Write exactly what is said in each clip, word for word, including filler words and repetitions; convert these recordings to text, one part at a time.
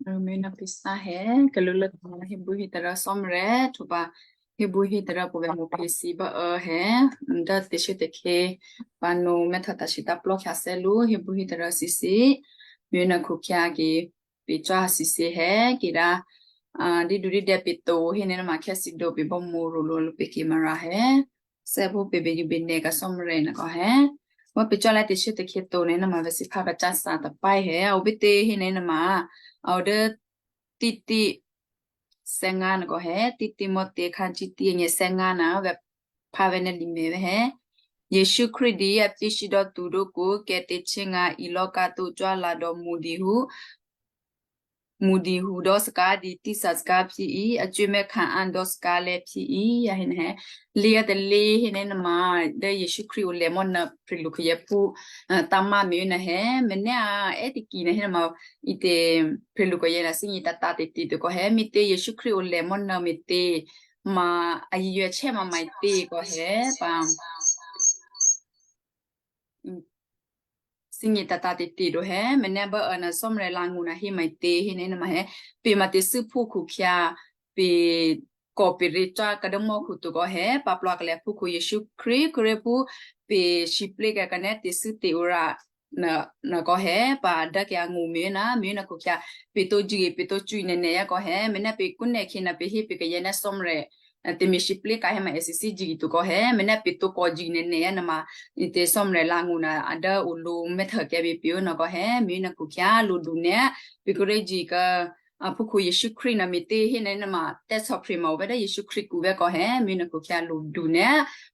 Ơ, mena pisa he, kalulaka hébwíhétarǎ sò́mrè, htwǒba hébwíhétarǎ pwǒ̤vè̌ mǒphěsǐ bá ơ he, dố tè̤shuốtè̤khé pǎno mèthè tǎsǐtáplò́ khyáthè́ lǔ, hébwíhétarǎ sǐsǐ, mena khukhyǎ ki picò́ sǐsǐ he, ki rǎ, a, dídudídè̌ pito, hénénama khyáthǐdǒ pibò́mǒ rolo lǔ piki marǎ he. Sè́phú pebeyubinè kasò́mrè nòkò he. Wá picò́ lè́ tè̤shuốtè̤khé to nè̤ nama vè̤sǐphá kacása tapáí he. A o bítě hé nè̤ nama. A o dố títí sè́ngá nòkò he. Títí mò̤́tě khǎ títí nyě sè́ngá na vè̤ phá vè̤ nè̤ limè vè̤ he. Yěsu Krístu dǐ a phyéshídò́ tǔ dókǔ kè̤ tě chè́ngǎ ilò̌kǎ tó cwálǎ dò̌ mudǐ hú. Mudǐ hudò́ sakǎ dǐ tísa sakǎ phyí, a cwímè́ khaá dò́ sakǎ lè̌ phyí, a hé nè̤ he. Lǐ a talǐ hé nè̤ nama dố Yěsu Krístu o lè̤ mò́ ná prè̤lu khayèphú, a, tǎmá me̤ nè̤ he. Mè̤ nè́ a è́ tiki nè̤ he nama ite prè̤lu khayè na thínyě tǎtǎ tè̤tě to kò he. Me̤tě Yěsu Krístu o lè̤ mò́ ná me̤tě ma a yiyuô̌ chè́ ma maitě kò he pa. Thínyě tǎtǎ tè̤tě to he, mè̤ nè́ bá ôna sò́mrè langṳ na hé maitě hé nè̤ nama he, pè ma tè̤thû́ phúkhukhyǎ, pè kò pè rěcá kadố mò́khu to kò he, pa plwǎ kalè̌ phúkhu Yěsu Krístu, Krístu phú pè sǐplékyǎ kanè́ tè̤thû́ tè̤ora, nèkò he, pa dốkyǎ ngṳ me̤ ná, me̤ ná khukhyǎ, pè tó jyě, pè tó cwí nè̤ nè̤ yá kò he, mè̤ nè́ pè kúnèkhè na pè hé pè kayǎ nè́ sò́mrè, a, tè̤me̤ sǐplékyǎ he ma èsisí jyě to kò he, mè̤ nè́ pè tó kò jyě nè̤ nè̤ yá nama, ite sò́mrè langṳ na, a dố o lǒ mèthèkyǎ bè pè ó nèkò he, me̤ ná khukhyǎ lǒ du nè́, pè kréjyě ká, a, phúkhu Yěsu Krístu na me̤tě hé nè̤ nama, tè̤sò̌phrè ma o vè̤ dố Yěsu Krístu kǔ vè̤ kò he, me̤ ná khukhyǎ lǒ du nè́,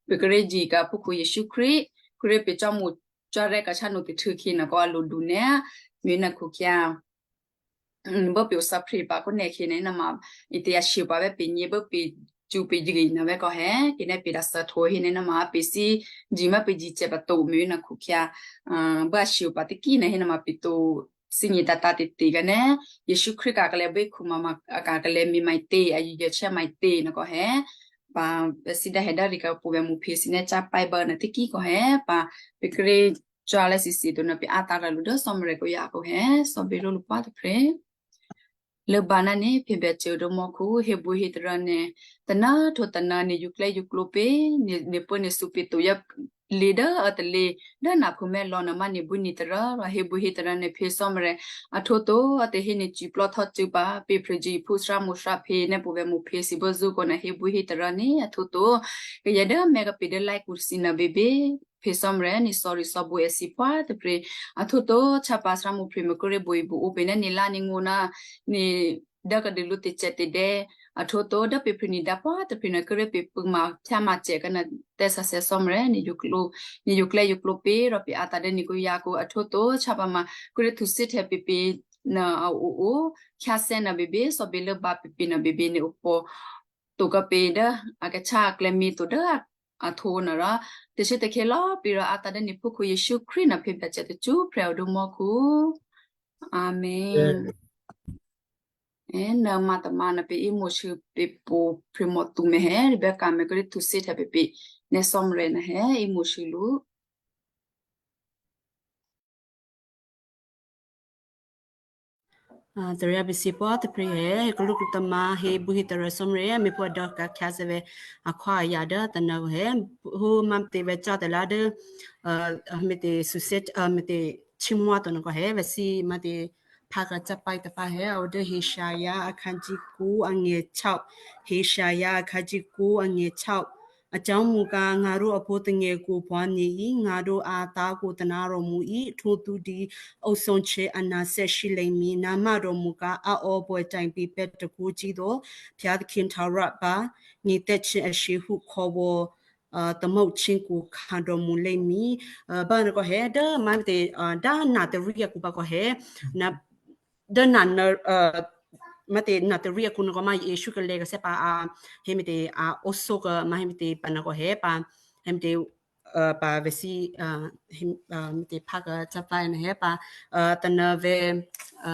pè kréjyě ká phúkhu Yěsu Krístu, Krístu pè cò́mǔ cò́rè́ kachánu tè̤htû̌ khyě nèkò a lǒ du nè́, me̤ ná khukhyǎ. Bố pè o sò̌phrè pa kúnèkhè nè̤ nama, ite a shyo pa vè̤ pè nyě bố pè cwí pè jyě na vè̤ kò he, kè nè́ pè dǎ sò̌htwǒ hé nè̤ nama, pè thíjyě ma pè jyě cè pa to me̤ ná khukhyǎ, a, bố a shyo pa tiki nè̤ he nama pè tó thínyě tǎtǎ tè̤tě kanè́, Yěsu Krístu ka̤ kalè̌ bíkhǔ ma, ma, a ka̤ kalè̌ me̤ maitě, a yiyuô̌ chè́ maitě nèkò he. Pa, vè̤sǐ dá he dố rǐ kapǔ vè̤ mǔphě thǐ nè́ cá páí bố nè̤ tiki kò he, pa, pè krécò́ lè́ thǐthǐ to nè̤ pè á tǎ rà lǔ dố sò́mrè kò yǎ kò he, sò̌bě ló lǔ pwá tôprè̤. Lốbǎ ná nè̤ phè̌ Byacè dố mò́khu, hébwíhétarǎ nè̤, taná htwǒ taná nè̤ yǔklè́ yǔklǒ pě, nè̤, nè̤ pố nè̤ thǔ pě to yá lě dố a talě, dố naphumè̤ lò̌ nè̤ má nè̤ bwí nè̤ tará, rò hébwíhétarǎ nè̤ phè̌ sò́mrè, a htwǒ to, a tè̤hé nè̤ cwiplò́ htò́ cû̌ pǎ, pè phrèjyěphú thyámǔ thyáphě nè̤ pǔ vè̤ mǔphě thǐ bố zṳ́ kò nè̤ hébwíhétarǎ nè̤, a htwǒ to, kayǎ dố mè̤ kapè dố láikǔ thǐ nè̤ běbě, phè̌ sò́mrè nè̤ sorry sò̌bǔ èsì pwá tôprè̤, a htwǒ to, chá pa thyámǔ phrè mè̤ kórè bwí bǔ ó pè nè́ nè̤ lá nè̤ ngó̤ ná, nè̤ dố kadû lǔ tè̤cè̌ tè̤dè̌, a htwǒ to dố pè phrè nè̤ dǎ pwá tôprè̤ nè̤ kórè pè pû ma phyá ma cè kè́ nè̤ tè̤sǎsè̌ sò́mrè, nè̤ yǔklǒ, nè̤ yǔklè́ yǔklǒ pě, rò pè a tǎ dố nè̤ kǔ yǎ kǔ, a htwǒ to, chá pa ma kórè thǔ thíhtè̌ pě pě nè̤ a o o, khyáthè́ nè̤ běbě, sò̌bě lốbǎ pě pě nè̤ běbě nè̤ opò̤, to kò pě dố a kachá a klè̌mǐ to dố a, a htwǒ nè̤ rò, tè̤shuốtè̤khè̌ lò̌꤮ plǐ rò a tǎ dố nè̤ phúkhu Yěsu Krístu nè̤ phè̌ Byacè tacṳ́prè̤ o dố mò́khu. Amen. È, nè̤ ma tôma nè̤ pè ímo̤sû pè pǒ phrèmò̤ tu mè̤ he, Rebecca mè̤ kórè thǔ thíhtè̌ pě pě, nè̤ sò́mrè nè̤ he, ímo̤sû lǔ. A, tarya bisi pwá tôprè̤ he, kalú kutama hébwíhétará sò́mrè, a mèpwǒ dò̌ ka̤khyǎ thè́vè̤ akhwí ayǎ dố tônà he, hó mǎ tè̤vè̤ cò́ tôlá dố, a, a mètè sucet, a mètè chimwá tônà kò he, vè̤sǐ mǎ tè̤ phá kacá páí tôpá he, a o dố Hezia akhǎ jǐkǔ angè̤ cháo, Hezia akhǎ jǐkǔ angè̤ cháo. A cò́mǔ ká ngǎ rú a pó tôngè̤kǔ pwǎ nyěyě, ngǎ rú a tákǔ taná ròmǔ í, htwǒ tu dǐ, ó sǒnchě a nathè́ shǐlè̤mǐ, ná má ròmǔ ká a ó pwè̌ tǎ pǐ pè́ takǔ cí to, phyá tôkhyě nhtawrá pǎ, nyě̤tè́ chě a shǐ hú khò̌wǒ, a, tamóhtyěkǔ khǎ ròmǔ lè̌mǐ, a, bá nè̤ kò he, dố mǎ tè̤, a, dố nè̤ tè̤rí akǔ pǎ kò he, ná dố nè̤, a, mǎ tè̤ nè̤ tè̤rí akǔ nè̤ kò mǎ Jesǔ kalè̌ kò sè́ pǎ, a, hé mètè, a, ó sǒ kò mǎ hé mètè pǎ nè̤ kò he pǎ, hé mètè, a, pǎ vè̤sǐ, a, hé, a, mètè phá kacá páí nè̤ he pǎ, a, tônà vè̤, a,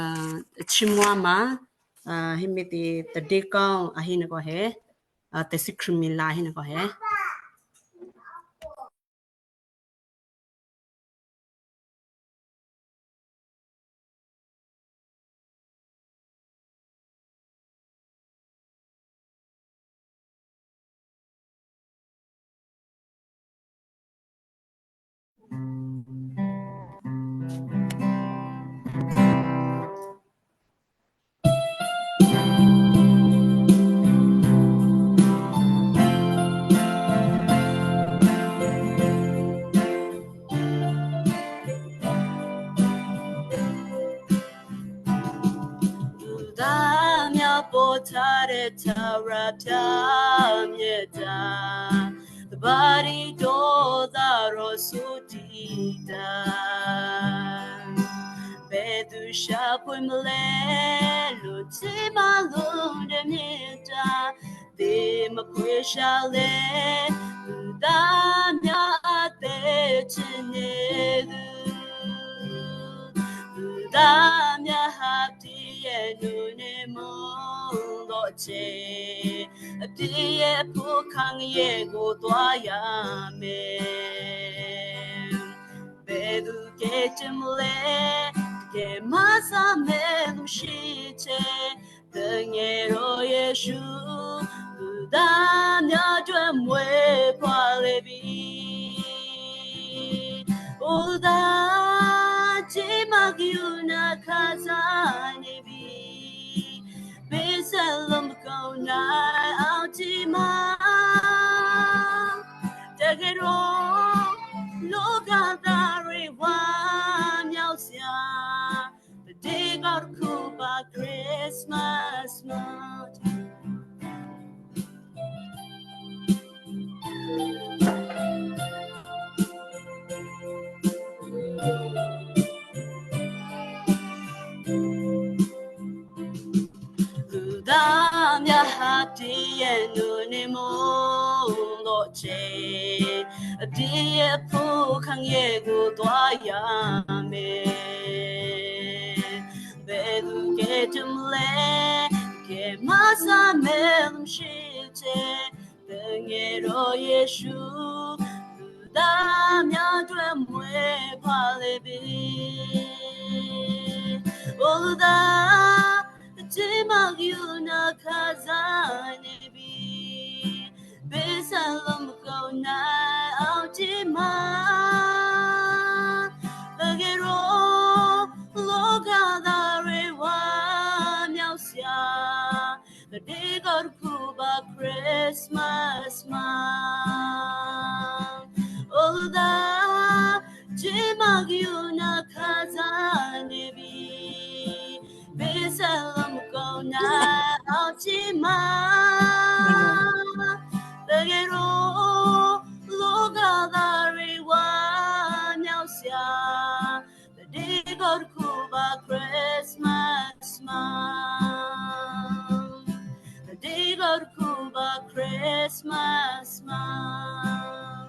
chimwá mǎ, a, hé mètè tadékò́ a hé nè̤ kò he, a, tè̤sǐ Khristmila hé nè̤ kò he. Taratyamyata, bari dodaro sutita. Bedu shapwimle, lutima lundemita, de makwishale, udamya te chinelu, udamya hapti enune mungloche. Abdiyě phúkhǎngyě gotwáyǎ mě. Bedu kecimlě, kemasa melu shiche. Tengero Yesu, udamya dwemwe pwalevi. Uda, tima giuna kazani. Beselom kona autima. Tegero, loga dari wa myausia. The day God kuba Christmas night. Udamya hapti enune mungloche, abdiyě phúkhǎngyě gotwáyǎ mě. Bedu kecimlě, kemasa melu shiche, tengero Yesu, udamya dwemwe pwalevi. Uda, tima giuna kazani. Beselom kona autima. Tegero, loga dari wa myausia. The day God kuba Christmas man. Uda, tima giuna kazani. Beselom kona autima. Tegero, loga dari wa myausia. The day God kuba Christmas man. The day God kuba Christmas man.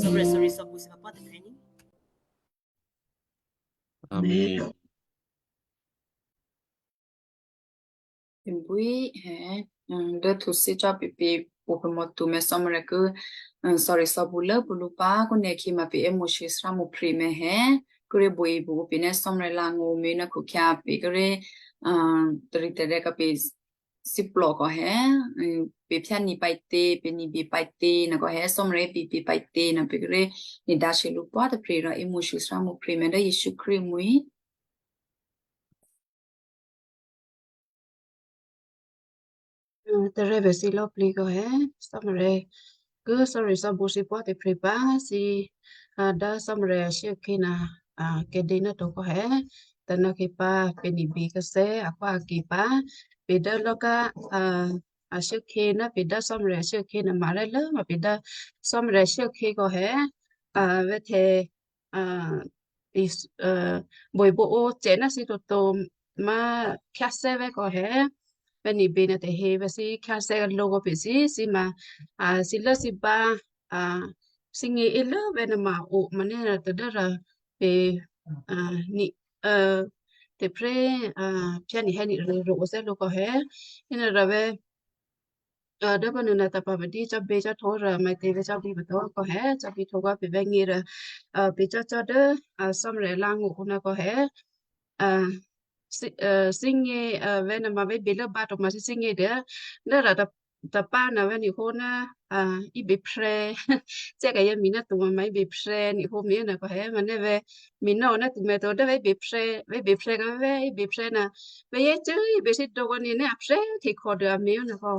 Sorry, sorry, sorry. Amen. Bwí, dố thusí cò́ pèpě ǔpě mò̌ tu mèsò́mrè̤ kû, sorry, sò̌bulố pulupá kúnèkhí ma pè émo̤shyě srámǔ phrǐ mèhè, kúré bwíbwí pè nè́ sò́mrè̤ langǒ mènè́ khukhyǎ pè kúré, tarǐtarè̤̌ kǎ pè síplòkò hè, pè phyání̤ pǎité, pè ní̤bè pǎité, nèkò hè sò́mrè̤ pè pè pǎité, nè pè kúré ní̤dǎshyě lǔ pwá tôprè̤ rò émo̤shyě srámǔ phrǐ mèhè dố Jesǔ Krístu mwi̤. Tarè́ bèsí lò̌plǐ kò hè, sò́mrè̤ kû sorry sò̌bǔ sípwá tôprè̤ pǎ sí, dố sò́mrè̤ ashyékhé na kèdě ná tǒ kò hè, tônòkhé pǎ pè ní̤bè kǎsè̌ akhwákè pǎ, pè dố lò̤́ká ashyékhé ná pè dố sò́mrè̤ ashyékhé na mare lố ma pè dố sò́mrè̤ ashyékhé kò hè, vè̤́htè̌, bwíbwí cè̤́ ná sí tǒtǒ má khyáthè́ vè̤́ kò hè, vè̤́ ní̤bè nuôtahe vè̤́ sí khyáthè́ lǒ kò pè sí, sí ma, sí lố sí bá, thíngě é lố vè̤́ nuôma o, ma nè́ tadố rò pè, ní, tè̤pré̤, phyání̤ hè̌ní̤ rû̌ rû̌ o thè́ lǒ kò hè, hénuô rò vè̤́, dố pǎnuô na tapa̤ padí cò́bě cò́htǒ rò maitě vè̤́ cò́bě patǒ kò hè, cò́bě htǒ kò pè vè̤́ ngě rò, pè cò́cò́ dố sò́mrè̤ langǒ kǔ ná kò hè, thíngě, vè̤́ nuôma vè̤́ bě lốbǎ to ma thíngě dố, dố rò tapá ná vè̤́ ní̤hǒ ná, íběphrè̌, cè̤́ kayǎ mǐ ná tuma ma íběphrè̌ ní̤hǒ mǐ ná kò hè, ma nè́ vè̤́ mǐ ná ná tuma to dố vè̤́ běphrè̌, vè̤́ běphrè̌ kò vè̤́ íběphrè̌ ná, vè̤́ yě cû́ íbě sí to kò ní nè́ aphrè̌ hte khò dố a mǐ ná kò.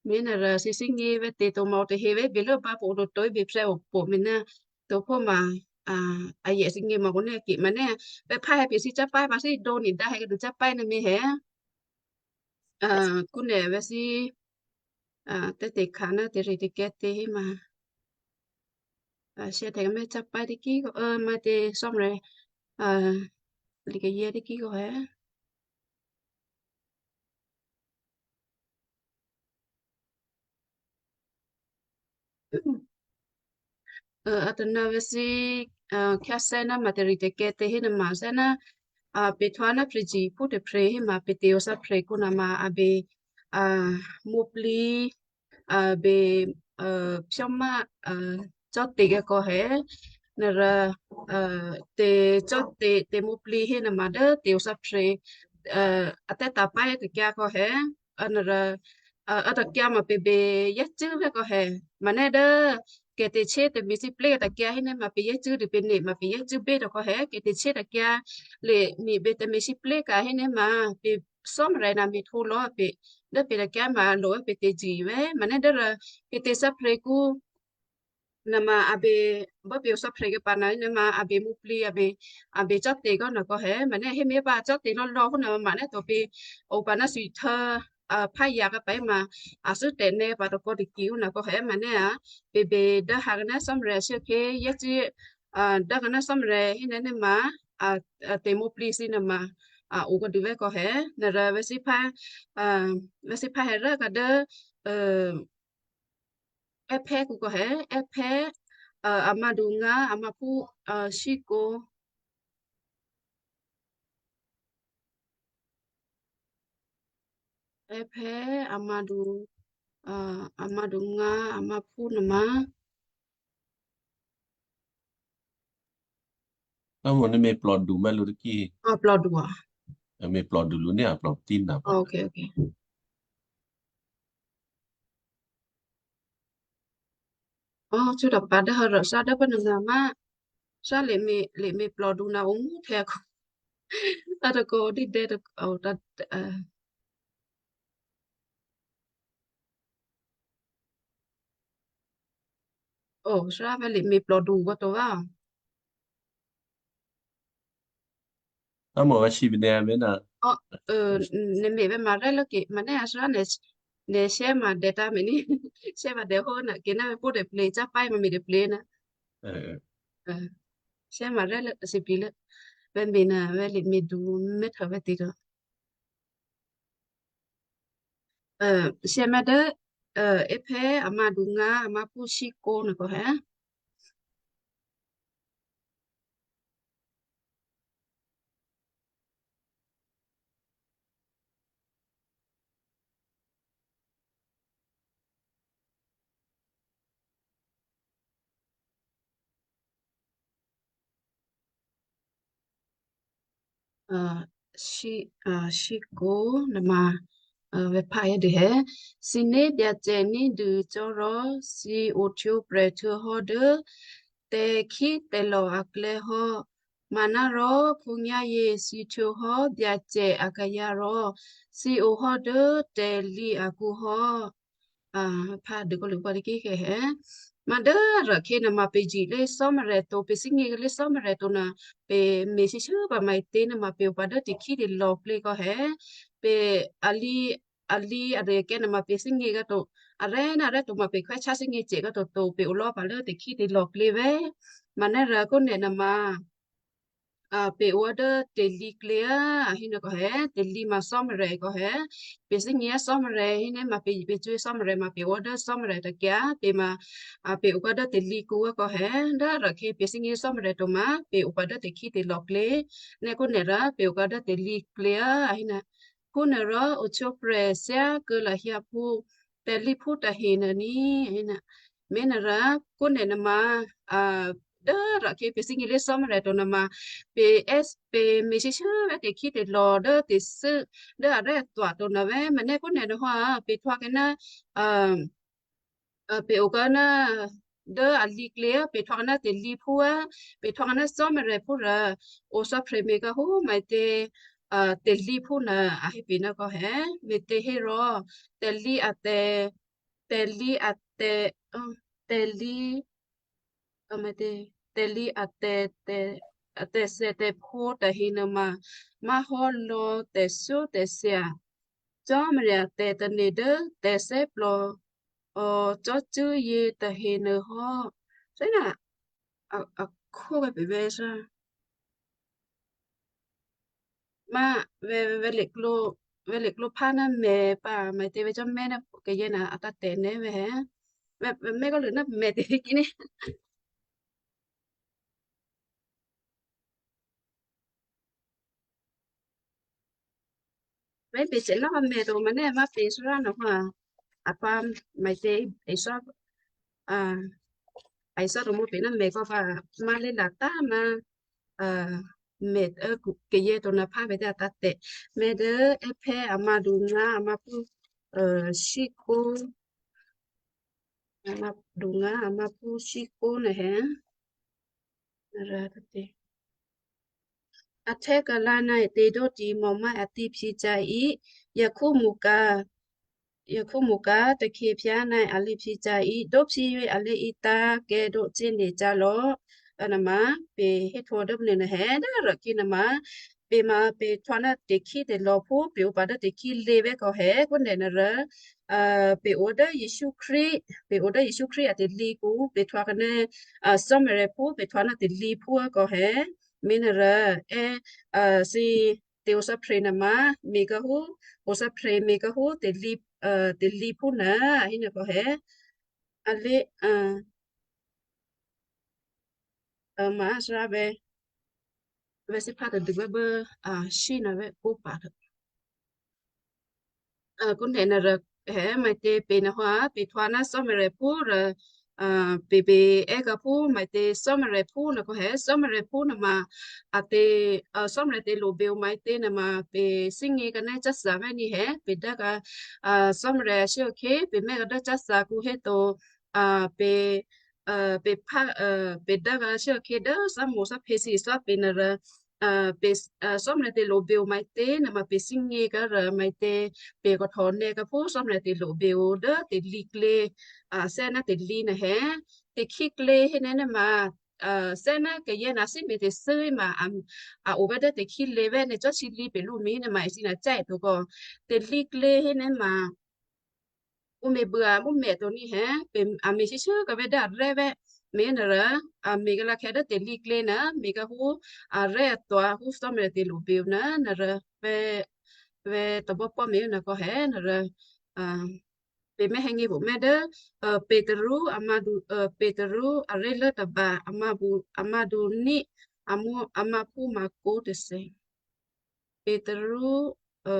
Me̤ nè̤ rò thǐ thíngě vè̤́ tě tǒ mò̌ tahe vè̤́ bè lốbǎ pwǒ tǒ tǒ bè phrè́ o pwǒ me̤ nè́ tǒ phó ma, a, a yè thíngě mò̌ kǒ nè́ kè ma nè́, vè̤́ phá hè̌ pè thǐ cápá̤ pǎ thǐ dǒ ni dǎ hè̌ kadu cápá̤ nè́ me̤ hè̌. A, kǔ nè̤ vè̤́ thǐ, a, tè̤ tě kha ná tè̤ritè̤kyǎ tě hí ma. A, share tè̤ mè̤ cápá̤ tě kí kò, ơ, ma tě sò́mrè, a, li kayě tě kí kò hè̌. Ơ, a tǒ ná vè̤́ thǐ, a, khyáthè́ ná ma tè̤ritè̤kyǎ tě hé nè̤ ma thè́ ná, a, pè htwǒ ná phryě phú tôphrè̤ hé ma pè tě o thǎ phrè́ kǔ nè̤ ma a bè, a, mǒplǐ, a, bè, a, phyómá, a, cò́ tě kò hè̌. Nè̤ rò, a, tě cò́ tě, tě mǒplǐ hé nè̤ ma dố tě o thǎ phrè́, a, a tè̤ tǎ pá̤ tě kyǎ kò hè̌. A, nè̤ rò, a, a tě kyǎ ma pè bè yácû́ vè̤́ kò hè̌. Ma nè́ dố kè tě shé tè̤ mè̤ sǐplé̤ tě kyǎ hé nè̤ ma pè yácû́ dû pè nè̤ ma pè yácû́ bè tě kò hè̌. Kè tě shé tě kyǎ lè nè̤ bè tè̤ mè̤ sǐplé̤ ka̤ hé nè̤ ma pè sò́mrè nè̤ mè̤ htwǒ lò̌ pè dố pè tě kyǎ ma lo pè tě jǐ vè̤́. Ma nè́ dố rò pè tě thǎ phrè́ kǔ nè̤ ma a bè bố pè o thǎ phrè́ kè pǎ nè̤ nè̤ ma a bè mǒplǐ a bè, a bè cò́ tě kò nè̤ kò hè̌. Ma nè́ hé me̤ pǎ cò́ tě lò̌ lò̌ hú nè̤ ma nè́ tǒ pè o pǎ ná thwitè̤, a, phá yǎ kè pǎ ma a thû́ tè̤ nè́ pǎ tǒ kò tě kí hú nè̤ kò hè̌. Ma nè́ a bè bè dố ha kè nè̤ sò́mrè a shé kè yácû́, a, dố kè nè̤ sò́mrè hé nè̤ nè̤ ma, a, a tě mǒplǐ thǐ nè̤ ma, a, o kè dû vè̤́ kò hè̌. Nè̤ rò vè̤́ thǐ phá, a, vè̤́ thǐ phá hè̌ rô kè dố, a, èphè́ kǔ kò hè̌, èphè́, a, a mǎdu ngǎ, a mǎphú, a, shíkǒ. Èphè́, a mǎdu, a, a mǎdu ngǎ, a mǎphú nè̤ ma. Amo nè̤ me̤ plòdu mè̤ lǔ tè kí. A, plòdu a? A me̤ plòdu lǔ nè̤ a plòtí nè̤ pǎ. Ok, ok. Ơ, cúda pǎ dố hò́ rò thǎ dố pǎ nè̤ nè̤ ma. Thǎ lè me̤, lè me̤ plòdu nè̤ o mú thè́ kò. A tǒ kò dí dè tǒ, o, ta, a. O, thǎ vè̤́ lè me̤ plòdu kò tǒ vè̤́. Amo vè̤́ shí bè nè̤ me̤ nè̤. O, ơ, nè̤ me̤ vè̤́ ma rè́ lố kè, ma nè́ a thǎ nè̤, nè̤ share ma dè tǎ me̤ ní. Share ma dè hó nè̤ kè nè̤ me̤ pó dè plè cápá̤ ma me̤ dè plè nè̤. Ơ, ơ. Ơ, share ma rè́ lố, a sǐ plǐ lố. Vè̤́ me̤ nè̤, vè̤́ lè me̤du mè̤ htwǒ vè̤́ tě rò. Ơ, share ma dố, ơ, èphè́, a mǎdu ngǎ, a mǎphú shíkǒ nè̤ kò hè̌. A, shí, a, shíkǒ nè̤ ma, a, vè̤́ phá yě dû hè̌. Thǐné̤ Byacè ní̤dû cò́ rò thǐ ohtwǒprè̤ htuô̌hò́ dố tè̤khí tè̤lò̤ aklè̌ hò́. Manárò khǒnyá̤yě thǐ htwǒhò́ Byacè akayǎ rò thǐ ohò́ dố tè̤lǐ akǔ hò́. A, phá dû kò lǔ pǎ tè kí kè hè̌. Ma dố rò kè nè̤ ma pè jǐ lé sò́mrè tǒ, pè thíngě lé sò́mrè tǒ nè̤, pè me̤ shyéshé pǎ maǐ tě nè̤ ma pè o pǎ dố tè̤khí tè̤lò̤ klě kò hè̌. Pè a lǐ, a lǐ a rè̤ kè nè̤ ma pè thíngě kè tǒ. Arè̤ nè̤ arè̤ tǒ ma pè khwè́ chá thíngě cè kè tǒ tǒ, pè o lò̌ pǎ lố tè̤khí tè̤lò̤ klě vè̤́. Ma nè̤ rò kò nè̤ nè̤ ma a, pè o dố tè̤lǐ klě a, a hí nè̤ kò hè̌, tè̤lǐ ma sò́mrè kò hè̌, pè thíngě sò́mrè hí nè̤ ma pè, pè cwí sò́mrè ma pè o dố sò́mrè tè kyǎ, pè ma, a, pè o kò dố tè̤lǐ kǔ a kò hè̌, dố rò kè pè thíngě sò́mrè tǒ ma, pè o pǎ dố tè̤khí tè̤lò̤ klě, nè̤ kò nè̤ rò, pè o pǎ dố tè̤lǐ klě a, a hí nè̤. Kò nè̤ rò, ohtwǒprè̤ thyákuô̌ lahyǎ phú, tè̤lǐphú tahe nè̤ ní, a hí nè̤. Me̤ nè̤ rò, kò nè̤ nè̤ ma, a, dố rò kè pè thíngě lé sò́mrè tǒ nè̤ ma, pè s, pè me̤ shyéshé vè̤́ tè̤khí tè̤lò̤ dố tè̤thû́, dố arè̤ a tǒ a tǒ nè̤ vè̤́, ma nè̤ kò nè̤ nè̤ hò́ a, pè htwǒ kè nè̤, a, a, pè o kè nè̤, dố a lǐ klě a, pè htwǒ kè nè̤ tè̤lǐphú a, pè htwǒ kè nè̤ sò́mrè phú rò, o sò́mrè me̤ kè hú maǐ tě, a, tè̤lǐphú nè̤, a hí pè nè̤ kò hè̌, me̤ tě hé rò, tè̤lǐ a tè̤, tè̤lǐ a tè̤, ò, tè̤lǐ, ò, mè̤tě, tè̤lǐ a tè̤, tè̤, a tè̤thètè̤phǒ tahe nuôma má̤hò́ lò̌ tè̤thyótè̤thya Cò́marya tè̤tane̤ dố tè̤thè́plò, ò, cò́cû́ yětahe nuôhò́. Thè́ná, a, a khóbè́ pevè̤ sá. Má vè̤, vè̤ leklǒ, vè̤ leklǒ phá ná mè̤ pǎ, mè̤tě vè̤ cò́ mè̤ ná kayèna a tǎ tè̤ nè́ vè̤ hè̌. Vè̤, vè̤ mè̤ kò lû ná mè̤ tě kí ní. Vè̤ pè̤ cè ná mè̤ to mè̤ nè́ má pè̤ sá ná hwa. A pǎ mè̤tě èsá, a, èsá to mú pè̤ ná mè̤ kò pǎ má lé la tá ná, a, mè̤, ë, kayè to ná phá vè̤ tǎ tǎ tè̤. Mè̤ dố èphè̌ a mádu ngá a máphú, ë, síkó, a mádu ngá a máphú síkó nèhè. Rǎ tǎtě. A htè́ kalǎ ná ètě dó tǐmò̤́ má a tǐ phyěcǎ í, yakhó mṳka, yakhó mṳka takhyěphyǎ ná a lǐ phyěcǎ í, dóphyé a lǐ í tǎ kè́ dó cé̤nde cǎ lò̌. Anama pè̤ héhtwǒ dố pnuô nèhè dố rò̤kí nama, pè̤ ma pè̤ htwǒ ná tè̤khí tè̤lò̤ phú pè̤ o pǎ dố tè̤khí lě vè̤́ kò hè kó nè̤ nè̤ rô, a, pè̤ o dố Jesǔ Krístu, pè̤ o dố Jesǔ Krístu a tè̤lǐkǔ, pè̤ htwǒ kè́ ná, a, Cò́marya phú, pè̤ htwǒ ná tè̤lǐ phú kò hè, me̤ nè̤ rô, è, a, thǐ tè̤ o thǎprè̤ nama, me̤ kè́ hú, o thǎprè̤ me̤ kè́ hú tè̤lǐ, a, tè̤lǐ phú nè̤, a hé nè̤ kò hè, a lě, a, a, ma a sá vè̤, vè̤ thǐ phá tadû vè̤́ bố, a, shí nè̤ vè̤́ kó pǎ tôpho. A, kó nè̤ nè̤ rô, hè, mè̤tě pè̤ nè̤ hwa, pè̤ htwǒ ná Cò́marya phú rô, a, pè̤, pè̤ è́ kè́ phú mè̤tě Cò́marya phú nè̤ kò hè, Cò́marya phú nè̤ ma, a tè̤, a, Cò́marya tè̤lǔ bě-o mè̤tě nè̤ ma, pè̤ thíngě kè́ ná cásǎ vè̤́ ní hè, pè̤ dố kè́, a, Cò́marya shyé okhé, pè̤ mè̤ kè́ dố cásǎ kǔ hé to, a, pè̤, a, pè̤ phá, a, pè̤ dố kè́ shyé okhé dố thǎmǒ thǎphè thǐ thǎ pè̤ nè̤ rô, a, pè̤, a, Cò́marya tè̤lǔ bě-o mè̤tě nè̤ ma pè̤ thíngě kè́ rô mè̤tě, pè̤ kò htwǒ nè̤ kè́ phú Cò́marya tè̤lǔ bě-o dố tè̤lǐ klě, a, thè́ ná tè̤lǐ nè̤ hè, tè̤khí klě hé nè̤ nè̤ ma, a, thè́ ná kayèna thímè̤ tè̤thû́ ma, a, a o vè̤́ dố tè̤khí lě vè̤́ nè̤ cò́ thǐ lǐ pè̤ lǔ mè̤ nè̤ ma èsì nè̤ cè́ to kò, tè̤lǐ klě hé nè̤ ma, ǔ me̤ bû a mǔ mè̤ to ní hè, pè̤ a me̤ shyé shyé kè́ vè̤́ dố arè̤́ vè̤́, me̤ nè̤ rô, a me̤ kè́ lakhè́ dố tè̤lǐ klě nè̤, me̤ kè́ hú, arè̤́ a twa hú Cò́marya tè̤lǔ bě-o nè̤, nè̤ rô, vè̤, vè̤ tôbò́pò́ me̤ nè̤ kò hè, nè̤ rô, a, pè̤ mè̤ hè ngě bǔ mè̤ dố, a, Petru a mádu, a, Petru aré̤lố tôba a mábǔ, a mádu ní, a mǔ, a máphú Marko tôthè. Petru, a,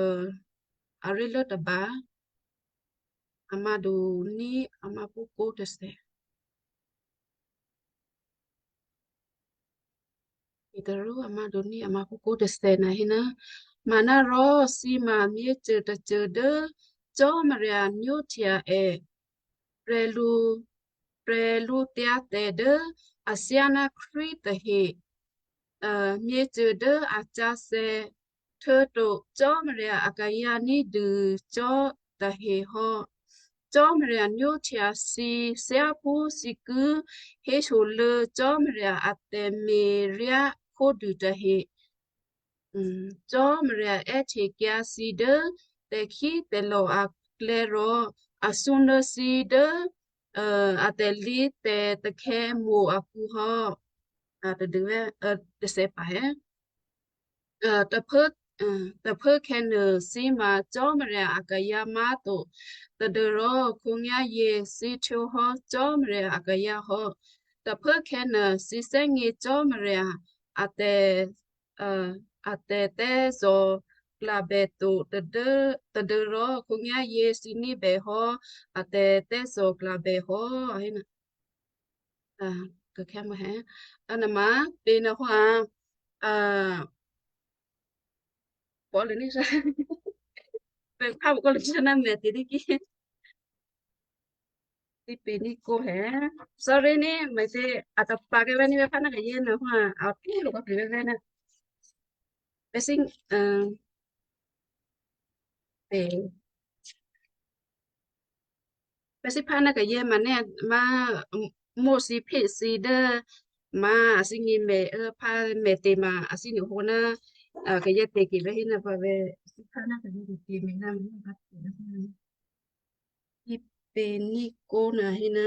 aré̤lố tôba, a mádu ní, a máphú kó tôthè. Petru a mádu ní, a máphú kó tôthè nè̤ hé ná, manárò thǐ ma myěcô tôcô dố Cò́marya nwóhtya è, prè̤lu, prè̤lǔtyǎ tè̤ dố athyáná Krístu tahe, a, myěcô dố a sǎsè̌, htuô̌to Cò́marya akayǎ ní̤dû cò́ tahe hò́. Cò́marya nwóhtya thǐ thyáphú thǐ ki hésholuô̌ Cò́marya a tè̤me̤ryá khódû tahe. Ùm, Cò́marya è́htekyǎ thǐ dố tè̤khítè̤lò̤ aklè̌ rò a thǔnuô̌ thǐ dố, a, a tè̤lǐ tè̤takhè̌ mo̤ akǔ hò́. A, tadû vè̤́, a, tôthè pǎ hè. A, tôphuố, a, tôphuốkhè̌nuô thǐ ma Cò́marya akayǎ má̤to, tadû́rò khǒnyá̤yě thǐ htwǒhò́ Cò́marya akayǎ hò́. Tôphuốkhè̌nuô thǐ thè́gně Cò́marya a tè̤, a, a tè̤thè́zò̤ klabè to tadû́, tadû́rò khǒnyá̤yě thǐ ní̤bè hò́ a tè̤thè́zò̤ klabè hò́, a hé nè̤. A, kèkhè̌ mò̤́ hè. A, nè̤ ma, pè̤ nè̤ hwa, a, pò̤́ lè ní sá. Pè̤ phá pò̤́ lè ní sá ná mè̤ tè̤ ní kí. Thǐ pè̤ ní kó hè. Sorry ní, mè̤ tè̤ a tôpakè vè̤́ ní vè̤́ phá ná kayě nè̤ hwa, a tǔ lǒ kò pè̤ vè̤́ vè̤́ ná. Pè̤ thǐ, a, pè̤ Pè̤ sǐphá ná kayè́ ma nè́, ma, m-, mó thǐ phí thǐ dố ma a thǐ ngě mè, ơ, phá mè tě ma a thǐ nuôhǒ ná, a, kayè́ tě ki vè́ hí ná pǎ vè́ sǐphá ná kayè́ tě mè ná mè ná pǎ tě ná hí ná. Hí pě ní kó ná hí ná.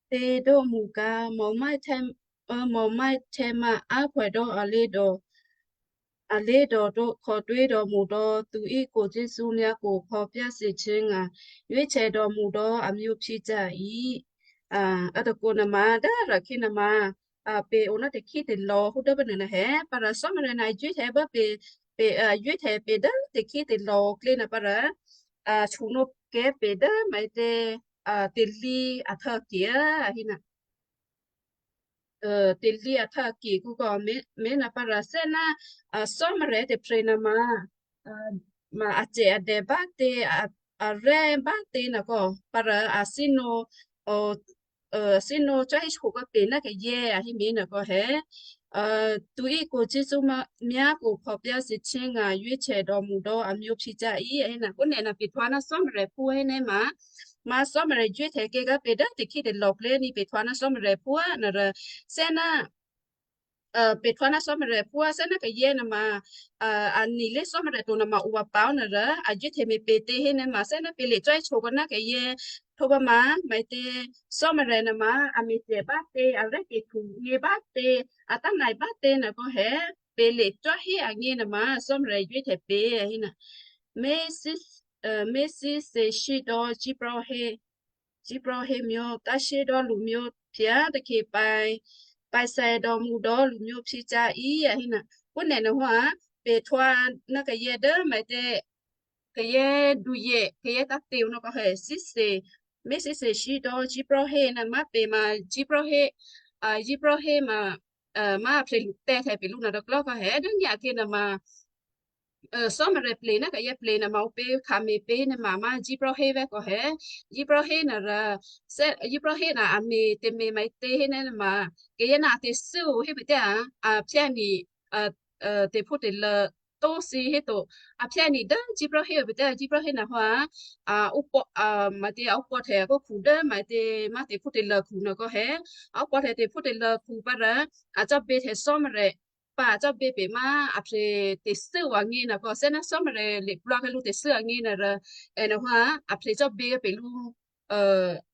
Tě dó mṳ ká mò̤máhtè̌, ơ, mò̤máhtè̌ ma áphwè dó alé̤dò, alé̤dò dó khòtwé̤ dòmṳ dò́ tuǐ kò Jesǔ myákhu khò̌ pyáthye chè́ ngà, Yuố̤sè̌ dòmṳ dò́ a myǒ phyécyá̤ í. A, a tôkò nuôma, dố rò̤khí nuôma, a, pè̤ o ná tè̤khí tè̤lò̤ hú dố bá nuô na hé, pará Cò́marya na Yuố̤sè̌ bá pè̤, pè̤, a, Yuố̤sè̌ pè̤ dố tè̤khí tè̤lò̤ klé nuô pará, a, shyěnò́ kè́ pè̤ dố maǐtě, a, tè̤lǐ ahtò̌kè, a hí ná. Ơ, tè̤lǐ ahtò̌kè kǔ kò mé, mé ná pará thè́ ná, a, Cò́marya tôprè̤ nuôma, a, ma a cè a dè bá tě, a, a rè́ bá tě nuô kò, pará a thǐnò́, ơ, ơ, thǐnò́ cò́ hí shyokò̌ pè̤ ná kayè́ a hí mé nuô kò hé. Ơ, tuǐ kò Jesǔ ma, myákhu khò̌ pyáthye chè́ ngà Yuố̤sè̌ dòmṳ dò́ a myǒ phyécyá̤ í a hí ná, kó nè̤ ná pè̤ htwǒ ná Cò́marya phú hé nè́ ma, ma Cò́marya Yuố̤sè̌ kè́ ká pè̤ dố tè̤khí tè̤lò̤ klé ní pè̤ htwǒ ná Cò́marya phú á nuô rò, thè́ ná, ơ, pè̤ htwǒ ná Cò́marya phú á, thè́ ná kayè́ nuôma, a, a ní̤ lé Cò́marya to nuôma ǔ vǎ pǎ ó nuô rò, a Yuố̤sè̌ me̤ pè̤ tě hé nuôma, thè́ ná pè̤ lè cò́ hí shyokò̌ ná kayè́, htwǒ bá ma, maǐtě, Cò́marya nuôma, a me̤ cè bá tě, a rè́ tě khu ngě bá tě, a tǎ nai bá tě nuô kò hé, pè̤ lè cò́ hí angě nuôma, Cò́marya Yuố̤sè̌ pè̤ a hí ná. Mé̤sí, ơ, mé̤sí thè́shyé dò́ Jesǔ hé, Jesǔ hé myǒ, tá̤shyé dò́ lǔ myǒ, phyǎ tôkhe pǎ, pǎ thè́ dòmṳ dò́ lǔ myǒ phyécyá̤ í a hí ná, kó nè̤ nuô hó á, pè̤ htwǒ ná kayè́ dố maǐtě, kayè́ duyè, kayè́ tǎ̤te̤ nuô kò hé, thè́shyé, mé̤sí thè́shyé dò́ Jesǔ hé ná ma pè̤ ma Jesǔ hé, a, Jesǔ hé ma, ơ, ma a phyé lǔ tè̤htè̌ pè̤ lǔ nuô rò klò́ kò hé, dố nyǎ khyě nuôma, ơ, Cò́marya plye̤ ná kayè́ plye̤ nuôma ǔpě khǎ me̤ pě nuôma, ma Jesǔ hé vè́ kò hé. Jesǔ hé nuô rò, thè́, Jesǔ hé ná a me̤ tè̤me̤ maǐtě hé nuôma, kayè́ ná a tè̤thû́ o hé pè̤ tè̤ a, a phyǎ ní̤, ơ, ơ, tè̤phútè̤lò̤ tó thǐ hé to. A phyǎ ní̤ dố Jesǔ hé o pè̤ tè̤, Jesǔ hé nuô hó á, a, ǔpò, a, maǐtě, a ǔpò htè̌ kó khu dố maǐtě, ma tè̤phútè̤lò̤ khu nuô kò hé. A ǔpò htè̌ tè̤phútè̤lò̤ khu pará, a cò́ bě htè̌ Cò́marya pǎ cò́ bě pě ma a phyé tè̤thû́ o angě nuô kò thè́ ná Cò́marya lè plwǒ kè́ lǔ tè̤thû́ angě nuô rò, è nuô hó á, a phyé cò́ bě kè́ pè lǔ, ơ,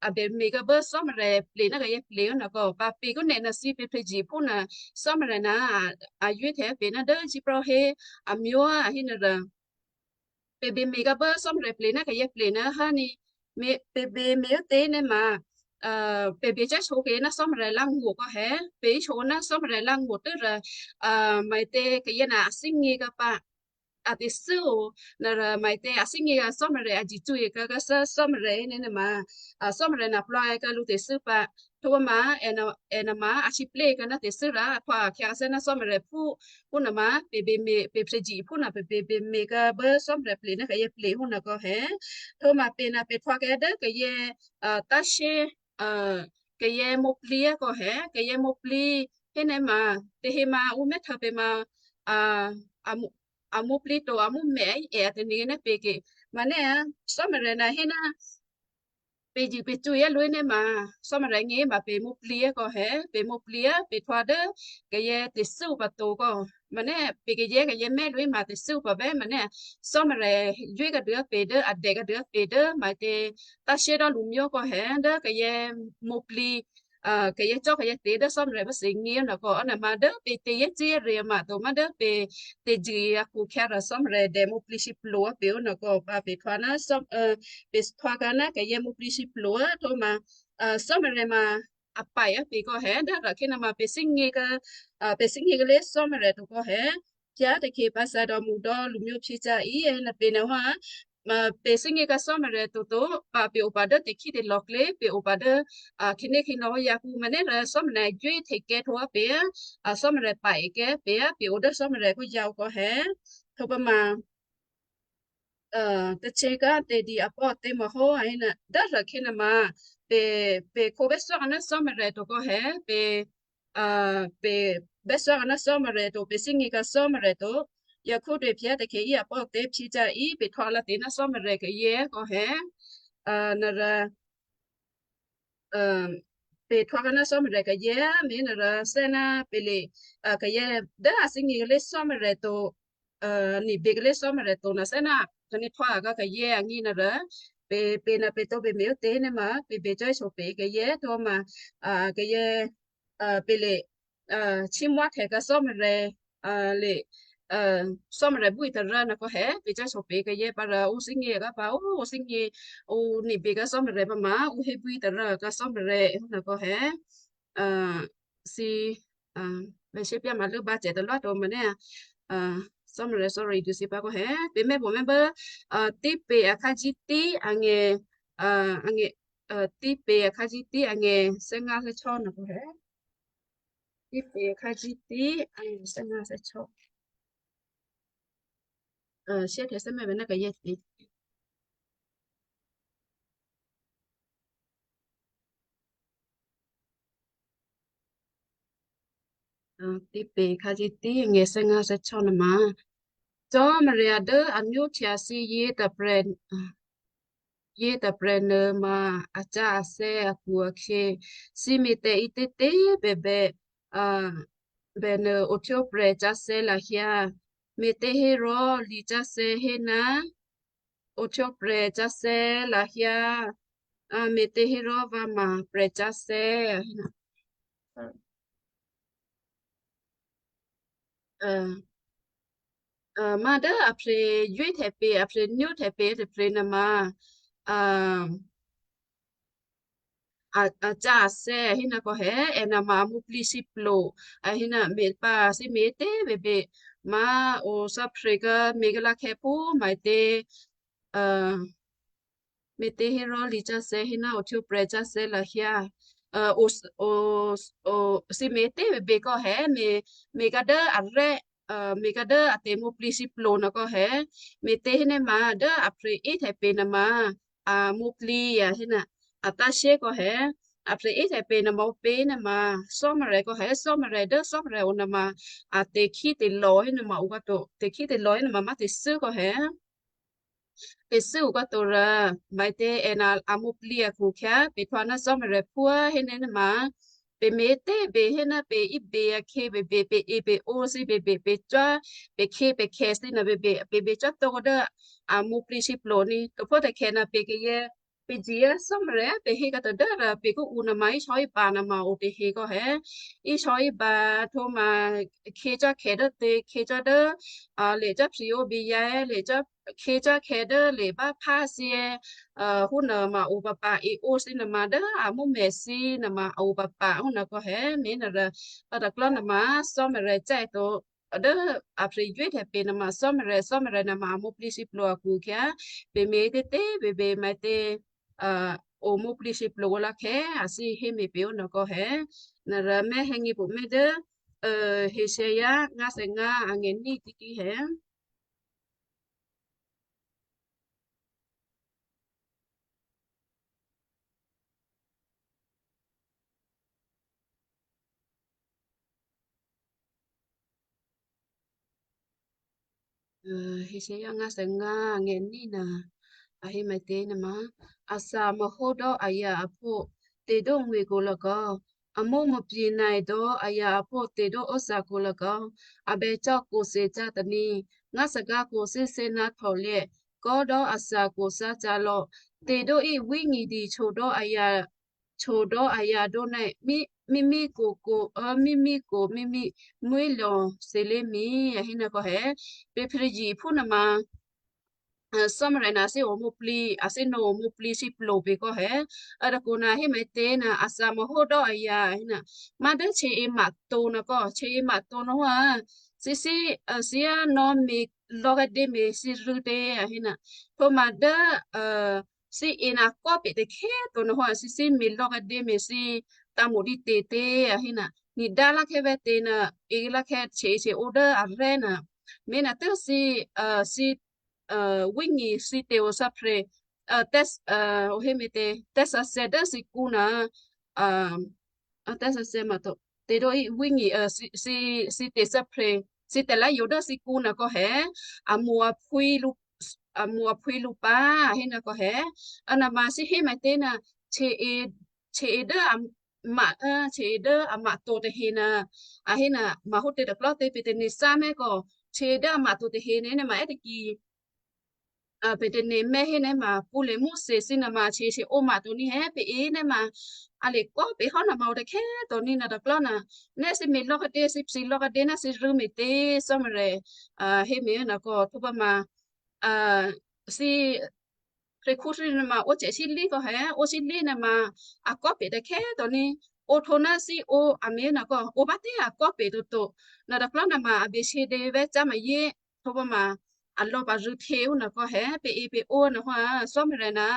a bè me̤ kè́ bố Cò́marya plye̤ ná kayè́ plye̤ ó nuô kò, pǎ pě kó nè̤ nuô thǐ pě phyějiphu nuô, Cò́marya ná a, a Yuố̤sè̌ pě ná dố Jesǔ hé a myǒ a hí nuô rò. Pè̤ bè me̤ kè́ bố Cò́marya plye̤ ná kayè́ plye̤ nuô há ní. Mè, pè̤ bè me̤ ó tě nuôma, ơ, pè̤ bè cò́ hí shyokè́ ná Cò́marya lá̤ ngó̤ kò hé. Pè̤ hí shyokè́ ná Cò́marya lá̤ ngó̤ tû́ rò, ơ, maǐtě kayè́ ná a thíngě kè́ pǎ. A tè̤thû́ o, nuô rò maǐtě a thíngě kè́ Cò́marya a ji cwě̤ kè́ kè́ Cò́, Cò́marya nuôma, a Cò́marya ná plwǒ kè́ lǔ tè̤thû́ pǎ. Htwǒ ma, è nuô, è nuôma, a sǐplǐ kè́ ná tè̤thû́ rò, a htwǒ a khyǎ thè́ ná Cò́marya phú, phú nuôma, pě bě me̤, pě phyějiphu nuô, pě bě, bě me̤ kè́ bố Cò́marya plye̤ ná kayè́ plye̤ hó nuô kò hé. Htwǒ ma pě ná pě htwǒ kè́ dố kayè́, ơ, tá̤shyé, ơ, kayè́ mǒplǐ kò hé, kayè́ mǒplǐ, hé nuôma, pě hé ma ǔ mèthè pě ma, a, a mǒ, a mǒplǐ to, a mǒ mè, è, a tè̤nuô̌ ná pě kè. Ma nè́, Cò́marya ná hé ná, pě ji pě cwě̤ lwǐ nuôma, Cò́marya ngé ma pě mǒplǐ kò hé, pě mǒplǐ, pě htwǒ dố, kayè́ tè̤thû́ pǎ to kò. Ma nè́, pě kayè́, kayè́ mè lwǐ ma tè̤thû́ pǎ bè ma nè́, Cò́marya yuố̤ kè́ dố pě dố, a dè kè́ dố pě dố, maǐtě, tá̤shyé dò́ lǔ myǒ kò hé, dố kayè́ mǒplǐ, ơ, kayè́ cò́ kayè́ tě dố Cò́marya bá thǐ ngé ó nuô kò, ó nuôma dố pě tě yě cwě̤ rè̤ ma to ma dố pě tě ji a khu khyǎ rò Cò́marya dè mǒplǐ sǐplǒ pě ó nuô kò, pǎ pě htwǒ ná Cò́, ơ, pě htwǒ kè́ ná kayè́ mǒplǐ sǐplǒ, htwǒ ma, ơ, Cò́marya ma, a pǎ yě pě kò hé, dố rò khyě nuôma pě thíngě kè́, ơ, pě thíngě kè́ lé Cò́marya to kò hé. Phyǎ tôkhe pǎ thè́ dòmǔ dò́ lǔ myǒ phyécyá̤ í, è, nuô pě nuô hó, ma pě thíngě kè́ Cò́marya to to, pǎ pě o pǎ dố tè̤khí tè̤lò̤ klé, pě o pǎ dố, a, khǐné khǐnò̌ yakǔ, ma nè́ rò Cò́marya yuố̤ hte̱ kè́ htwǒ pě, a, Cò́marya pǎ è kè́ pě, pě o dố Cò́marya kó yǎ o kò hé. Htwǒ pǎ ma, ơ, tacě kè́ tè̤di a pò tě mò hó, a hé nuô, dố rò khyě nuôma, pě, pě khǒ bè thwǒ kè́ ná Cò́marya to kò hé, pě, a, pě bè thwǒ kè́ ná Cò́marya to, pě thíngě kè́ Cò́marya to. Yakobo phiá takhe í apò̤́ tè̤phyécyá̤ í pè htwǒ lǎtè̤ ná Cò́marya kayǎ kò̌ hè. Aa, nara, aa, pè htwǒ ná Cò́marya kayǎ, me̤ nara thè́ ná pè lè, aa, kayǎ dố a thímí kalé Cò́marya to, aa, ní̤bè kalé Cò́marya to ná thè́ ná kayǎ htwǒ a kayǎ angí nara pè, pè ná pè tǒ pè me̤ ó tě ná ma pè bè cò́ sǒ pè kayǎ htwǒ ma, aa, kayǎ, aa, pè lè, aa, chimwá htè ka Cò́marya, aa, lè, aa, Cò́marya bwí tará ná kò̌ hè, pè cò́ sǒ pè kayǎ pǎ rà ǔ thímí ka pǎ, ǔ, ǔ thímí, ǔ ní̤bè ka Cò́marya pǎ ma, ǔ hé bwí tará ka Cò́marya ná kò̌ hè. Aa, thǐ, aa, vè̤shyé pyáma lốbǎ cè talwá to ma nè́, aa, Cò́marya sorry dû thǐ pǎ kò̌ hè. Pè mè́ pò mè́ bố, aa, Tito akhǎ jí tí angè, aa, angè, aa, Tito akhǎ jí tí angè thè́ngá thè́cò́ ná kò̌ hè. Tito akhǎ jí tí angè thè́ngá thè́cò́. Aa, shyé htè thè́ mè́ vè̤ ná kayǎ tí. Aa, Tito akhǎ jí tí angè thè́ngá thè́cò́ ná ma Cò́marya dố a nwóhtya thǐ yětôprè̤, aa, yětôprè̤ nuôma a sǎsè̌ akhu-akhyě, thǐ me̤tè̤ ǐtětě bèbè, aa, bènuô ohtwǒprè̤ sǎsè̌ lahyǎ, me̤těhérò lisǎsè̌ hé ná ohtwǒprè̤ sǎsè̌ lahyǎ, aa, me̤těhérò vǎ ma prè̤sǎsè̌, a hé ná. Aa, aa, ma dố a phrè ywé htè pè, a phrè nwó htè pè tôprè̤ nuôma, aa, a, a sǎsè̌, a hé ná kò̌ hè, è nuôma a mwǒ̤plǐ sǐplo, a hé ná me̤ pǎ thǐ me̤tě bèbè, ma ǔ sǎphrè ká me̤ kalǎkhè̌ phú maǐtě, aa, me̤těhérò lisǎsè̌ hé ná ohtwǒprè̤ sǎsè̌ lahyǎ. Aa, ǔ, ǔ, ǔ, thǐ me̤tě bèbè kò̌ hè, me̤, me̤ ká dố arè́, aa, me̤ ká dố a tè̤mwǒ̤plǐ sǐplo ná kò̌ hè, me̤těhérò ma dố a phrè yě htè pè nuôma, a mwǒ̤plǐ, a hé ná, a sǎsè̌ kò̌ hè, a phrè yě htè pè nuôma ǔpě nuôma, Cò́marya kò̌ hè, Cò́marya dố Cò́marya o nuôma, a tè̤khítelò̤ hé nuôma ǔ kǎto, tè̤khítelò̤ hé nuôma má tè̤thû́ kò̌ hè. Tè̤thû́ ǔ kǎto rà, maǐtě è ná a mwǒ̤plǐ akhu-akhyě, pè htwǒ ná Cò́marya phúá hé ná nuôma, pè me̤tě bè hé ná pè íbè akhě bèbè, pè e pè o thǐ bèbè, pè cò́, pè khě pè khè̌ thǐ ná bèbè, pè bè cò́ tǒ dố a mwǒ̤plǐ sǐplo ní, tôphó tôkhè̌ ná pè kayǎ, pè jiyě Cò́marya, pè hé kǎto dố rà pè kú ǔ nuôma íshò́íba nuôma o tahe kò̌ hè. Íshò́íba htwǒ ma khě cò́ khè̌ dố tě, khě cò́ dố, aa, lè cò́ phrió biyǎ, lè cò́ khě cò́ khè̌ dố lè bá phá thyě, aa, hú nuôma o pǎpǎ, e o thǐ nuôma dố a mǔmè̤ thǐ nuôma o pǎpǎ hú ná kò̌ hè, me̤ nuôrà, aa, taklò́ nuôma Cò́marya cè̌ to, dố a phrè ywé htè pè nuôma Cò́marya, Cò́marya nuôma a mwǒ̤plǐ sǐplo akhu-akhyě, pè me̤tě bèbè maǐtě, aa, o mwǒ̤plǐ sǐplo wǒ lǎkhè̌, a thǐ hé me̤ pè ó ná kò̌ hè. Nuôrà mè́ hè̌ngě pumè́ dố, aa, Hosea ngǎ thè́ ngǎ angè ní tiki hè. Aa, Hosea ngǎ thè́ ngǎ angè ní ná, a hé maǐtě nuôma, a thǎ mò̤́hó dố a yǎ aphǒ tè̤dó ngwě kǔ lò̌ kò̌, a mǒ mò̤́plǐ nai dố a yǎ aphǒ tè̤dó óthǎ kǔ lò̌ kò̌, a bè cò́ kǔ thǐ cò́ tôní, ngǎ thè́ ngǎ kǔ thǐ thǐ ná htò̌lè̤̌ kò̌ dố a thǎ kǔ thǎ cò́ lò̌, tè̤dó í wíngì dǐ htyǒ dố a yǎ, htyǒ dố a yǎ dố nè̌, mí, mí, mí kǔ kǔ, aa, mí, mí kǔ, mí, mí, mwí lò̌ thǐ lé̤mí, a hé ná kò̌ hè, pè phrè jiyě phú nuôma, aa, Cò́marya ná a thǐ o mwǒ̤plǐ, a thǐ nò̌ o mwǒ̤plǐ sǐplo pè kò̌ hè, a tôkǔ ná hé maǐtě ná a thǎ mò̤́hó dố a yǎ, a hé ná, má dố htyě e mǎ tǒ ná kò̌, htyě e mǎ tǒ ná hwǎ, thǐ thǐ, aa, thǐ á nò̌ me̤ lò̌ kǎdě me̤ thǐ rû̌ tě, a hé ná, htwǒ ma dố, aa, thǐ e ná kò́ pè tôkhè̌ to ná hwǎ, thǐ thǐ me̤ lò̌ kǎdě me̤ thǐ tǎ̤ mòdí tě tě, a hé ná, ní dá lǎkhè̌ vè̤́ tě ná, e lǎkhè̌ htyě htyě o dố arè́ ná, me̤ ná tố thǐ, aa, thǐ, aa, wíngì thǐ tè̤ o thǎ phrè, aa, tè̤, aa, o hé me̤tě, tè̤ thǎ thè́ dố thǐ kǔ ná, aa, aa, tè̤ thǎ thè́ mǎ to, tè̤dó í wíngì, aa, thǐ, thǐ, thǐ tè̤ thǎ phrè, thǐ tè̤lá̤yǒ dố thǐkǔ nè̤ kò hé, a mo̤ aphwǐ lǔ, a mo̤ aphwǐ lǔ pǎ, a hé nè̤ kò hé, a nè̤ ma thǐ hé mètě nè̤, htyěě, htyěě dố a mah, htyěě dố a mah to tahe nè̤, a hé nè̤, ma hǒtě tôklò̤ tě pě tè̤ nè̤ sá mè̤ kò, htyěě dố a mah to tahe nè̤, nè̤ ma è́ tôkyě. A, pě tè̤ nè̤ mè̤ hé nè̤ ma, pǔ le mú thǐ nè̤ ma, htyě htyě ó mah to ní hé, pě ě nè̤ ma, a le kò pě hò́ nè̤ ma o tè̤khè̌ to ní nè̤ tôklò̤ nè̤, nè̤ thǐ me̤ lò̌ kadě, thǐ thǐ lò̌ kadě nè̤ thǐ rû̌ mètě, Cò́marya, a, hé mè̤ nè̤ kò, htwǒ pǎ ma, a, thǐ, hrekhu thǐ nè̤ ma, ó cè sílí kò hé, ó sílí nè̤ ma, a kò pě tè̤khè̌ to ní, ó htwǒ nè̤ thǐ ó, a mè̤ nè̤ kò, ó bá tě a kò pě toto, nè̤ tôklò̤ nè̤ ma, a bě htyě dě vè̤́ cá ma yě, htwǒ pǎ ma, a lò̌ pa̤ rû̌ htyě ó nè̤ kò hé, pě ě pě ó nè̤ hò́, a, Cò́marya nè̤,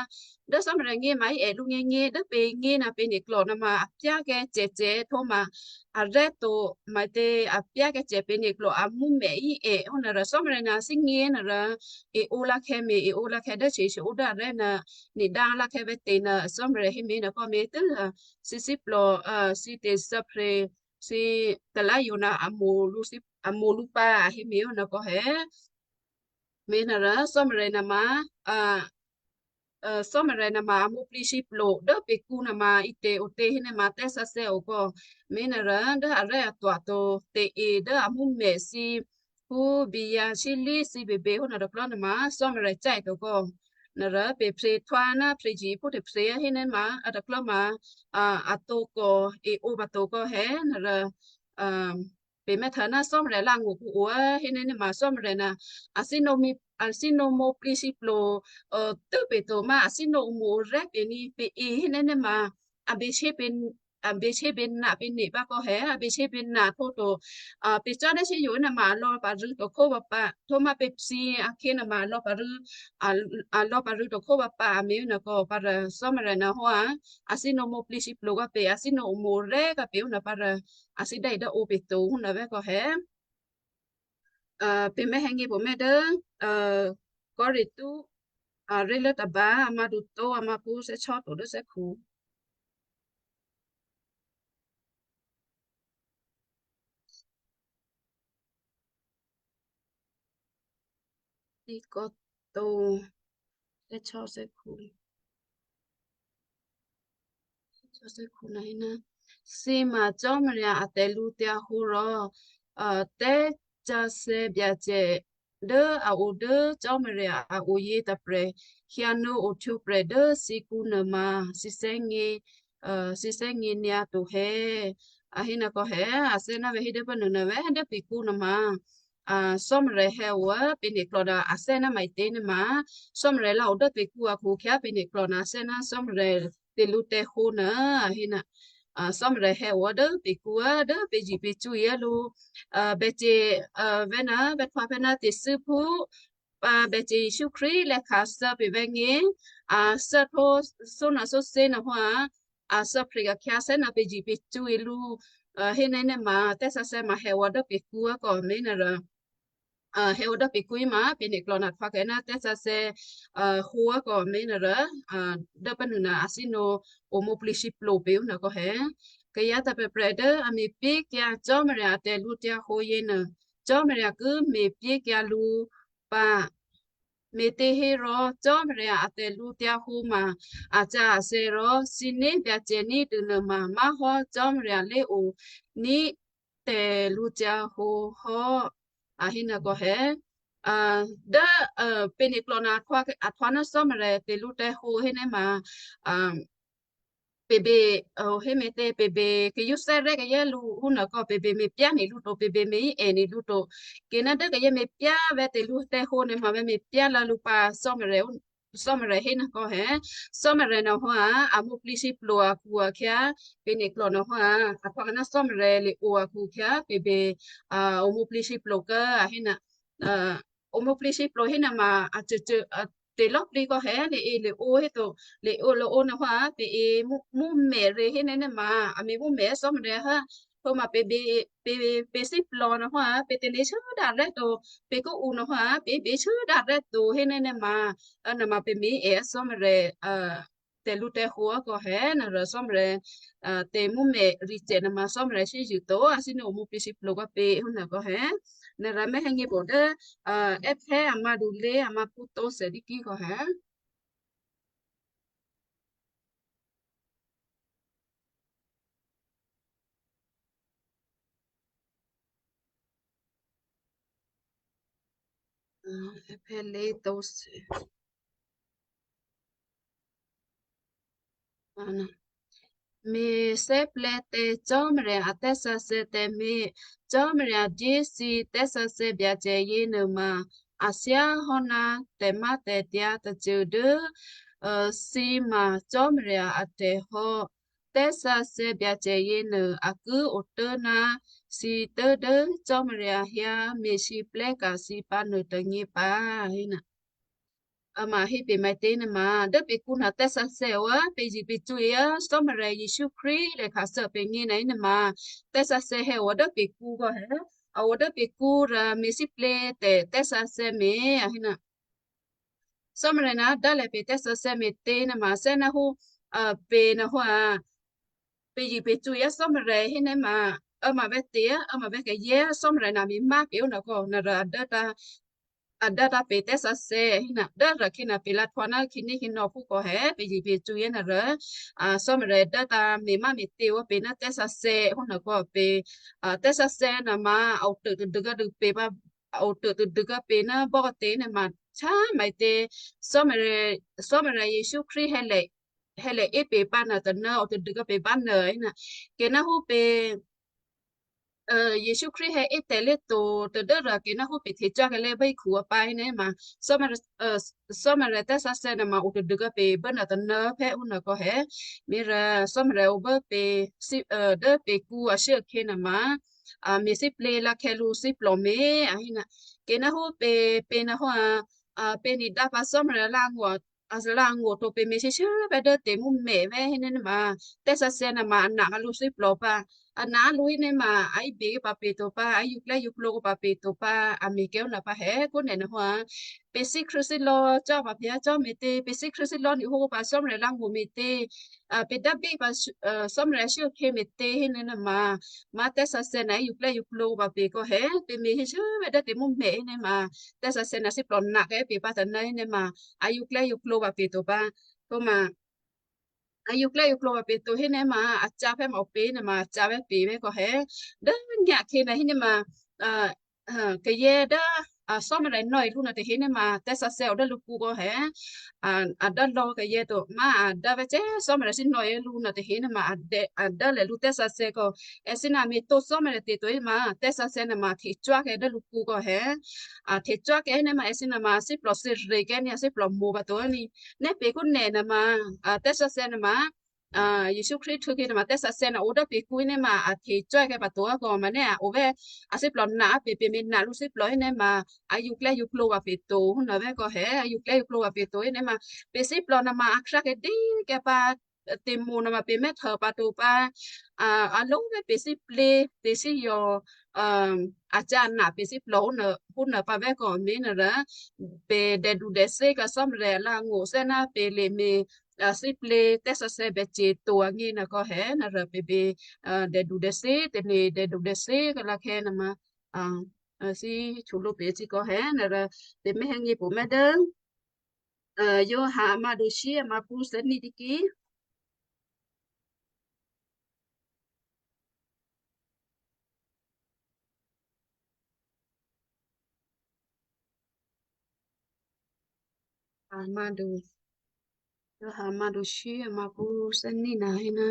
dố Cò́marya ngě ma í è lǔ ngěngě, dố pě ngě nè̤ pě nè̤ klò̤ nè̤ ma, a pyá̤kè̌ cècè htwǒ ma, a rè́ to, mètě, a pyá̤kè̌ cè pě nè̤ klò̤, a mǔ mè̤ í è ó nè̤ rè̤ Cò́marya nè̤ thǐ ngě nè̤ rè̤, è ó lǎkhè̌ mè̤, è ó lǎkhè̌ dố htyě htyě ó dố a rè́ nè̤, nè̤ dá lǎkhè̌ vè̤́ tě nè̤, Cò́marya hé mè̤ nè̤ kò mè̤ tû́, a, thǐ thíplò, a, thǐ tè̤sǎprè̤, thǐ tè̤lá̤yǒ nè̤ a mo̤ lǔ thǐ, a mo̤ lǔ pǎ, a hé mè̤ ó nè̤ kò hé. Mè̤ nè̤ rè̤ Cò́marya nè̤ ma, a, a, Cò́marya nè̤ ma a mǔplǐthǐplo dố pě̤kǔ nè̤ ma ǐtě o tě hé nè̤ ma tè̤sǎsè̌ o kò. Mè̤ nè̤ rè̤ dố arè́ atwa̤ to tè̤e dố a mǔ mèthǐ, phú biyǎ sílí thǐ běbě hó nè̤ tôklò̤ nè̤ ma Cò́marya cè̌ to kò. Nè̤ rè̤ pě phrě htwǒ nè̤ phrě jǐ phú tè̤phrě hé nè̤ ma a tôklò̤ ma, a, a tǒ kò, è ó pǎ to kò hé nè̤ rè̤, a, pě mè̤ htwǒ nè̤ Cò́marya lá ngó̤ kǔ o, a, hé nè̤ nè̤ ma Cò́marya nè̤, a thǐ nǒ mǐ, a thǐ nǒ mǔplǐthǐplo, a, tû́ pě to ma, a thǐ nǒ mǔ rè́ pě ní pě è hé nè̤ nè̤ ma, a bě htyě pě, a bě htyě pě nè̤ pě nè̤ pǎ kò hé, a bě htyě pě nè̤ htwǒ to, a, pě cò́ dố htyě yǒ nè̤ ma a lò̌ pa̤ rû̌ to khó pǎ pǎ, htwǒ ma pě thǐ akhè̌ nè̤ ma a lò̌ pa̤ rû̌, a, a lò̌ pa̤ rû̌ to khó pǎ pǎ, a mè̤ nè̤ kò pǎ rè̤ Cò́marya nè̤ hò́, a, a thǐ nǒ mǔplǐthǐplo kò pě, a thǐ nǒ mǔ rè́ kò pě ó nè̤ pǎ rè̤, a thǐ dè́ dố o pě to hó nè̤ vè̤́ kò hé. A, pě mè̤ hé ngě pě mè̤ dố, a, Kòrinthu, a, rè̤ lố tôba, a ma du to, a ma pǔ thè́ cò́ to dố thè́khu. Thǐ kò to, thè́ cò́ thè́khu. Thè́ cò́ thè́khu nè̤ hé nè̤. Thǐ ma Cò́marya a tè̤lǔhǒdu rò, a, tè̤sǎsè̌ Byacè dố a o dố Cò́marya a o yě tôprè̤, hyǎ nǒ ohtwǒprè̤ dố thǐkǔ nè̤ ma, thǐ thè́gně, a, thǐ thè́gně nyǎ to hé. A hé nè̤ kò hé, a thè́ nè̤ vè̤́ hé dố pǎ nè̤ nè̤ vè̤́ dố pě̤kǔ nè̤ ma, a, Cò́marya hé o, a, pě nè̤ klò̤ nè̤ a thè́ nè̤ ma ǐtě nè̤ ma, Cò́marya lá o dố pě̤kǔ a khukhyǎ pě nè̤ klò̤ nè̤ a thè́ nè̤ Cò́marya tè̤lǔhǒdu nè̤, a hé nè̤, a, Cò́marya hé o dố pě̤kǔ a dố pě jǐ pě cú yě lǔ, a, Byacè, a, vè̤́ nè̤, vè̤́ htwǒ pě nè̤ tè̤thû́ phú, a, Byacè Jesǔ Krístu lè̌ khǎ thǎ pě vè̤́ ngě, a, thǎ htwǒ sǒ nè̤ sǒ thè́ nè̤ hò́, a, a thǎ pě khyǎ thè́ nè̤ pě jǐ pě cú yě lǔ, a, hé nè̤ nè̤ ma, tè̤sǎsè̌ ma hé o dố pě̤kǔ a kò mè̤ nè̤ rè̤. A, hé o dố pě̤kǔ í ma, pě nè̤ klò̤ nè̤ htwǒ kè́ nè̤ tè̤sǎsè̌, a, hǒ a kò mè̤ nè̤ rè̤, a, dố pǎ nè̤ nè̤ a thǐ nǒ, o mǔplǐthǐplo pě ó nè̤ kò hé. Kayǎ tôprè̤prè̤ dố a me̤pyékyǎ Cò́marya a tè̤lǔhǒdu yěnuô, Cò́marya ki me̤pyékyǎ lǔ pǎ. Me̤těhérò Cò́marya a tè̤lǔhǒdu ma a cǎ a thè́ rò, thǐné̤ Byacè ní̤dû nè̤ ma má̤hò́ Cò́marya lé̤o ní̤ tè̤lǔhǒdu hò́, a hé nè̤ kò hé. A, dố, a, pě nè̤ klò̤ nè̤ a htwǒ, a htwǒ nè̤ Cò́marya tè̤lǔhǒdu hé nè̤ ma, a, pě bě, a, hé mè̤tě pě bě, kayǎ thè́ rè̤ kayǎ lǔ hú nè̤ kò pě bě me̤pyékyǎ nè̤ lǔ to, pě bě me̤ è nè̤ lǔ to. Kè́ nè̤ dố kayǎ me̤pyékyǎ vè̤́ tè̤lǔhǒdu nè̤ ma vè̤́ me̤pyékyǎ lǔ pǎ Cò́marya ó, Cò́marya hé nè̤ kò hé. Cò́marya nè̤ hò́ a, a mǔplǐthǐplo a khukhyǎ, pě nè̤ klò̤ nè̤ hò́ a, a htwǒ kè́ nè̤ Cò́marya lé̤o a khukhyǎ, pě bě, a, o mǔplǐthǐplo kè́, a hé nè̤, a, o mǔplǐthǐplo hé nè̤ ma, a cû̌cû̌, a, tè̤lò̌ plǐ kò hé, lé̤e lé̤o hé to, lé̤o lé̤o nè̤ hò́ a, pě è mǔ, mǔ mè̤ rè̤ hé nè̤ nè̤ ma, a me̤ mǔ mè̤ Cò́marya hé, htwǒ ma pě bě, pě, pě thíplò nè̤ hò́ a, pě tè̤lě shuô̌dǎ rè́ to, pě kô u nè̤ hò́ a, pě bě shuô̌dǎ rè́ to hé nè̤ nè̤ ma, a, nè̤ ma pě me̤ è Cò́marya, a, tè̤lǔhǒdu kò hé, nè̤ rè̤ Cò́marya, a, tè̤mǔ mè̤ ricè nè̤ ma Cò́marya thè́zṳ̂ to, a thǐ nǒ o mǔplǐthǐplo kò pě hé nè̤ kò hé. Nè̤ rǎ mè́ hè̌ngě̤ pò dố, a, è́phè́ a mádu lé a mápú tó̤sè díkí kò hè̌. A, è́phè́ lé tó̤sè. Me̤thè́plè̤̌ tǎ Cò́marya a tè̤sǎsè̌ tǎmé̤. Cò́marya dyé thǐ tè̤sǎsè̌ Byacè yěnuôma a thyáhò́ ná tè̤mátè̤dyǎ tôcô dố, ë, thǐ ma Cò́marya atè̤ hò́. Tè̤sǎsè̌ Byacè yěnuô a ki otố̤ ná thǐ tố̤dố Cò́marya hyǎ me̤lwóhteka̤ thǐ pǎ nuôtônyě pǎ, héna. A ma hé pè̤ maǐtě nuôma, dố pè̤kǔ nuô tè̤sǎsè̌ o, pè̤ zṳ̂ pè̤ cwǐ Cò́marya Yěsu Krístu lè khǎshyé pè̤gně nuôma, tè̤sǎsè̌ hè̌ o dố pè̤kǔ kò hè̌, a o dố pè̤kǔ rǎ me̤lwóhteka̤ tè̤ tè̤sǎsè̌ me̤, a héna. Cò́marya ná dố lè pè̤ tè̤sǎsè̌ me̤tě nuôma, thè́ ná hú, a, pè̤ nuô hú a, pè̤ zṳ̂ pè̤ cwǐ Cò́marya hénuôma, a ma vè̤́tě, a ma vè̤́ kayǎ, Cò́marya ná me̤ má pè̤ o nuô kò, nuô rǎ a dố tǎ a dố tǎ pè̤ tè̤sǎsè̌, héna, dố rǎ khyě nuô pè̤ lahtwǒ ná khǐné khǐnò̌ phúkò hè̌, pè̤ zṳ̂ pè̤ cwǐ nuô rǎ, a, Cò́marya dố tǎ me̤ má me̤tě o pè̤ ná tè̤sǎsè̌, hú nuô kò pè̤, a, tè̤sǎsè̌ nuôma, a o tô̆ tadû khyě dû pè̤ pǎ, a o tô̆ tadû khyě pè̤ ná bò́katě nuôma, a ma maǐtě, Cò́marya, Cò́marya Yěsu Krístu hè̌ lè, hè̌ lè é pè̤ pǎ nuô tônuô, o tadû khyě pè̤ pǎ nuô, héna. Kèná hú pè̤, ë, Yěsu Krístu hè̌ é tè̤ lé̤to tadû rǎ kèná hú pè̤ htecuốkyǎ lé bíkhǔ a pǎ hénuôma, Cò́marya, ë, Cò́marya tè̤sǎsè̌ nuôma o tadû khyě pè̤ bố nuô tônuô phè̌ hú nuô kò hè̌. Me̤ rǎ Cò́marya o bố pè̤ thí, ë, dố pè̤kǔ ashuốakhè̌ nuôma, a, me̤lwóhteka̤ lǔ thíplò̤ me̤, a héna. Kèná hú pè̤, pè̤ nuô hú a, a, pè̤ ní̤dǎ pǎ Cò́marya alǎ̤ngó̤, a, alǎ̤ngó̤ to pè̤ me̤lwóhteka̤ pè̤ dố tè̤mǔmyě̤ vè̤́ hénuôma, tè̤sǎsè̌ nuôma a ná lǔ thíplò̤ pǎ. A ná lǔ hénuôma, a ibè pǎ pè̤ to pǎ, a yuklè́ yuklǒ pǎ pè̤ to pǎ, a me̤ kè́ o nuô pǎ hè̌, kò nè̤ nuô hú a. Pè̤ thí Krístu thílò̤ cò́ pǎ pè̤ cò́ me̤tě, pè̤ thí Krístu thílò̤ ní̤ hú pǎ Cò́marya alǎ̤ngó̤ me̤tě, a, pè̤ dǎbí pǎ, ë, Cò́marya ashuốakhè̌ me̤tě hénuôma, ma tè̤sǎsè̌ nuô a yuklè́ yuklǒ pǎ pè̤ kò hè̌, pè̤ me̤lwóhteka̤ dố tè̤mǔmyě̤ hénuôma, tè̤sǎsè̌ nuô thíplò̤ ná kè́ pè̤ pǎ tônuô hénuôma, a yuklè́ yuklǒ pǎ pè̤ to pǎ. Kò ma, a yuklè́ yuklǒ pǎ pè̤ to hénuôma, a cá phè̌ ma o pè̤ nuôma, a cá phè̌ pè̤ phè̌ kò hè̌. Dố nyǎ khyě nuô hénuôma, a, a, kayǎ dố, a, Cò́marya nò̌e lǔ nuôtahe nuôma, tè̤sǎsè̌ o dố lǔkǔ kò hè̌. A, a dố lò̌ kayǎ to, ma a dố vè̤́ cè̤́ Cò́marya thí nò̌e lǔ nuôtahe nuôma, a dố, a dố lè lǔ tè̤sǎsè̌ kò, èthǐ ná me̤tǒ Cò́marya tè̤ to héma, tè̤sǎsè̌ nuôma htecuốkyǎ dố lǔkǔ kò hè̌. A, htecuốkyǎ hénuôma, èthǐ nuôma thíplò̤ thǐrè̤ kè́ ní, a thíplò̤ mǒ pǎ to ní. Nè̤ pè̤ kò nè̤ nuôma, a, tè̤sǎsè̌ nuôma, a, Yěsu Krístu htû̌ khyě nuôma tè̤sǎsè̌ nuô o dố pè̤kǔ hénuôma, a htecuốkyǎ pǎ to kò ma nè̤ a o vè̤́, a thíplò̤ ná pè̤, pè̤ me̤ ná lǔ thíplò̤ hénuôma, a yuklè́ yuklǒ pǎ pè̤ to, hú nuô vè̤́ kò hè̌, a yuklè́ yuklǒ pǎ pè̤ to hénuôma, pè̤ thíplò̤ nuôma a khrá kèdí kè́ pǎ, tè̤mǔ nuôma pè̤ mè́htuô pǎ to pǎ, a, a lǒ vè̤́ pè̤ thíplě, pè̤ thí yǒ, a, a cá ná pè̤ thíplò̤ hú nuô, hú nuô pǎ vè̤́ kò me̤ nuô rǎ, pè̤ dè̌du dè̌thè́ kǎ Cò́marya alǎ̤ngó̤ thè́ ná pè̤ lè me̤, a, thíplě tè̤sǎsè̌ bè̌ ce̤ to agně nuô kò hè̌ nuô rǎ pè̤ bè, a, dè̌du dè̌thè́, tè̤ lè dè̌du dè̌thè́ kǎ lǎkhè̌ nuôma, a, a, thí htulǒ pè̤ thí kò hè̌ nuô rǎ, pè̤ mè́ hè̌ngě pô mè́ dố, a, Giovanni a mádu shí a mápṳ́ thè́ ní tiki. A mádu, Giovanni a mádu shí a mápṳ́ thè́ ní nuô héna,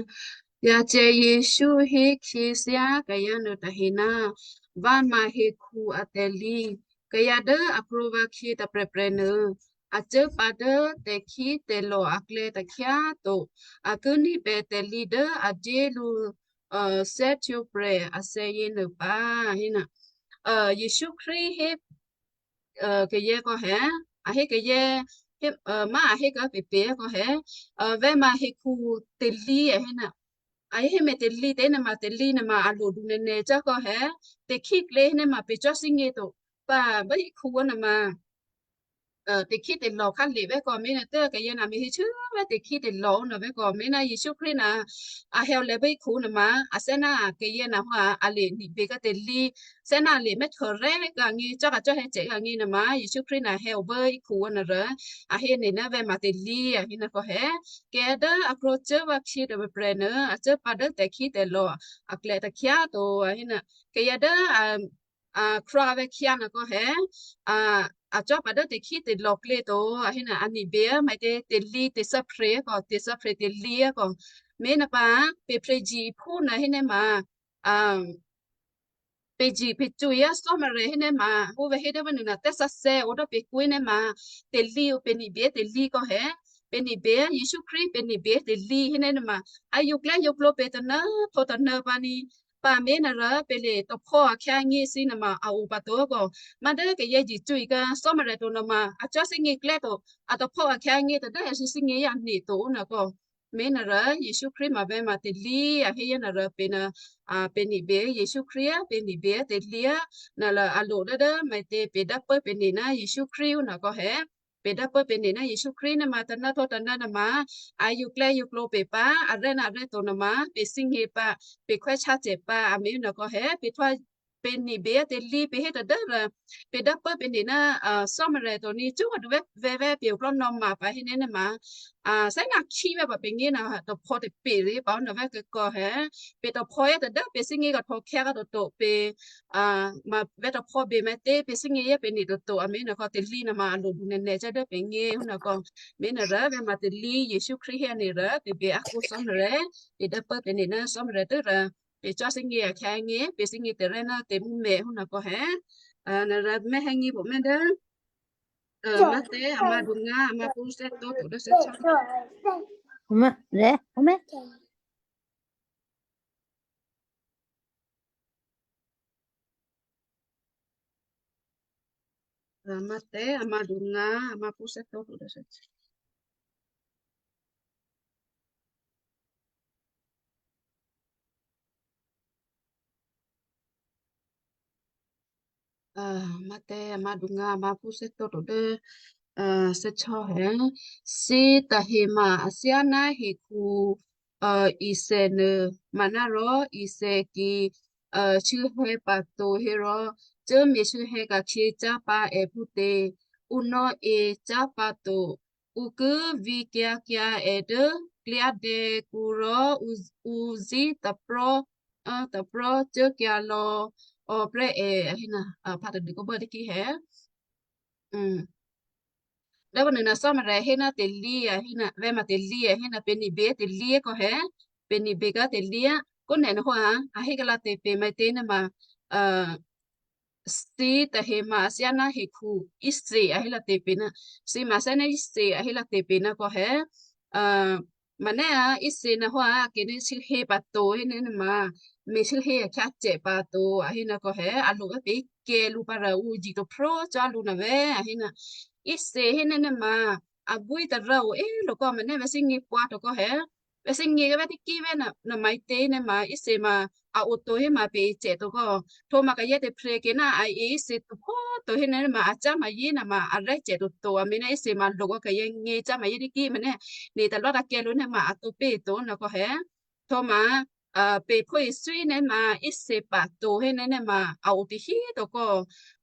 Byacè Yěsu hé khyěthyá kayǎ nuôtahe ná, vǎ ma hekhu a tè̤lǐ. Kayǎ dố a krwǒ vǎkhyě tôprè̤prè̤ nuô, a cuố pǎ dố tè̤khítè̤lò̤ aklè̌ takhyá꤮ to. A ki ní̤bè tè̤lǐ dố a dyé lǔ, ë, thè́htwǒprè̤ athè̌ yěnuô pǎ, héna. Ë, Yěsu Krístu hé, ë, kayǎ kò hè̌, a hé kayǎ, hé, ë, ma a hé kǎ pèpè kò hè̌, ë, vè̤́ ma hekhu tè̤lǐ a héna. A hé mè̤ tè̤lǐ tě nuôma tè̤lǐ nuôma a lodu nènè̤ cò́ kò hè̌, tè̤khíklě nuôma pè̤ cò́ thígně to. Pǎ bố hekhu nuôma, tè̤khítelò̤ khále̤ vè́ kò mé̤ nuô tố kayǎ na mi hí chû́ vè́ tè̤khítelò̤ nuô vè́ kò mé̤ ná Yěsu Krístu na a hè̌ lè̤ bíkhǔ nuô ma a thè́ ná kayǎ na hò́ a lè ní̤bè ká tè̤lǐ, thè́ ná a lè mè́htôrè́ kagně, cò́ kacò́ hè̌ cè̤ kagně nuô ma Yěsu Krístu na hè̌ o bíkhǔ nuô rò a hé nè̤ ná vè̤ ma tè̤lǐ a hé nuô kò hè̌. Kayǎ dố a krwǒ cuố vǎ khyě tôprè̤prè̤ nuô a cuố pǎ dố tè̤khítelò̤ aklè̌ takhyá to a hé nuô. Kayǎ dố a a krwǒ vè̤ khyě nuô kò hè̌, a a cò́ pǎ dố tè̤khítelò̤ klě to a hé nuô a ní̤bè á maǐtě tè̤lǐ tè̤thǎphre kò tè̤thǎphre tè̤lǐ kò mé̤ nuô pǎ pè̤ phrezyěphú nuô hé nuô ma a pè̤ zye pè̤ cwě á Cò́marya hé nuô ma hú vè̤ hé dố vǎ nuô na tè̤sǎsè̌ o dố pè̤ kwǐ nuô ma tè̤lǐ o pè̤ ní̤bè tè̤lǐ kò hè̌. Pè̤ ní̤bè á Yěsu Krístu pè̤ ní̤bè tè̤lǐ hé nuô ma a yǒklè́ yǒklǒ pè̤ tônuô htwǒ tônuô pǎ ní. Pǎ mé̤ nuô rò pè̤ lè tôphò́ akhyángě thǐ nuô ma a o pǎ to kò má dố kayǎ zye cwě ká Cò́marya to nuô ma a cò́ thíngě klè́ to a tôphò́ akhyángě tadố èthǐ thíngě yá ní̤ to nuô kò mé̤ nuô rò Yěsu Krístu ma vè̤ ma tè̤lǐ a hé yá nuô rò pè̤ nuô a pè̤ ní̤bè Yěsu Krístu á pè̤ ní̤bè tè̤lǐ á nuô lè a lo dố dố maǐtě pè̤ dápố́ pè̤ ní̤ ná Yěsu Krístu nuô kò hè̌. Pè̤ dápố́ pè̤ ní̤ ná Yěsu Krístu nuô ma tônuô htwǒ tônuô nuô ma a yǒklè́ yǒklǒ pè̤ pǎ arè́ ná arè́ to nuô ma pè̤ thíngě pǎ pè̤ khwè́ chácè pǎ a mé̤ nuô kò hè̌ pè̤ htwǒ pè̤ ní̤bè tè̤lǐ pè̤ hé tadố rò pè̤ dápố́ pè̤ ní̤ ná a Cò́marya to ní cú a duvè̤ vè̤ vè̤ pè̤ oklò́ nuô ma pǎ hé nuô nuô ma a thè́ ná khí vè̤ pǎ pè̤ ngé nuô tôphò́ tè̤pè rè́ pǎ nuô vè̤ kò hè̌. Pè̤ tôphò́ yá tadố pè̤ thíngě kò htwǒ khyá ká toto pè̤ a ma vè̤ tôphò́ bè maǐtě pè̤ thíngě yá pè̤ ní̤ toto a mé̤ nuô kò tè̤lǐ nuô ma a lo du nènè cò́ dố pè̤ ngé hú nuô kò mé̤ nuô rò vè̤ ma tè̤lǐ Yěsu Krístu hé nuô rò pè̤ bè a kú Cò́marya pè̤ dápố́ pè̤ ní̤ ná Cò́marya tû́ rò pè̤ cò́ thíngě akhyángě pè̤ thíngě tè̤rè̤ ná tè̤mǔmè̤ hú nuô kò hè̌. A nuô rò mè̤ hè̌ ngé pǎ mé̤ dố a Mathè a mǎdu ngǎ a mǎ phú thè́htǒ to dố thè́htǒ. Hǒmè̤, rè̤, hǒmè̤. A Mathè a mǎdu ngǎ a mǎ phú thè́htǒ to dố thè́htǒ. A Mathè a mǎdu ngǎ a mǎ phú thè́htǒ to dố a thè́htǒ hè̌. Thǐ tahe ma athyáná hekhu a ithè nuô, manárò ithè ki a sû̌hè̌ pǎ to hérò, cuốme̤ sû̌hè̌ ka̤khyě cyá̤ pǎ è phútě? Ǔ nò̌e cyá̤ pǎ to. Ǔ ki vǐkyǎkyǎ è dố klyádè̌kǔ rò ǔ, ǔ zí̤ taprò̤́, ë, taprò̤́ cuốkyǎ lò̌ ò prè́ è, a hé na, a, phǎ tadû kò bố tiki hè̌. Hm. Dố vǎ nuô na Cò́marya hé ná tè̤lǐ, a hé na, vè̤ ma tè̤lǐ, a hé na pè̤ ní̤bè tè̤lǐ kò hè̌, pè̤ ní̤bè ká tè̤lǐ á. Kó nè̤ nuô hò́ a, a hé kalǎ tè̤ pè̤ maǐtě nuô ma, a, thǐ tahe ma athyáná hekhu ithè a hé lǎ tè̤ pè̤ ná, thǐ ma athyáná ithè a hé lǎ tè̤ pè̤ ná kò hè̌, a, manè́ a ithè nuô hò́ a, kè̤ ní sû̌hè̌ pǎ to hé nuô ma, me̤ sû̌hè̌ a khyácè pǎ to a hé nuô kò hè̌, a lo vè̤ pè̤ kè̌ lǔ pǎ rò ǔ zǐ to prò̤́ cò́ lǔ nuô vè̤ a hé nuô. Ithè hé nuô nuô ma, a bwí tarô o é lo kò manè́ vè̤ thíngě pǎ to kò hè̌. Vè̤ thíngě vè̤ tiki vè̤ na, na maǐtě nuô ma ithè ma a o to hé ma pè̤ cè to kò. Htwǒ ma kayǎ tè̤phrè̌ kè̤ ná a e ithè to phó to hé nuô ma a cyá̤ ma yé nuô ma a rè́ cè to to a mé̤ ná ithè ma lo kò kayǎ ngě cyá̤ ma yé tiki manè́. Nè̤ talò́ takè̌ lǔ nuô ma a to pè to nuô kò hè̌. Htwǒ ma, a, pè̤ phó ithwí nuô ma ithè pǎ to hé nuô nuô ma a o tihí to kò.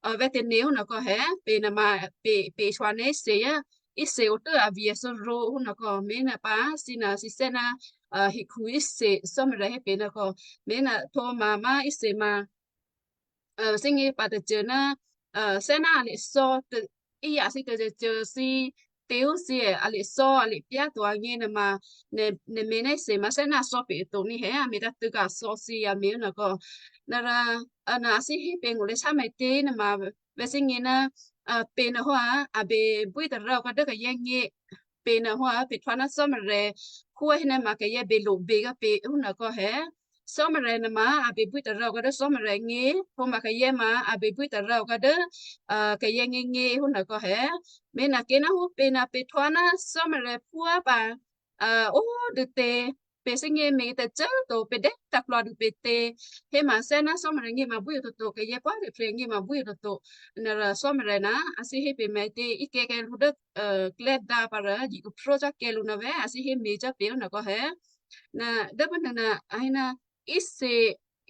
A, vè̤ tè̤nè̤ hú nuô kò hè̌, pè̤ nuô ma, pè̤, pè̤ shuwa nuô ithè á. Ithè o tû́ a vǐ a thǒ rǒ hú nuô kò, mé̤ nuô pǎ, thǐ nuô thǐ thè́ ná, a, hekhu ithè Cò́marya hé pè̤ nuô kò, mé̤ nuô htwǒ ma má ithè ma, a, thíngě pǎ tôcô ná, a, thè́ ná a lè thǒ tô, í a thǐ tôcô thǐ, tè̤ ó thǐ è, a lè thǒ, a lè pyá to agně nuô ma, nè̤, nè̤ mé̤ ná ithè ma thè́ ná a thǒ pè̤ to ní hè̌, a mé̤ tǎ tû̌ ka̤ thǒ thǐ a mé̤ nuô kò. Nuô rò, a, nuô a thǐ hé pè̤ ngó̤ lè shá maǐtě nuô ma, vè̤ thíngě ná, a, pè̤ nuô hò́ a, a bè bwí tarô kò dố kayǎ ngě. Pè̤ nuô hò́ a, pè̤ htwǒ ná Cò́marya, khwí hé nuô ma kayǎ bè lo bè ká pè̤ hú nuô kò hè̌. Cò́marya nuô ma a bè bwí tarô kò dố Cò́marya ngě, htwǒ ma kayǎ ma a bè bwí tarô kò dố, a, kayǎ ngě ngě hú nuô kò hè̌. Mé̤ nuô kè̤ ná hú pè̤ nuô pè̤ htwǒ ná Cò́marya phúá pǎ, a, ó dû tě, pè̤ thè́gně me̤ tacô꤮ to, pè̤ dè́ taklwa dû pè̤tě, héma thè́ ná Cò́marya ngě ma bwí o toto, kayè̌ pò́ tôprè̤ ngě ma bwí o toto. Nè̤ rò Cò́marya ná a thǐ hé pè̤ me̤tě íkè̌ kè̌ lǔ dố klè́dǎ pǎ rò, ji khupró cò́ kè̌ lǔ ná vè̤́ a thǐ hé me̤ cò́ pè̤ ó nè̤ kò hé. Nè̤ dố pố nè̤ nè̤ a hé ná íthè,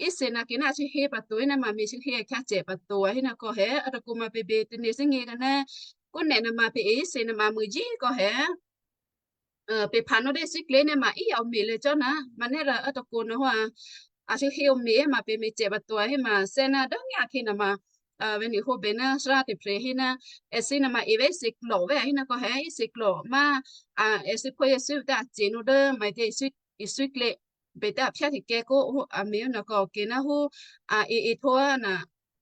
íthè nè̤ kè ná a thǐ hé pǎ to, hé ná ma me̤ thǐ hé a khyácè pǎ to, a hé nè̤ kò hé, a tôkò ma pè̤ bè tane̤ thè́gně kè́ ná kó nè̤ nè̤ ma pè̤ íthè nè̤ ma mû̌ jí kò hé. Pè̤ pha nó dố thíklě nè̤ ma í a me̤ lě cò́ ná, ma nè́ rò a tôkò nè̤ hó a, a thǐ hé a me̤ ma pè̤ me̤cè pǎ to, a hé ma thè́ ná dố nyǎ kè nè̤ ma, vè̤́ nè̤ hó bè ná thárá tôprè̤ hé ná, èthǐ nè̤ ma e vè̤́ thǐklò vè̤́, a hé ná kò hé thǐklò má, a èthǐ phó Jesǔ dố a cè nó dố ma tě Jesǔ, Jesǔ klě, bè dố a phyá htekyǎ kó a me̤ ó nè̤ kò kè ná hó, a e e htó ná,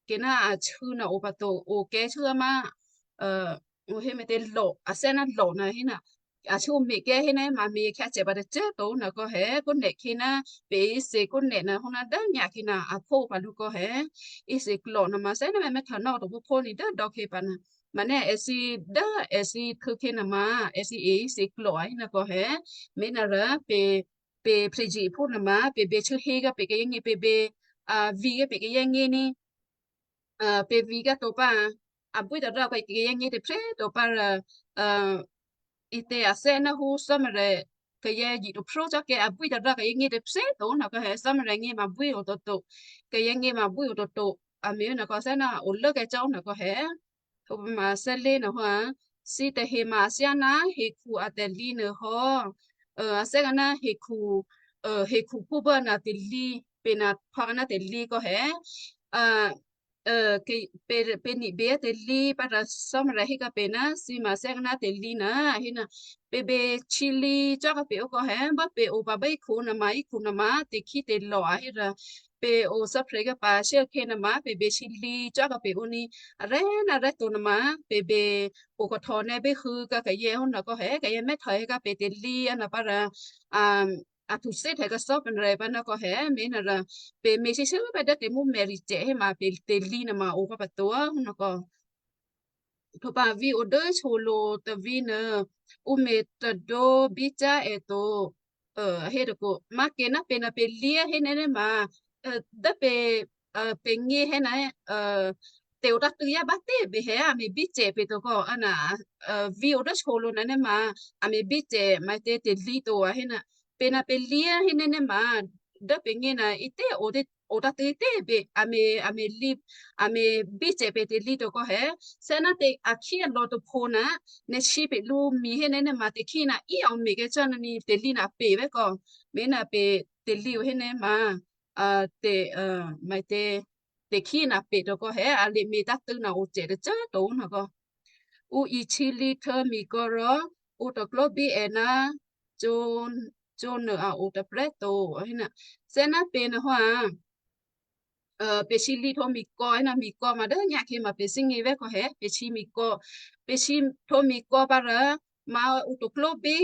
kè ná a htû̌ nè̤ o pǎ to, o kè́ htû̌ má, ò hé me̤tě lò, a thè́ ná lò nè̤ hé ná, a htû̌ me̤ kè́ hé ná ma me̤ khyácè pǎ tacô꤮ to nè̤ kò hé, kó nè̤ kè ná pè̤ íthè kó nè̤ nè̤ hó ná dố nyǎ kè ná a phó pǎ lǔ kò hé, íthè klò nè̤ ma thè́ ná mè̤ mè̤ htò nò́ to phó ní dố dò̌ kè pǎ nè̤, ma nè́ èthǐ dố èthǐ htû̌ kè nè̤ ma, èthǐ e íthè klò a hé nè̤ kò hé, me̤ nè̤ rò pè̤, pè̤ phryě phú nè̤ ma, pè̤ bè htû̌ hé kè́ pè̤ kayè́ ngě, pè̤ bè, a vǐ kè́ pè̤ kayè́ ngě ní, pè̤ vǐ kè́ to pǎ, a bwí tôrǎ kè́ kayè́ ngě tôprè̤ to pǎ rò, ò, ítě a thè́ ná hó Cò́marya kayè́ ji khupró cò́ kè́, a bwí tôrǎ kayè́ ngě tôprè̤ to nè̤ kò hé, Cò́marya ngě ma bwí o toto, kayè́ ngě ma bwí o toto, a me̤ nè̤ kò thè́ ná o lố kè́ cò́ nè̤ kò hé. Thò pǎ ma thè́ lé nè̤ hó a, thǐ tahe ma a thyá ná hekhu a tè̤lǐ nè̤ hó, ò, a thè́ kè́ ná hekhu, ò, hekhu phúbố nè̤ tè̤lǐ, pè̤ nè̤ phá kè́ ná tè̤lǐ kò hé, ò, ò, kè, pè̤, pè̤ ní̤bè tè̤lǐ pǎ rò Cò́marya hé kè́ pè̤ ná thǐ ma thè́ kè́ ná tè̤lǐ nè̤ hé ná, pè̤ bè chǐlǐ cò́ kè́ pè̤ o kò hé, bá pè̤ o pǎ bá íkhu nè̤ ma, íkhu nè̤ ma tè̤khí tè̤lò a hé rò, pè̤ o thè́prè̤ kè́ pǎ shé kè nè̤ ma, pè̤ bè chǐlǐ cò́ kè́ pè̤ o ní, arè̤ ná arè̤ to nè̤ ma, pè̤ bè o khuhtò̌ nè́ bè hû̌ kè́ kayè́ hó nè̤ kò hé, kayè́ mèthè kè́ pè̤ tè̤lǐ a nè̤ pǎ rò, a, a htû̌ thè́ kè́ Cò́marya pǎ nè̤ kò hé, me̤ nè̤ rò, pè̤ me̤ shyé shyé pǎ dố tè̤mǔmè̤ rì cè̤ hé ma pè̤ tè̤lǐ nè̤ ma o pǎ pǎ to nè̤ kò. Thò pǎ vǐ o dố shyolǒ tôvǐ̤ nè̤, ǔ me̤ tadǒ bícyá̤ è to, ò, a hé tôkò, ma kè ná pè̤ nè̤ pè̤ lǐ hé nè̤ nè̤ ma, ò, dố pè̤, ò, pè̤ ngě hé nè̤, ò, tè̤ o tǎ̤tṳ̂̌ yá bá tě bè hé, a me̤ bícyá̤ pè̤ to kò, a nè̤, ò, vǐ o dố shyolǒ nè̤ nè̤ ma, a me̤ bícyá̤ ma tě tè̤lǐ to a hé nè̤, pè̤ nè̤ pè̤ lǐ hé nè̤ nè̤ ma, dố pè̤ ngě nè̤ ítě o tě, o tǎ̤tṳ̂̌ tě bè, a me̤, a me̤ lǐ, a me̤ bícyá̤ pè̤ tè̤lǐ to kò hé, thè́ ná tè̤ akhí alò̌ tôpho nè̤, nè̤ chǐ pè̤ lǔ mǐ hé nè̤ nè̤ ma tè̤khí nè̤ í a me̤ kè́ cò́ nè̤ ní tè̤lǐ nè̤ pè̤ vè̤́ kò, me̤ nè̤ pè̤ tè̤lǐ o hé nè̤ ma, ò, tè̤, ò, ma tě, tè̤khí nè̤ pè̤ to kò hé, a lè me̤ tǎ̤tṳ̂̌ nè̤ o cè̤ tacô to nè̤ kò. Ǔ ichǐlǐ htû̌ mikò̌ rò, ǔ tôkló bí è ná, cǒ, cǒ nè̤ a o tôprè̤ to, a hé nè̤. Thè́ ná pè̤ nè̤ hó a, ò, pè̤ chǐlǐ htû̌ mikò̌, hé nè̤ mikò̌ ma dố nyǎ kè ma pè̤ thè́gně vè̤́ kò hé, pè̤ chǐ mikò̌, pè̤ chǐ htû̌ mikò̌ pǎ rò, ma ǔ tôkló bí,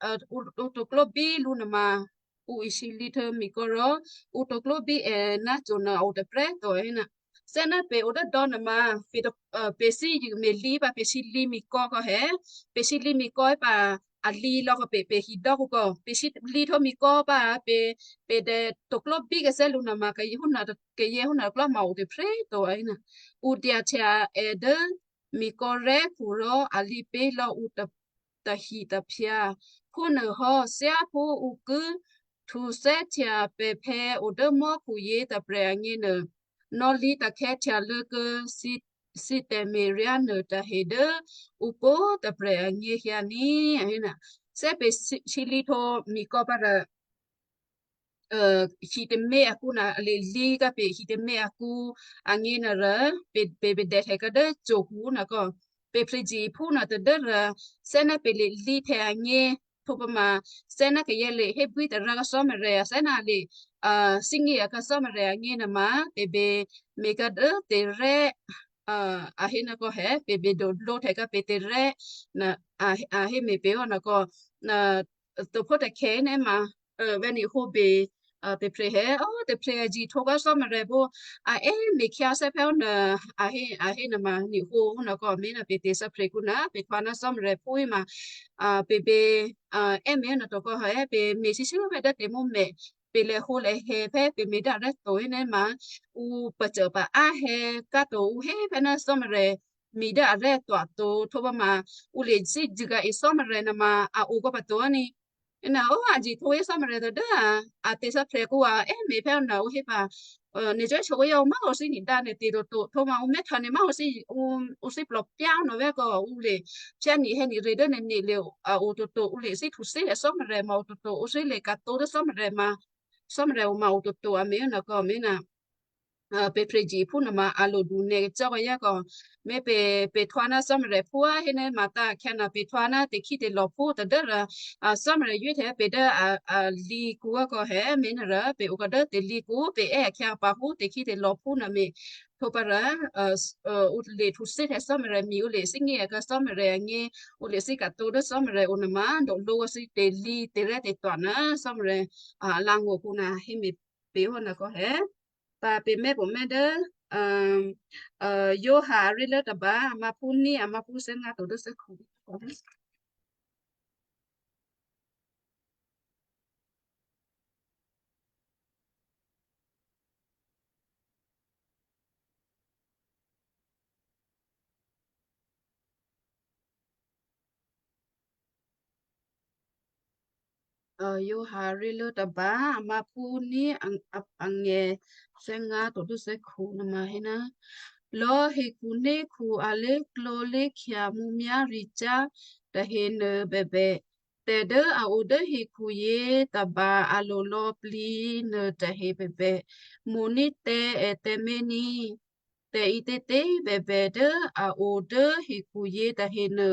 ò, ǔ, ǔ tôkló bí lǔ nè̤ ma, ǔ ichǐlǐ htû̌ mikò̌ rò, ǔ tôkló bí è ná cǒ nè̤ a o tôprè̤ to hé nè̤. Thè́ ná pè̤ o dố dò̌ nè̤ ma, pè̤ tôk-, ò, pè̤ thí yû me̤ lǐ pǎ pè̤ chǐlǐ mikò̌ kò hé, pè̤ chǐlǐ mikò̌ hé pǎ, a lǐ lò̌ kò pè̤, pè̤ hidò́ kò kò, pè̤ chǐlǐ htû̌ mikò̌ pǎ, pè̤, pè̤ dè tôkló bí kèsè́ lǔ nè̤ ma kayè́ hó nè̤, kayè́ hó nè̤ klò́ ma o tôprè̤ to hé nè̤. Ǔ dyahtya è dố mikò̌ rè̤́khu rò a lǐ pé̤ lò̌ ǔ tôp-, tahi taphyǎ. Phúnuôhò́ thyáphú ǔ ki htuthè́htya pè̤phè̌ o dố mò́khu yě tôprè̤ agněnuô, nò̌lǐ takhè̌htya lô̌ kuô̌ thǐ, thǐ tè̤me̤ryá nuôtahe dố ǔ pwǒ̤꤮ tôprè̤ anyěhyǎ ní, a hé nè̤. Thè́ pè̤ chǐ-, chǐlǐ htû̌ mikò̌ pǎ rò, ò, hi tômě akǔ nè̤ a lè lǐ kè́ pè̤ hi tômě akǔ agně nè̤ rò, pè̤, pè̤, pè̤ dèhtè̌ kè́ dố cǒ hǒ nè̤ kò, pè̤ phryě phú nè̤ tadố rò, thè́ ná pè̤ lè lǐhtè̌ agně, thò pǎ ma, thè́ ná kayè́ lè hé bwí tôrǎ kè́ Cò́marya, thè́ ná lè, ò, thè́gně kè́ Cò́marya agně nè̤ ma, pè̤ bè me̤ kè́ dố tè̤rè̤́, ò, a hé nè̤ kò hé, pè̤ bè dǒ lǒhtè̌ kè́ pè̤ tè̤rè̤́, nè̤, a, a hé me̤ pè̤ hó nè̤ kò, nè̤, tôphó takhè̌ nè̤ ma, ò, vè̤́ nè̤ hó bè, a, pè̤phrè hé, ó, pè̤phrè aji htwǒ kò́ Cò́marya phú, a, é, me̤khyǎ thè́phè́ ó nè̤, a hé, a hé nè̤ ma, ni̤ hǒ ó nè̤ kò, me̤ nè̤ pè̤ tè̤thè́phrè̤ kǔ nè̤, pè̤ htwǒ ná Cò́marya phú í ma, a, pè̤ bě, a, é me̤ nè̤ tǒ kò́ hé, pè̤ me̤ shyéshyé phè́ dố tè̤mǔmè̤, pè̤ lè̤hǒ lè̤hè phè́, pè̤ me̤ dố arè́ to í nè̤ ma, ǔ pacô pa á hé kǎ to, ǔ hé phè́ ná Cò́marya me̤ dố arè́ to a to, htwǒ pǎ ma, ǔ lè zí jû̌ gǎ e Cò́marya nè̤ ma, a o kò́ pǎ to ní. Nè̤ ó, aji htwǒ é Cò́marya to dố a, a tè̤thè́phrè̤ kǔ a, é, me̤ phè́ nè̤ ǔ hé pǎ, a, nè̤ cò́ shyé ǒ yá ǔ má̤ ǒ thǐ nè̤ dǎ nè̤ tè̤ toto htwǒ ma ǔ mè́htwǒ nè̤ má̤ ǒ thǐ, ǔ, ǔ thǐ plò̤ pyá̤ nè̤ vè̤́ kò ǔ lè, phyá nè̤ hé nè̤ rè dố nè̤ nè̤ lè, a, o toto, ǔ lè thí htuthí è Cò́marya ma o toto, ǔ thí lè kǎ to dố Cò́marya ma, Cò́marya o ma o toto, a me̤ nè̤ kò me̤ nè̤. A, pè̤phrè́ ji phú nè̤ ma a lo du nè̤ cò́ kò yá kò, me̤ pè̤, pè̤ htwǒ ná Cò́marya phú á hé nè̤ ma ta khyá nè̤ pè̤ htwǒ ná tè̤khí tè̤lò̤ phú tadố rò, a, Cò́marya yǒ hte pè̤ dố a, a lǐ kǔ á kò hé, me̤ nè̤ rò pè̤ o kò dố tè̤lǐ kǔ, pè̤ è́ a khyá a pa phú tè̤khí tè̤lò̤ phú nè̤ me̤, htwǒ pǎ rò, a, a, ǔ lè htuthí è Cò́marya me̤, ǔ lè thíngè a kǎ Cò́marya ngě, ǔ lè thí kǎ to dố Cò́marya o nè̤ ma, dò̌ lǒ thí tè̤lǐ tè̤rè́ tè̤twa̤ nè̤ Cò́marya, a, langngó̤ kǔ nè̤ hé me̤ pè̤ ó nè̤ kò hé. Pǎ pè̤ mè̤ pǒ mè̤ dố, a, a, Yǒha aré̤lố tôba, a má̤ phú ní, a má̤ phú thè́ngá to dố thè́khu. A, Yǒha aré̤lố tôba, a má̤ phú ní, a, a, angè thè́ngá to dố thè́khu nè̤ ma hé ná, lò̌ hekhu né̤khu a lé̤klǒ lé̤khya mǔmyá̤ricyá̤ tahe nuô bèbè, tè̤ dố a o dố hekhuyě tôba a lo lò̌plǐ nuô tahe bèbè, mo̤ ní tǎ è tǎmé̤ ní. Tè̤ ǐtětě bèbè dố a o dố hekhuyě tahenuô,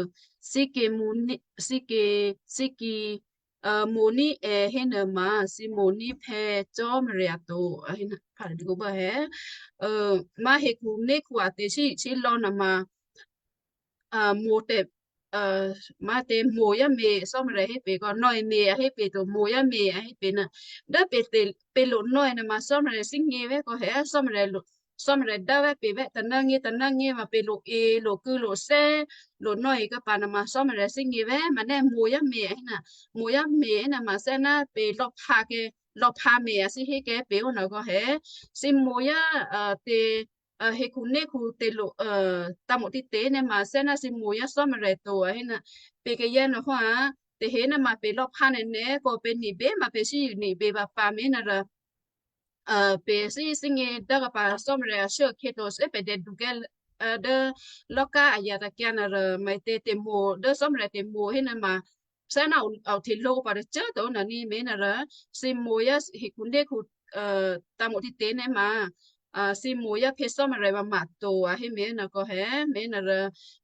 thǐ ke mo̤ ní, thǐ ke, thǐ ki, a, mo̤ ní è hénuôma, thǐ mo̤ ní Phè̌ Cò́marya to, a hé ná, pha dû kó bố hé. A, má̤ hekhu né̤khu a tè̤shyé, shyé lò̌ nè̤ ma, a, mo̤ tè̤, a, má̤ tè̤ mo̤ yá me̤, Cò́marya hé pè̤ kò, nò̌ è me̤, a hé pè̤ to, mo̤ yá me̤, a hé pè̤ ná. Dố pè̤ tè̤, pè̤ lo nò̌ è nè̤ ma, Cò́marya thíngě vè̤́ kò hé, Cò́marya lo, Cò́marya dố vè̤́ pè̤ vè̤́, tônángě, tônángě ma pè̤ lo e, lo kû̌, lo sè́, lo nò̌ è kâpa nè̤ ma, Cò́marya thíngě vè̤́, ma nè̤ mo̤ yá me̤, a hé ná, mo̤ yá me̤, a hé ná ma thè́ ná pè̤ lò̌ pha ke, lò̌ pha me̤, a thí hé kè pè̤ ó nè̤ kò hé, thǐ mo̤ yá, a, tè̤, a, hekhu né̤khu tè̤ lo, a, tǎ mo̤ títě nè̤ ma thè́ ná thǐ mo̤ yá Cò́marya to, a hé ná, pè̤ kayǎ nè̤ hó a, tè̤ hé ná ma pè̤ lò̌ pha nè̤ nè̤ kò pè̤ nè̤ bě ma pè̤ thí yû nè̤ bě pǎ pǎ me̤ nè̤ rò, a, pè̤ thí thíngě dố kâpa Cò́marya a shuốkhè̌ to, thí pè̤ dè̌ dukè́, a, dố lò̤́ká a yǎ tǎ kyǎ nè̤ rò, ma tè̤ tè̤ mo̤, dố Cò́marya tè̤ mo̤ hé nè̤ ma, thè́ ná a, a o hte lǒ pǎ tacô to nè̤ ní me̤ nè̤ rò, thǐ mo̤ yá hekhu né̤khu, a, tǎ mo̤ títě nè̤ ma, a, thǐ mo̤ yá Phè̌ Cò́marya ma to, a hé me̤ nè̤ kò hé, me̤ nè̤ rò,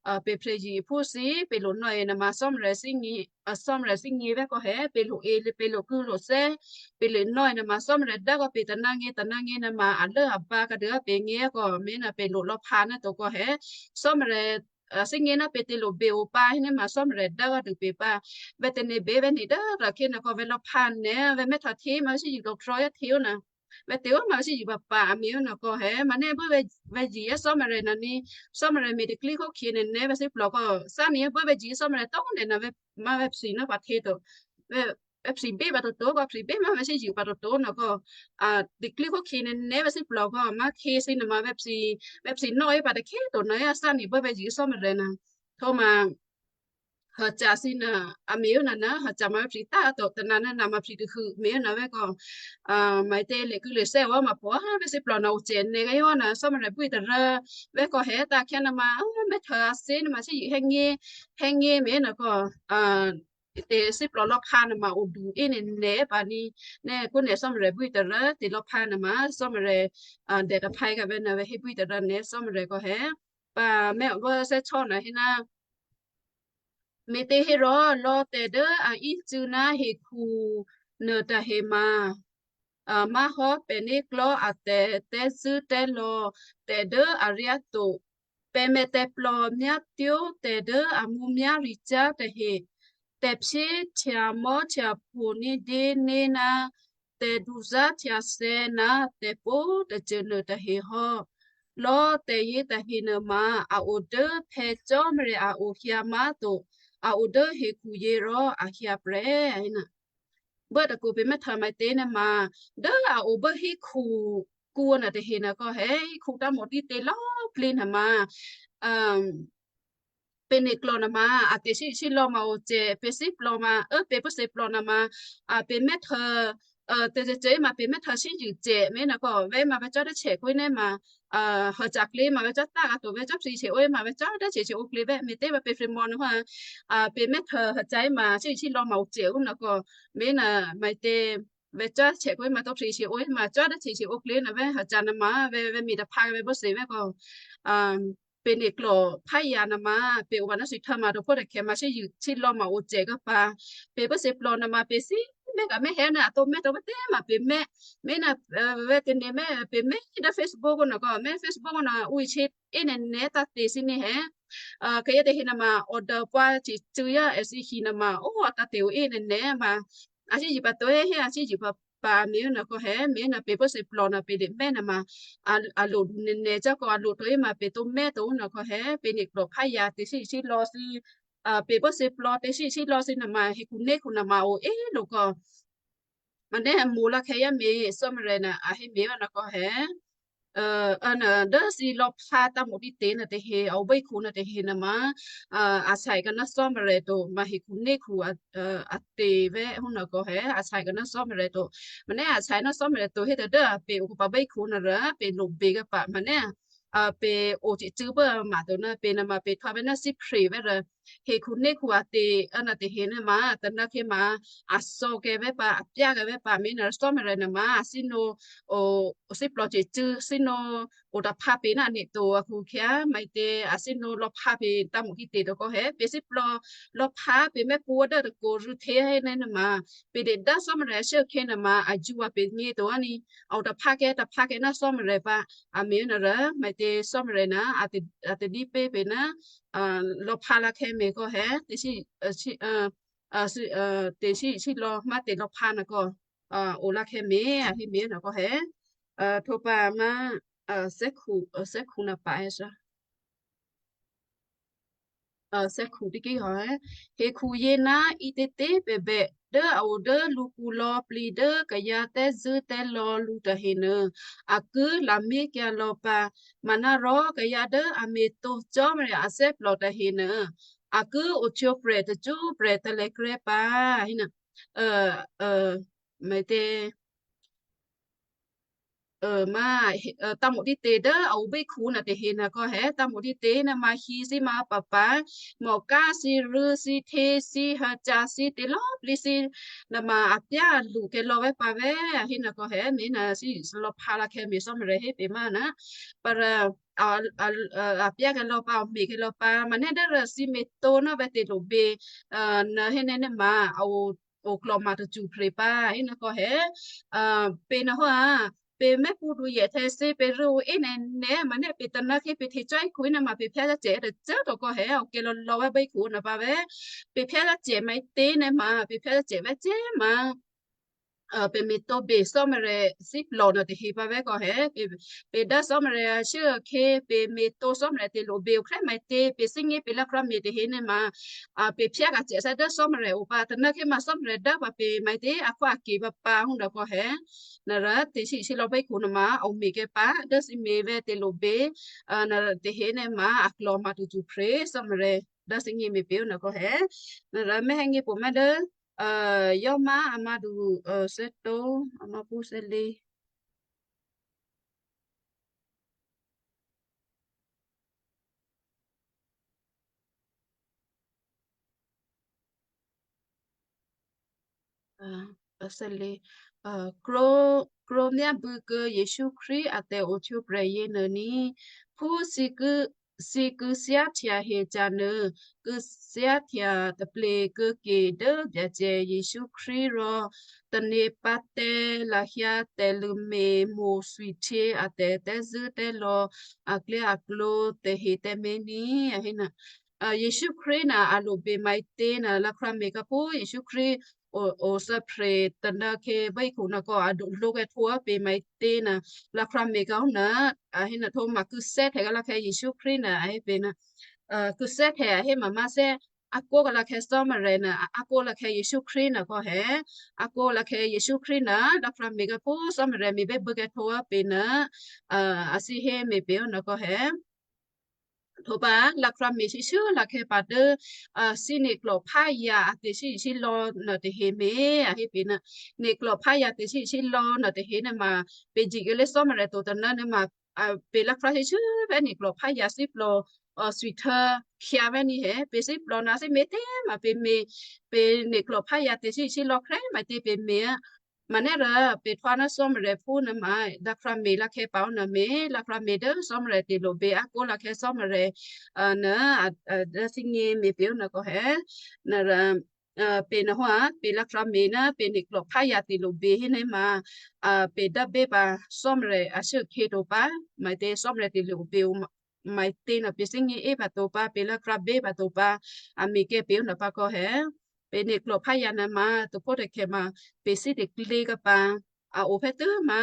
a, pè̤phrè́ ji phú thǐ, pè̤ lo nò̌ è nè̤ ma Cò́marya thíngě, a, Cò́marya thíngě vè̤́ kò hé, pè̤ lo e, pè̤ lo kû̌ lo sè́, pè̤ lo nò̌ è nè̤ ma Cò́marya dố kò pè̤ tônángě, tônángě nè̤ ma a lố a bǎ kadû a pè̤ ngě kò, me̤ nè̤ pè̤ lo lò̌ pha nè̤ to kò hé, Cò́marya, a, thíngě ná pè̤ tè̤ lo bě o pǎ hé nè̤ ma Cò́marya dố kò dû pě pǎ, vè̤́ tè̤ nè̤ bě vè̤́ nè̤ dố rò khyě nè̤ kò vè̤́ lò̌ pha nè̤, vè̤́ mè̤ htwǒ hé ma thí yû lò̌ htwǒ yá hte ó nè̤. Vè̤́ tè̤ ó ma thí yû pǎ pǎ, a me̤ ó nè̤ kò hé, ma nè̤ bố vè̤́, vè̤́ ji yá Cò́marya nè̤ ní, Cò́marya me̤ tè̤klí khókhye nè̤ nè̤ vè̤́ thí plò̤ kò, thá nè̤ bố vè̤́ ji yá Cò́marya tó nè̤ nè̤ vè̤́, ma vè̤́ phǐ nè̤ pǎ hte to. Vè̤́, vè̤́ phǐ bě pǎ toto kò phǐ bě ma vè̤́ thí yû pǎ toto nè̤ kò, a, tè̤klí khókhye nè̤ nè̤ vè̤́ thí plò̤ kò, ma hte thǐ nè̤ ma vè̤́ phǐ, vè̤́ phǐ nò̌ é pǎ tôkhè́ to nè̤ yá thá nè̤ bố vè̤́ ji yá Cò́marya nè̤. Htwǒ ma, hô ca̤ thǐ nè̤, a me̤ ó nè̤ nè̤, hô ca̤ ma vè̤́ phǐ tá to, tôna nè̤ nè̤ ma phǐ tôkhû me̤ ó nè̤ vè̤́ kò, a, ma tè̤ lè kû̌ lè sè́ wǎ ma pò, a, vè̤́ thí plò̤ nè̤ o cè nè̤ kayǎ nè̤, Cò́marya bwí tôrô, vè̤́ kò hé tǎ khyě nè̤ ma, a, mè̤ htwǒ a thí nè̤ ma thí yû hé ngě, hé ngě me̤ nè̤ kò, a, tè̤ thí plò̤ lò̌ pha nè̤ ma o du é nè̤ nè̤ pǎ ní, nè̤ kò nè̤ Cò́marya bwí tôrô, tè̤ lò̌ pha nè̤ ma, Cò́marya, a, dè̌ taphǎ kayǎ vè̤́ nè̤ vè̤́ hé bwí tôrô nè̤ Cò́marya kò hé. Pǎ mè̤ vè̤́ thè́ chò́ nè̤ hé ná, me̤těhérò lò̌ tè̤ dố a ícû̌ ná hekhu nuô tahe ma, a, má̤hò́ pè̤né̤klò̤́ a tè̤ tè̤zṳ̂́tè̤lò̌, tè̤ dố aryá to, pè̤ mètè̤plò̤ myátyó̤ tè̤ dố a mǔmyá̤ricyá̤ tahe, tè̤phyé htyamò́ htyapho ní̤dyé né̤ ná tè̤duzá̤htyathè̌ ná tè̤pwǒ̤꤮ tôcô nuôtahe hò́. Lò̌꤮ tè̤yě tahe nuôma a o dố Phè̌ Cò́marya a o hyǎ má̤to, a o dố hekhuyě rò a hyǎ prè́. Bố tôkò pè̤ mè́htwǒ maǐtě nuôma, dố a o bố hékhukǔ nuôtahe nuô kò hé, hékhu támò títě lò̌꤮ plǐ nuôma, aa, pè̤ ne̤klò̤ nuôma, a tè̤sísílò̌ ma o cè, pè̤ thíplò ma, ơ, pè̤ pốthěplò nuôma, a, pè̤ mè́htwǒ, aa, tè̤cècè ma pè̤ mè́htwǒ thíyû cè, mé̤ nuô kò vè̤́ ma vè̤́ cò́ dố chèkwé̤ nè́ ma, aa, hô ca̤klě ma vè̤́ cò́ tá kǎ to, vè̤́ cò́ thǐ chè o ma vè̤́ cò́ dố chè chè o klě vè̤́, me̤tě ma pè̤ thímò nuô hò́, aa, pè̤ mè́htwǒ hô ca̤ ma thísílò̌ ma o cè o nuô kò, mé̤ nuô maǐtě, vè̤́ cò́ chèkwé̤ ma tó thǐ chè o ma cò́ dố chè chè o klě nuô vè̤́ hô ca̤ nuôma vè̤́, vè̤́ me̤ taphǎ vè̤́ bó thè vè̤́ kò, aa, pè̤ ne̤klò̤ pháyǎ nuôma, pè̤ o vǎ ná thǐ htuô ma to phó tôkhè̌ ma thíyû thílò̌ ma o cè kố pǎ. Pè̤ pốthěplò nuôma pè̤ thí mè́ ka̤ mè́ hè́ ná a tǒ mè́ tǒ pǎ tě ma pè̤ mè́, mé̤ nuô, aa, vè̤́ tè̤ne̤ mè́ pè̤ mè́ dố Facebook nuô kò, mè́ Facebook nuô ǔ ichí é nè̤ nè̤ ta tè̤ thǐ nè̤ hé. Aa, kayǎ tahe nuôma order pwǎ cicû̌ yá èthǐ hi nuôma, ó, a ta tè̤ o é nè̤ nè̤ ma, a thíyû pǎ to hé, a thíyû pǎ, pǎ mé̤ nuô kò hé, mé̤ nuô pè̤ pốthěplò nuô pè̤ dè mè́ nuôma, a, a lo du nè̤ nè̤ cò́ kò a lo to é ma pè̤ tǒ mè́ to nuô kò hé, pè̤ ne̤klò̤ pháyǎ tè̤sísílò̌ thǐ, aa, pè̤ pốthěplò tè̤sísílò̌ thǐ nuôma, hekhu né̤khu nuôma o é lo kò. Manè̤ mo̤ lǎkhè̌ yá me̤ Cò́marya nuô a hé me̤ vǎ nuô kò hé. Aa, aa, nuô, dố thǐ lò̌phǎ támò títě nuôtahe, a o bíkhǔ nuôtahe nuôma, aa, a shè kuô̌ ná Cò́marya to, ma hekhu né̤khu a, aa, a tè̤ vè̤́ hú nuô kò hé, a shè kuô̌ ná Cò́marya to. Manè̤ a shè ná Cò́marya to hé tadố pè̤ o pǎ bíkhǔ nuô rò, pè̤ lo bě kǎ pǎ manè̤, aa, pè̤ o cicû̌ pố ma to ná pè̤ nuôma pè̤ htwǒ vè̤́ ná thíphrè vè̤́ rò, hekhu né̤khu a tè̤, aa, nuôtahe nuôma, tanákhè̌ ma, a thò̌kè̌ vè̤́ pǎ, a pyákè̌ vè̤́ pǎ, mé̤ nuô Cò́marya nuôma, a thíno, o, o thíplò cicû̌, thíno, o taphǎ pè̤ ná nè̤ to akhu khyá, maǐtě, a thíno lò̌phǎ pè̤ támò títě to kò hé, pè̤ thíplò lò̌phǎ pè̤ mè́ pwǒ̤ dố tôkò rû̌htyě hé nè́ nuôma, pè̤ dè dố Cò́marya ashuốkhè̌ nuôma, a jǔ a pè̤ nyě to á ní, a o taphǎkè̌, taphǎkè̌ ná Cò́marya pǎ, a mé̤ nuô rò, maǐtě Cò́marya nuô, a tè, a tè̤dí pé̤ pè̤ ná, aa, lò̌phǎ lǎkhè̌ me̤ kò hé, tè̤sí, aa, sí, aa, aa, sí, aa, tè̤sísílò̌ má tè̤lò̌phǎ nuô kò, aa, o lǎkhè̌ me̤, a hé me̤ nuô kò hé, aa, htwǒ pǎ má, aa, thè́khu, aa, thè́khu nuô pǎ hé sá. Aa, thè́khu tiki hò hé. Hekhuyě ná ǐtětě bèbè dố a o dố lǔkǔ lò̌꤮ plǐ dố kayǎ tè̤zṳ̂́tè̤lò̌ lǔ tahe nuô, a ki lamé̤kyǎ lò̌ pǎ. Manárò kayǎ dố a me̤tǒ Cò́marya athè́plò tahe nuô, a ki ohtwǒprè̤ tacṳ́prè̤ talèkrè́ pǎ. Hé nuô, aa, aa, maǐtě, aa, má, hé, aa, támò títě dố a o bíkhǔ nuôtahe nuô kò hé, támò títě nuôma hi thíma pǎpǎ, mò̤ká thǐ, rû̌ thǐ, htyě thǐ, hô ca̤ thǐ, tè̤lò̌꤮ plǐ thǐ nuôma a pyá a luhkè̌ lò̌ vè̤́ pǎ vè̤́, a hé nuô kò hé, me̤ nuô thǐ lò̌phǎ lǎkhè̌ me̤ Cò́marya hé pè̤ má nuô, pǎ rò, a, a, a, a pyákè̌ lò̌ pǎ, a me̤kè̌ lò̌ pǎ, manè̤ dố rò thǐ me̤tǒ ná vè̤́ tè̤lo̤bě, aa, nuô hé nè́ nè́ ma, a o oklò̤ma tacṳ́prè̤ pǎ, hé nuô kò hé, aa, pè̤ nuô hò́, aa, pè̤ mè́pṳ̌du yè thè̌ thǐ, pè̤ rû̌ o é nè̤ nè̤, manè̤ pè̤ tanákhè̌ pè̤ htecuố hé khǔ nuôma pè̤ phyácyá̤ tacṳ́ to kò hé, okè̌ lò̌ lò̌ vè̤́ bíkhǔ nuô pǎ vè̤́, pè̤ phyácyá̤ maǐtě nè̤ ma, pè̤ phyácyá̤ vè̤́ cè̤́ ma, aa, pè̤ me̤tǒbè Cò́marya thíplò nuôtahe pǎ vè̤́ kò hé, pè̤, pè̤ dố Cò́marya ashuốkhè̌, pè̤ me̤tǒ Cò́marya tè̤lo̤bě okhè̌ maǐtě, pè̤ thínyě̤ pè̤ lǎkhrǎ me̤ tahe nè́ ma, a, pè̤ phyáka̤ cè̤ thè́ dố Cò́marya o pǎ, tanákhè̌ ma Cò́marya dố pǎ pè̤ maǐtě, a khwí a kè̤ pǎpǎ hò́ nuô kò hé. Nuô rò tè̤sǐsílò̌ bíkhǔ nuôma, a o me̤kè̌ pǎ, dố thǐ me̤ vè̤́ tè̤lo̤bě, aa, nuô tahe nè́ ma, a klò̤ma tacṳ́prè̤ Cò́marya, dố thǐnyě̤ me̤ pè̤ nuô kò hé. Nuô rò mè̤ hé nyě̤ pwǒ̤ mè̤ dố, aa, yò́má a mádu, aa, thè́tǒ, a mápṳ́ thè́lě. Aa, aa, thè́lě, aa, krwǒ, krwǒmyábû̌ kuô̌ Jesǔ Krístu a tè̤ohtwǒprè̤ yěnuô ní꤮. Phú thǐ ki, thǐ ki thyáhtya hyeca̤ nuô, ki thyáhtya taple kuô̌ke dố Byacè Jesǔ Krístu rò tane̤ pǎ tǎ lahyǎ tè̤lṳ̂me̤mo̤ thwihtyě a tè̤thè́zṳ̂́tè̤lò̌ aklyáaklǒ tahe tǎmé̤ ní꤮, a hé nuô. Aa, Jesǔ Krístu nuô a lo bě maǐtě nuô, lǎkhrǎ me̤ kǎpó̤ Jesǔ Krístu o, o thè́prè̤ tanǎkhè̌ bíkhu nòkò a dulókè htwǒ pě maitě na, lakrami kau na, a hé na thó ma kû̌sè́htè̌ kalakhè̌ Jesǔ Khrist na, a hé pě na, a, kû̌sè́htè̌ a hé ma máthè́, a kó kalakhè̌ Cò́marya na, a, a kó lakhè̌ Jesǔ Khrist na kò hé, a kó lakhè̌ Jesǔ Khrist na, lakrami kau phú Cò́marya mi bè́bû̌kè htwǒ pě na, a, a thǐ hé me̤ pě nòkò hé. Htwǒ pǎ, lakrami shyěshyé lakhè̌ pǎ dố, a, thǐ ne̤klò̤ pháya a tè̤shyéthè́lò̌ nuôtahe mě, a hé pě na, ne̤klò̤ pháya tè̤shyéthè́lò̌ nuôtahe nuôma, pě jikyě lé Cò́marya to tanǎ nuôma, a, pě lakrami shyěshyé vè́ ne̤klò̤ pháya thíplò, a, thwihtuô̌ khyǎ vè́ ní hé, pě thíplò na thímě tě ma pě mě, pě ne̤klò̤ pháya tè̤shyéthè́lò̌ khrè́ ma tě pě mě á. Manè́ rò pě htwǒ ná Cò́marya phú nuôma, lakrami lakhè̌ pǎ ó nuôma, lakrami dố Cò́marya tè̤lobě a kó lakhè̌ Cò́marya, a, nuô, a, a, dố thígně me̤ pě ó nuôkò hé, nuô rò, a, pě nuôhò́, pě lakrami ná pě ne̤klò̤ pháya tè̤lobě hénéma, a, pě dá bě pǎ Cò́marya ashuốkhè̌ to pǎ, maitě Cò́marya tè̤lobě ó ma-, maitě nuô pě thígně é pǎ to pǎ, pě lakrami pǎ to pǎ, a me̤kè̌ pě ó nuô pǎ kò hé. Pě ne̤klò̤ pháya nuôma, taphó takhè̌ ma, pě thítaklě kapa, a o phè́ tû́ ma,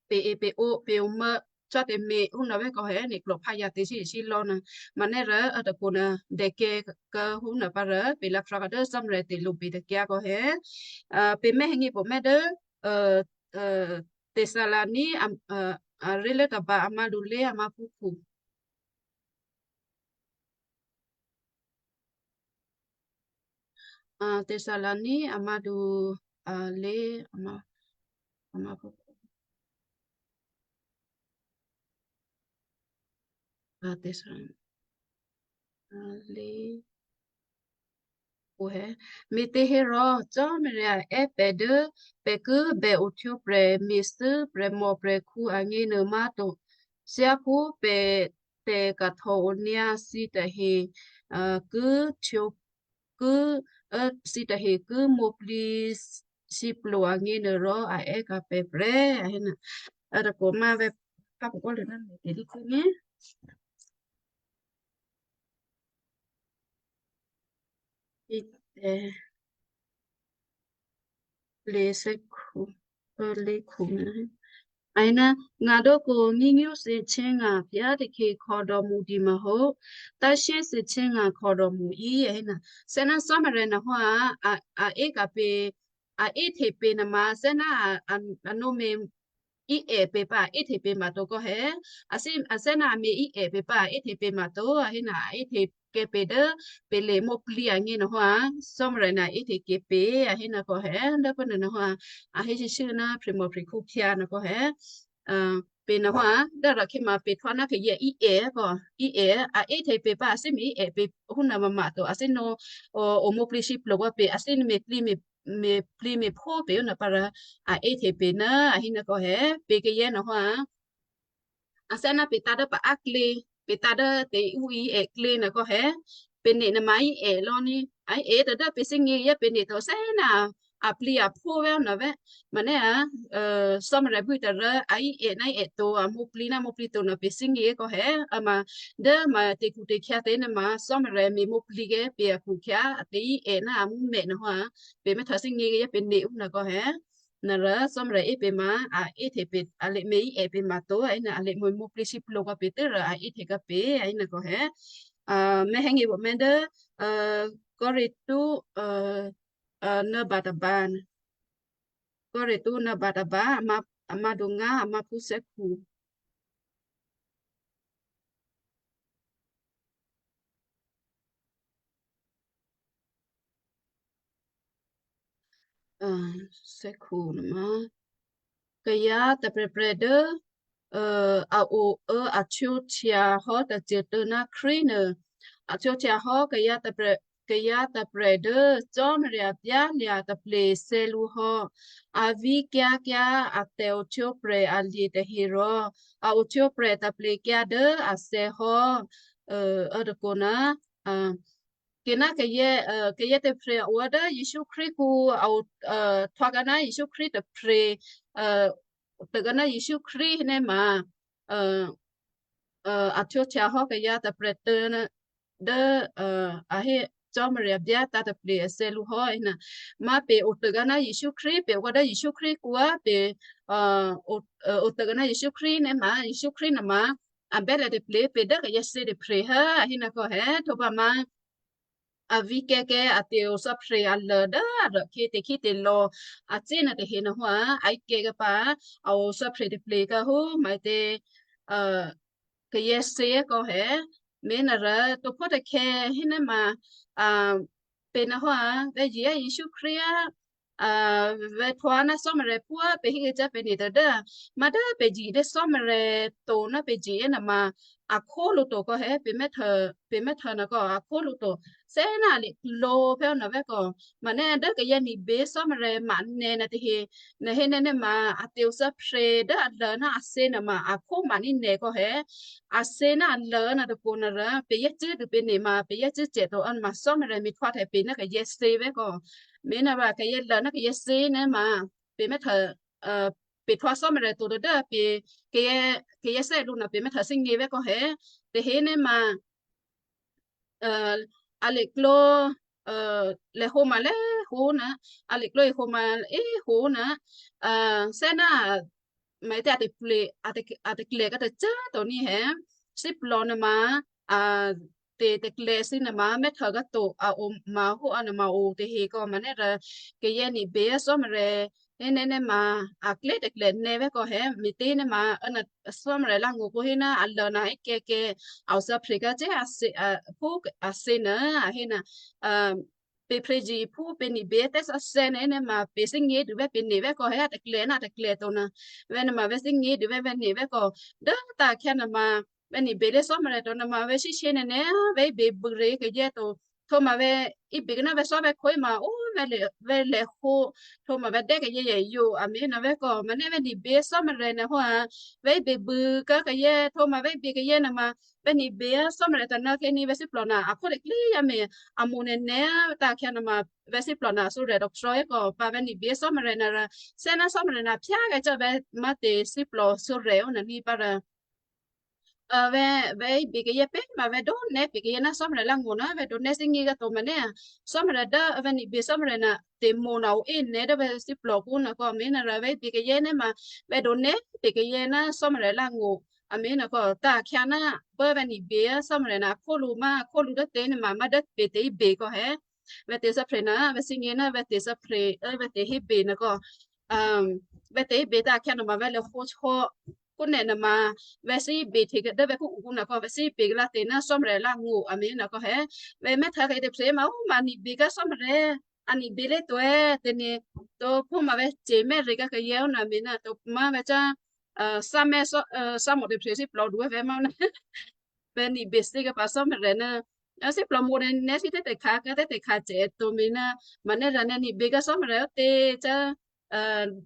pě e pě o, pě o mô, cò́ tè̤me̤ ó nuô vè́ kò hé ne̤klò̤ pháya tè̤shyéthè́lò̌ nuô. Manè́ rò, a tôpho nuô, dèkè̌ kô ó nuô pǎ rò, pě lakrami dố Cò́marya tè̤lobě tôkyǎ kò hé. A, pě mè́ hé ngě pò mè́ dố, a, a, Thessalonia, a, a, aré̤lố tôba a mádu lé̤ a máphúkhǔ. A, Thessalonia a mádu, a, lé̤ a má, a máphúkhǔ. A, Thessalonia, a, lé̤. Ǔ hé, me̤těhérò Cò́marya è́ pè̤ dố pè̤ ki bè ohtwǒprè̤ me̤thû́ prè̤mòprè̤khǔ agněnuô má̤to. Thyáphú pè̤ tè̤kahtòonyǎ thǐtahe, a, ki htwǒ, ki, a, thǐtahe ki mwǒ̤plǐ sǐplo agněnuô rò a è́ka̤ pè̤ prè́, a hé na. A tôpho ma vè̤́ phá pokò́ lû ná me̤ tè̤lǐ khû́ ní. Ítè̤ plǐ thè́khu, plǐ khu. A hé ná, ngǎ dókǒ nyíngó̤ thyěngǎ pyá̤ takhe khò̌dò̌mǔ dǐmahǒ, tá̤shyé thyěngǎ khò̌dò̌mǔ í, a hé na. Thè́ná Cò́marya nuôhò́ a, a, a éka̤ pě, a éhte pě nuôma, thè́ná a, a, a nǒ me̤ íè pě pǎ a éhte pě ma to kò hé. A thí, a thè́ná a me̤ íè pě pǎ a éhte pě ma to, a hé na a éhte kè́ pě dố pě le mwǒ̤plǐ agně nuôhò́ a, Cò́marya na éhte kè́ pě, a hé na kò hé, dố pwí nuôhò́ a, a hé shyéshyé ná prè̤mòprè̤khǔ phyǎ nuô kò hé. A, pě nuôhò́ a, dố rò khyě ma pě htwǒ ná kayǎ íè kò, íè, a éhte pě pǎ a thè́me̤ íè pě hú nuô ma ma to, a thè́nǒ, o, o mwǒ̤plǐ sǐplo pě, a thè́me̤plǐ me̤, me̤plǐ me̤phú pě ó nuô pǎ rò, a éhte pě ná, a hé nuô kò hé, pě kayǎ nuôhò́ a. A thè́ná pě tǎ dố pǎ áklě, pě tǎ dố tè̤ ú íè klě nuô kò hé, pě ne̤ nuôma íè lò̌ ní, a íè tadố pě thè́gně yá pě ne̤ to thè́ná, a plǐ a phú vè́ nuô vè́. Manè́ a, a, Cò́marya bwí tôrô, a íè ná íè to, a mwǒ̤plǐ ná mwǒ̤plǐ to nuô pě thè́gně kò hé, a ma, dố ma tè̤khu tè̤khyǎ tě nuôma, Cò́marya me̤ mwǒ̤plǐ kè́ pě a khukhyǎ, a tè̤ íè ná a mǔmè̤ nuôhò́ a, pě mè̤ htwǒ thè́gně yá pě ne̤ ó nuô kò hé. Nuô rò Cò́marya é pě ma, a éhte pě, a le me̤ íè pě ma to, a hé nuô, a le mwǒ̤plǐ sǐplo kò pě tû́ rò a éhte kò pě, a hé nuô kò hé. A, mè̤ hé ngě pò mè̤ dố, a, Kôrinthu, a, a, nô̌ ba tôba. Kôrinthu nô̌ ba tôba, a má, a mádu ngǎ, a máphú thè́khu. A, thè́khu nuôma. Kayǎ tôprè̤prè̤ dố, a, a o, a htwǒhtya hò́ tôcôtô ná Krístu nuô, a htwǒhtya hò́ kayǎ tôprè̤, kayǎ tôprè̤ dố Cò́marya byálya̤ taple thè̌ lǔ hò́. A vǐkyǎkyǎ a tè̤ohtwǒprè̤ alye̤ tahe rò a ohtwǒprè̤ taple kyǎ dố athè̌ hò́. A, a tôpho ná, a, kayǎ, a, kayǎ tôprè̤ a o dố Jesǔ Krístu a o, a, htwǒ kǎ ná Jesǔ Krístu tôprè̤, a, tôkǎ ná Jesǔ Krístu nuôma, a, a, a htwǒhtya hò́ kayǎ tôprè̤ tôna dố, a, a hé, Cò́marya byá tǎ̤ taple athè̌ lǔ hò́, hé ná, má pè̤ otôgǎ ná Jesǔ Krístu, pè̤ okyǎ dố Jesǔ Krístu kǔ á, pè̤, ò, ò, otôgǎ ná Jesǔ Krístu nuôma, Jesǔ Krístu nuôma, a bè́lè taple pè̤ dố kayǎ thyě tôprè̤ hé, a hé ná kò hé, htwǒ pǎ má a vǐkè̌kè̌ a tè̤othǎphre alô dố arô khyě tè̤khítelò̤̌ acé nuôtahe nuôhò́, a íkè̌kè̌ pǎ, a othǎphre taple kǎ hó, maǐtě, ò, kayǎ thyě kò hé, me̤ ná rô tǒphó takhè̌ hé ná ma, a, pè̤ nuôhò́, vè̤́ Jesǔ Krístu á, a, vè̤́ htwǒ ná Cò́marya phúá pè̤ hé kayǎ pè̤ nuô tadố, má dố pè̤ ji dố Cò́marya to ná pè̤ ji é nuôma, a khólǔ to kò hé, pè̤ mè́htuô, pè̤ mè́htuô nuô kò a khólǔ to. Thè́ ná a lěklǒ phè́ ná vè̤́ kò, mané dố kayǎ nibě Cò́marya ma nè̌ nuôtahe, nè̌ hé nè̌ nè̌ ma a tè̤othǎphre dố alô ná athyě nuôma a khóma ní nè̌ kò hé. Athyě ná alô nuôtôpho nuôrô, pè̤ yácû́ dû pè̤ nuô ma, pè̤ yácû́ cè to, a ma Cò́marya me̤ htwǒhtya pè̤ ná kayǎ thyě vè̤́ kò. Me̤ ná vè̤́ kayǎ lô ná kayǎ thyě nuôma, pè̤ mè́htuô, ò, pè̤ htwǒ Cò́marya to dố pè̤ kayǎ, kayǎ thyě lǔ nuô pè̤ mè́htuô thínyě vè̤́ kò hé. Tahe nuôma, ò, a lěklǒ, ò, lèhǒma lèhǒ ná, a lěklǒ ehǒma ehǒ ná, ò, thè́ ná, maǐtě a taple, a ta-, a taklè kǎ tacô꤮ to ní hé. Thíplò nuôma, a, tè̤ taklè thǐ nuôma mè́htuô kǎ to, a o ma hó a nuôma o tahe kò mané rô, kayǎ nibě Cò́marya, hé nè̌ nè̌ ma, a klé taklè nè̌ vè̤́ kò hé, me̤tě nè̌ ma, ò, ná Cò́marya lá̤ngó̤ kò hé ná alô ná íkè̌kè̌, a othǎphre kǎ cè athyě, a, phú athyě nuô, a hé ná, ò, pè̤ phryězyephú pè̤ nibě tè̤sǎsè̌ nè̌ nè̌ ma pè̤ thínyě dû vè̤́ pè̤ nuô vè̤́ kò hé a taklè ná a taklè to nuô. Vè̤́ nuôma vè̤́ thínyě dû vè̤́ vè̤́ nuô vè̤́ kò, dố tǎ̤khyǎ nuôma, vè̤́ nibě lé Cò́marya to nuôma vè̤́ shyéshyé nè̌ nè̌, vè̤́ běbû rě kayǎ to. Htwǒma vè̤́ íbě kayǎ ná vè̤́ thò́ vè̤́ khwí ma, ò, vè̤́ lè, vè̤́ lèhǒ, htwǒma vè̤́ dè́ kayǎ yě yǒ, a me̤ ná vè̤́ kò, mané vè̤́ nibě Cò́marya nuôhò́, vè̤́ íbě bû kǎ kayǎ, htwǒma vè̤́ íbě kayǎ nuôma, vè̤́ nibě Cò́marya tôná kèní vè̤́ thíplò nuô, a khótaklí yǎ me̤, a mo̤ nè̌ nè̌, tǎ̤khyǎ nuôma, vè̤́ thíplò nuô a thǒrè̤ doctor kò, pǎ vè̤́ nibě Cò́marya nuô rô, thè́ ná Cò́marya nuô phyákè̌ cò́ vè̤́ má tè̤ thíplò thǒrè̤ ó nuô ní pǎ rô. Ò, vè̤́, vè̤́ íbě kayǎ pè̤ ma vè̤́ dǒ nè̌ pè̤ kayǎ ná Cò́marya lá̤ngó̤ ná vè̤́ dǒ nè̌ thínyě kǎ to mané, Cò́marya dố vè̤́ nibě Cò́marya nuô tè̤mo̤ nuô o é nè̌ dố vè̤́ thíplò kǔ nuô kò, a me̤ ná rô vè̤́ íbě kayǎ nè̌ ma, vè̤́ dǒ nè̌ pè̤ kayǎ ná Cò́marya lá̤ngó̤, a me̤ ná kò, tǎ̤khyǎ ná, pố vè̤́ nibě Cò́marya nuô a khólǔ ma, a khólǔ dố tè̤ nè̌ ma, má dố pè̤ tè̤ íbě kò hé. Vè̤́ tè̤ thíphre nuô, vè̤́ thínyě ná vè̤́ tè̤ thíphre, ò, vè̤́ tè̤ hébè nuô kò, ò, vè̤́ tè̤ hébè tǎ̤khyǎ nuôma vè̤́ lèhǒ chò́, kǔ nè̌ nuôma, vè̤́ thíbè hte kǎ dố vè̤́ kǔ o kǔ nuô kò, vè̤́ thíbè kǎ lá tè̤ ná Cò́marya lá̤ngó̤, a me̤ ná kò hé. Vè̤́ mè̤́htuô kayǎ tôprè̤ ma, ò, ma nibě kǎ Cò́marya, a nibě lé to è, tè̤ nè̌, to phú ma vè̤́ ce̤ mè̤́ rě kǎ kayǎ ó nuô, a me̤ ná to ma vè̤́ cá, ò, thǎmè̤ thǎ-, ò, thǎmò̤ tôprè̤ thíplò dǔ vè̤́ ma ó nuô. Vè̤́ nibě thí kǎ pǎ Cò́marya nuô, ò, thíplò mo̤ nè̌ nè̌ thí tè̤ tè̤khǎ kǎ tè̤ tè̤khǎ cè to me̤ ná, mané rô nè̌ nibě kǎ Cò́marya ó tè̤ cá, ò,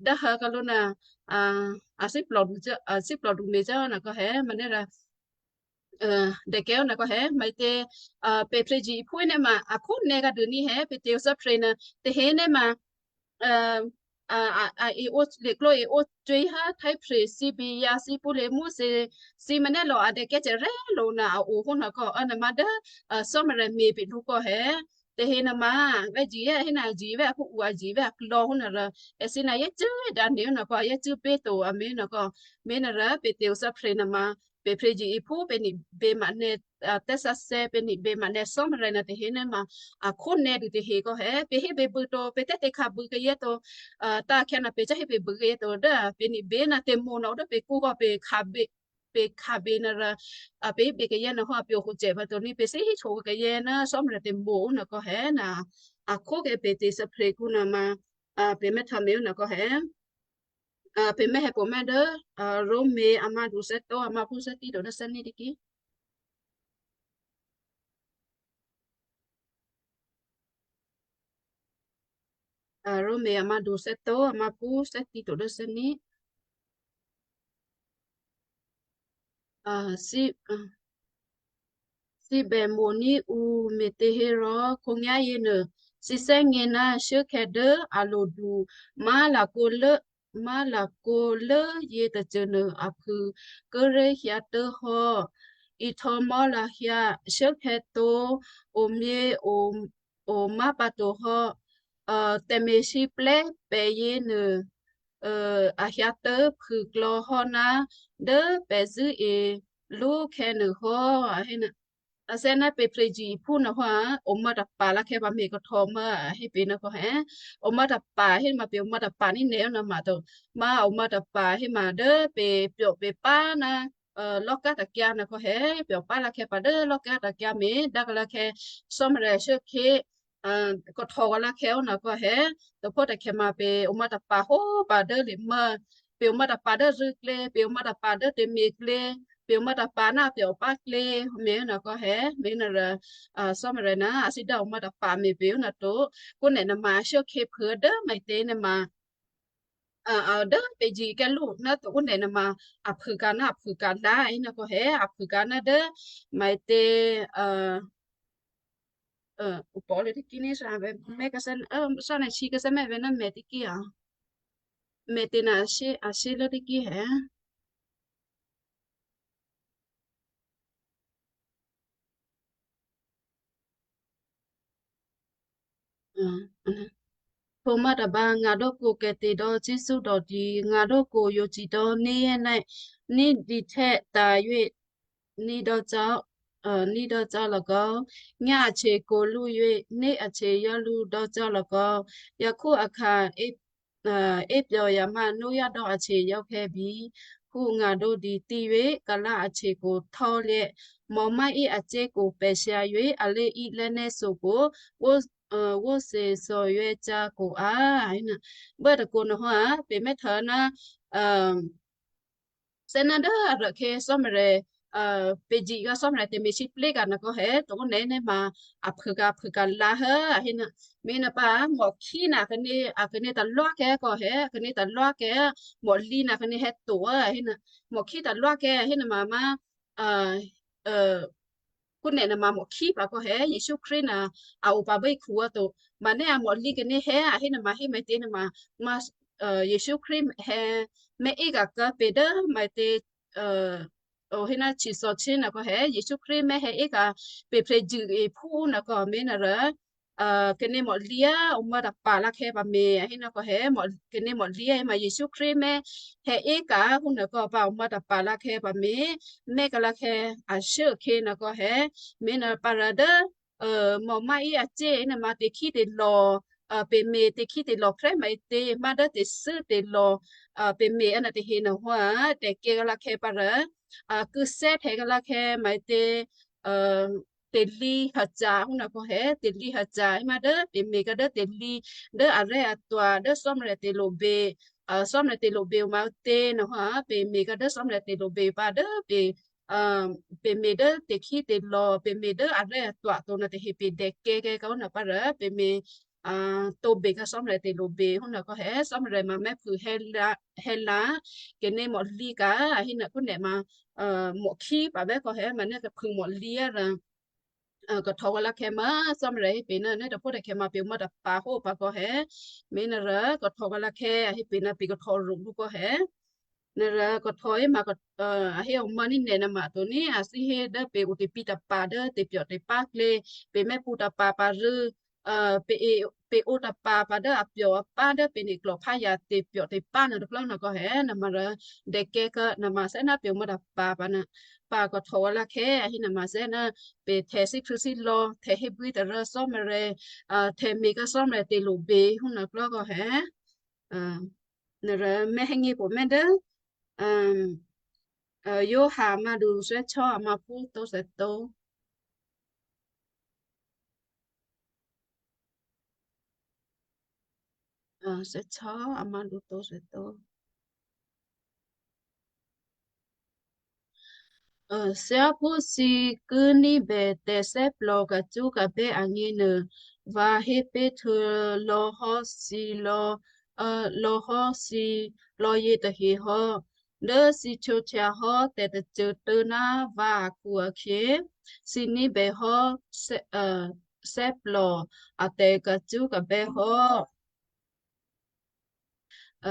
dố hǎ kǎ lǔ nuô, ò, a thíplò dǔ cò́, a thíplò dǔ me̤ cò́ nuô kò hé, mané rô, ò, dèkè́ ó nuô kò hé, maǐtě, ò, pè̤ phryězyephú nè̌ ma, a khónè̌ kǎ dû ní hé, pè̤ tè̤ thíphre nuô, tè̤ hé nè̌ ma, ò, a, a, a, è ó, lěklǒ è ó tuí há, thíphre, thíbě yǎ, thípǔ lěmú thǐ, thǐ mané lò̌ a dèkè́ cè rè́ lǒ nuô a o hó nuô kò, ò, nuôma dố, ò, Cò́marya me̤ pè̤ lǔ kò hé, tè̤ hé nuôma, vè̤́ ji è, hé ná ji vè̤́ a kǔ o a ji vè̤́ a klò̌ hó nuô rô, è thǐ ná yácû́ dǎ nè̌ ó nuô kò, yácû́ pè̤ to, a me̤ nuô kò, me̤ ná rô, pè̤ tè̤ thíphre nuôma, pè̤ phryězyephú pè̤ nibě ma nè̌, ò, tè̤sǎsè̌ pè̤ nibě ma nè̌ Cò́marya nuô tè̤ hé nè̌ ma, a khónè̌ dû tè̤ hé kò hé, pè̤ hébè bû to, pè̤ tè̤ tè̤khǎ bû kayǎ to, ò, tǎ̤khyǎ nuô pè̤ cá hébè bû kayǎ to, dố pè̤ nibě nuô tè̤mo̤ nuô ó dố pè̤ kǔ kò pè̤ khǎbè, pè̤ khǎbè nuô rô, ò, pè̤ hébè kayǎ nuô hò́ pè̤ o hǒ cè pǎ to ní pè̤ thí hí chǒ kayǎ ná Cò́marya tè̤mo̤ ó nuô kò hé ná, a khókè pè̤ tè̤ thíphre kǔ nuô ma, ò, pè̤ mè̤́htuô me̤ ó nuô kò hé. Ò, pè̤ mè̤́ hé pô mè̤́ dố, ò, Roma a mádu thè́tô̤, a mápú thè́tô̤ to dố thè́nì tiki. Ò, Roma a mádu thè́tô̤, a mápú thè́tô̤ to dố thè́nì. Ò, thǐ, ò, thǐ bè mo̤ní̤ ǔ me̤těhérò khǒnyá̤yěnuô, thǐ thè́gně ná shuốkhè̌ dố a lodu má̤lakǒ lố, má̤lakǒ lố yětôcônuô aphû kíré̤ hyǎtuố̤ hò́. Ihtòmò̤́ lahyǎ shuốkhè̌ tó̤ omyě o o má̤ pǎ to hò́. Ò, tè̤me̤lwóhteka̤ pè̤ yěnuô, ò, a hyǎ tố̤phû klò̌ hò́ ná dố pè̤ zṳ̂́e lú khè̌ nuô hò́, a hé ná, a thè́ ná pè̤ phrezyuphú nuôhò́, a omǎ tapa̤ lǎkhè̌ pǎ me̤ khuhtò̌ mò̌, a hé pè̤ ná kò hé. Omǎ tapa̤ hé ma pè̤ omǎ tapa̤ ní̤ nè̤ ná ma to. Ma omǎ tapa̤ hé ma dố pè̤ pyò̤ pè̤ pá ná, ò, lò̤́ kǎ takyǎ nuô kò hé, pyò̤ pá lǎkhè̌ pǎ dố lò̤́ kǎ takyǎ me̤, dá kò lǎkhè̌ Cò́marya ashuốkhè̌, ò, khuhtò̌ kò lǎkhè̌ ó nuô kò hé, tôphó takhè̌ ma pè̤ omǎ tapa̤ hó pǎ dố lemò̌, pè̤ omǎ tapa̤ dố rû̌klě, pè̤ omǎ tapa̤ dố tè̤me̤klě, pè̤ omǎ tapa̤ ná pè̤ opáklě, me̤ nuô kò hé, me̤ nuô rò, ò, Cò́marya ná a thè́ dá omǎ tapa̤ me̤ pè̤ ó nuô to, kò nè̤ nuô ma ashuốkhè̌ phû dố maǐtě nuô ma, ò, ò, dố pè̤ zṳ̂́ kè́ lú ná to ó nè̤ nuô ma aphû ka̤ ná aphû ka̤ lá, a hé ná kò hé, aphû ka̤ ná dố maǐtě, ò, ò, u pò̤́ lě tiki ní sá vè̤ mè̤ kèsè́, ò, sá nè̤ sí kèsè́ mè̤ vè̤ ná mè̤ tiki a. Mè̤ tě na ashyé, ashyé lố tiki hé. Ò, ò, ò. Phǒ má̤ tôba ngǎ dố kǒ kè̤te̤ dò̌ cícú dò̌ dǐ, ngǎ dố kǒ yǒ ci dò̌ ní, ní dǐhtè́ tǎ yě, ní dò̌ cò́, ò, ní dò̌ cò́ lò̌ kò, nyá a htyě kǒ lú yě, ní a htyě yò́ lú dò̌ cò́ lò̌ kò, yakhú akhǎ é, ò, é pyò̤ yǎ ma núyá dò̌ a htyě yò́ khè̌ bí, hú ngǎ dǒ dǐ tí yě, kalá a htyě kǒ htò́ lě, mò̤ má í a cé̤ kǒ pè̤ shyǎ yě, a lé í lè́ nè́ so kǒ, wó, ò, wó se sò yě cá kǒ a, a hé ná, bố tôkǒ nuôhò́ a, pè̤ mè́ htò̌ ná, ò, thè́ ná dố arò̤khè̌ Cò́marya, ò, pè̤ zṳ̂́ kǎ Cò́marya tè̤me̤lwóhteka̤ nuô kò hé, to nè̤ nè̤ ma aphû ka̤, aphû ka̤ lá hé, a hé ná, me̤ nuô pǎ, mò̤ khí nuô kèné, a kèné talwákè̤ kò hé, a kèné talwákè̤, mò̤ lǐ nuô kèné hé to, a hé ná, mò̤ khí talwákè̤, a hé ná ma, ma, ò, ò, kò nè̤ nuô ma mò̤ khí pǎ kò hé, Jesǔ Krístu nuô a o pǎ bố hekhu a to. Ma nè̤ a mò̤ lǐ kèné hé, a hé ná ma hé maǐtě ná ma, ma, ò, Jesǔ Krístu hé, mè̤ é ka̤ kǎ pè̤ dố maǐtě, ò, ò, hé ná htyěthòhtyě nuô kò hé, Jesǔ Krístu mè̤ hé é ka̤ pè̤ phè̌ zṳ̂́ e phú nuô kò me̤ nuô rò, ò, kèné mò̤ lǐ a, omǎ tapa̤ lǎkhè̌ pǎ me̤, a hé ná kò hé, mò̤, kèné mò̤ lǐ a, hé ma Jesǔ Krístu mè̤ hé é ka̤ hú nuô kò pǎ omǎ tapa̤ lǎkhè̌ pǎ me̤, mè̤ ka̤ lǎkhè̌ ashuốkhè̌ nuô kò hé, me̤ nuô pǎ rò dố, ò, mò̤ má í a cé̤ nuô ma tè̤khí tè̤lò̤, ò, pè̤ me̤ tè̤khí tè̤lò̤ kréma tě, má dố tè̤thû́ tè̤lò̤, ò, pè̤ me̤ a nuô tahe nuôhò́ a, tè̤kè̤ ka̤ lǎkhè̌ pǎ rò, ò, kû̌ thè́htè̤ ka̤ lǎkhè̌ maǐtě, ò, tè̤lǐ hôcǎ hú nuô kò hé, tè̤lǐ hôcǎ hé ma dố pè̤ me̤ ka̤ dố tè̤lǐ dố arè́ atwa dố Cò́marya tè̤lobě, ò, Cò́marya tè̤lobě o maǐtě nuôhò́ a, pè̤ me̤ ka̤ dố Cò́marya tè̤lobě pǎ dố pè̤, ò, pè̤ me̤ dố tè̤khí tè̤lò̤, pè̤ me̤ dố arè́ atwa to nuô tahe pè̤ dèkè̤ kè̤ ka̤ hú nuô pǎ rò pè̤ me̤, ò, tǒbě ka̤ Cò́marya tè̤lobě hú nuô kò hé, Cò́marya ma mèphû hé lá, hé lá, kèné mò̤ lǐ ka̤, a hé nuô kò nè̤ ma, ò, mò̤ khí pǎ bè́ kò hé ma nè̤ kaphû mò̤ lǐ a rò, ò, khuhtò̌ kò lǎkhè̌ ma, Cò́marya hé pè̤ ná, nè̤ tôphó tè̤khè̌ ma pè̤ omǎ tapa̤ hó pǎ kò hé, me̤ nuô rò khuhtò̌ kò lǎkhè̌, a hé pè̤ ná pè̤ khuhtò̌ rû lǔ kò hé. Nuô rò khuhtò̌ hé ma, ò, a hé omǎ ní nè̤ nuô ma to ní, a thí hé dố pè̤ o tè̤pǐ tapa̤ dố tè̤pyò̤ tè̤páklě, pè̤ mèpṳ̌ tapa̤ pǎ rû̌, ò, pè̤ e, pè̤ o tapa̤ pǎ dố a pyò̤ a pá dố pè̤ nuô klò̤ phá ya tè̤pyò̤ tè̤pá nuô tôplá nuô kò hé, nuô ma rò dèkè̤ kè̤ nuô ma thè́ ná pè̤ omǎ tapa̤ pǎ nuô, pǎ khuhtò̌ kò lǎkhè̌, a hé nuô ma thè́ ná pè̤ htè̌ thíkhrû̌ thílò̌, htè̌ hébwí tôrû Cò́marya, ò, htè̌ me̤ ka̤ Cò́marya tè̤lobě hú nuô tôplá kò hé. Ò, nuô rò mè̤ hé ngé pô mè̤ dố, ò, ò, Giovanni a mádu thè́htò́ a máphú tǒ thè́htò́. Ò, thè́htò́ a mádu tǒ thè́htò́. Ò, thyáphú thǐ ki ní̤bè tè̤thè́plò kacṳ́kabè́ agněnuô, vǎ hé pé̤ htuô̌ lò̌ hò́ thǐ lò̌, ò, lò̌ hò́ thǐ lò̌ yětahe hò́. Dố thǐ htwǒhtya hò́ tè̤tôcô tôcô ná vǎ akhu-akhyě, thǐ ní̤bè hò́ thè́-, ò, thè́plò a tè̤kacṳ́kabè́ hò́.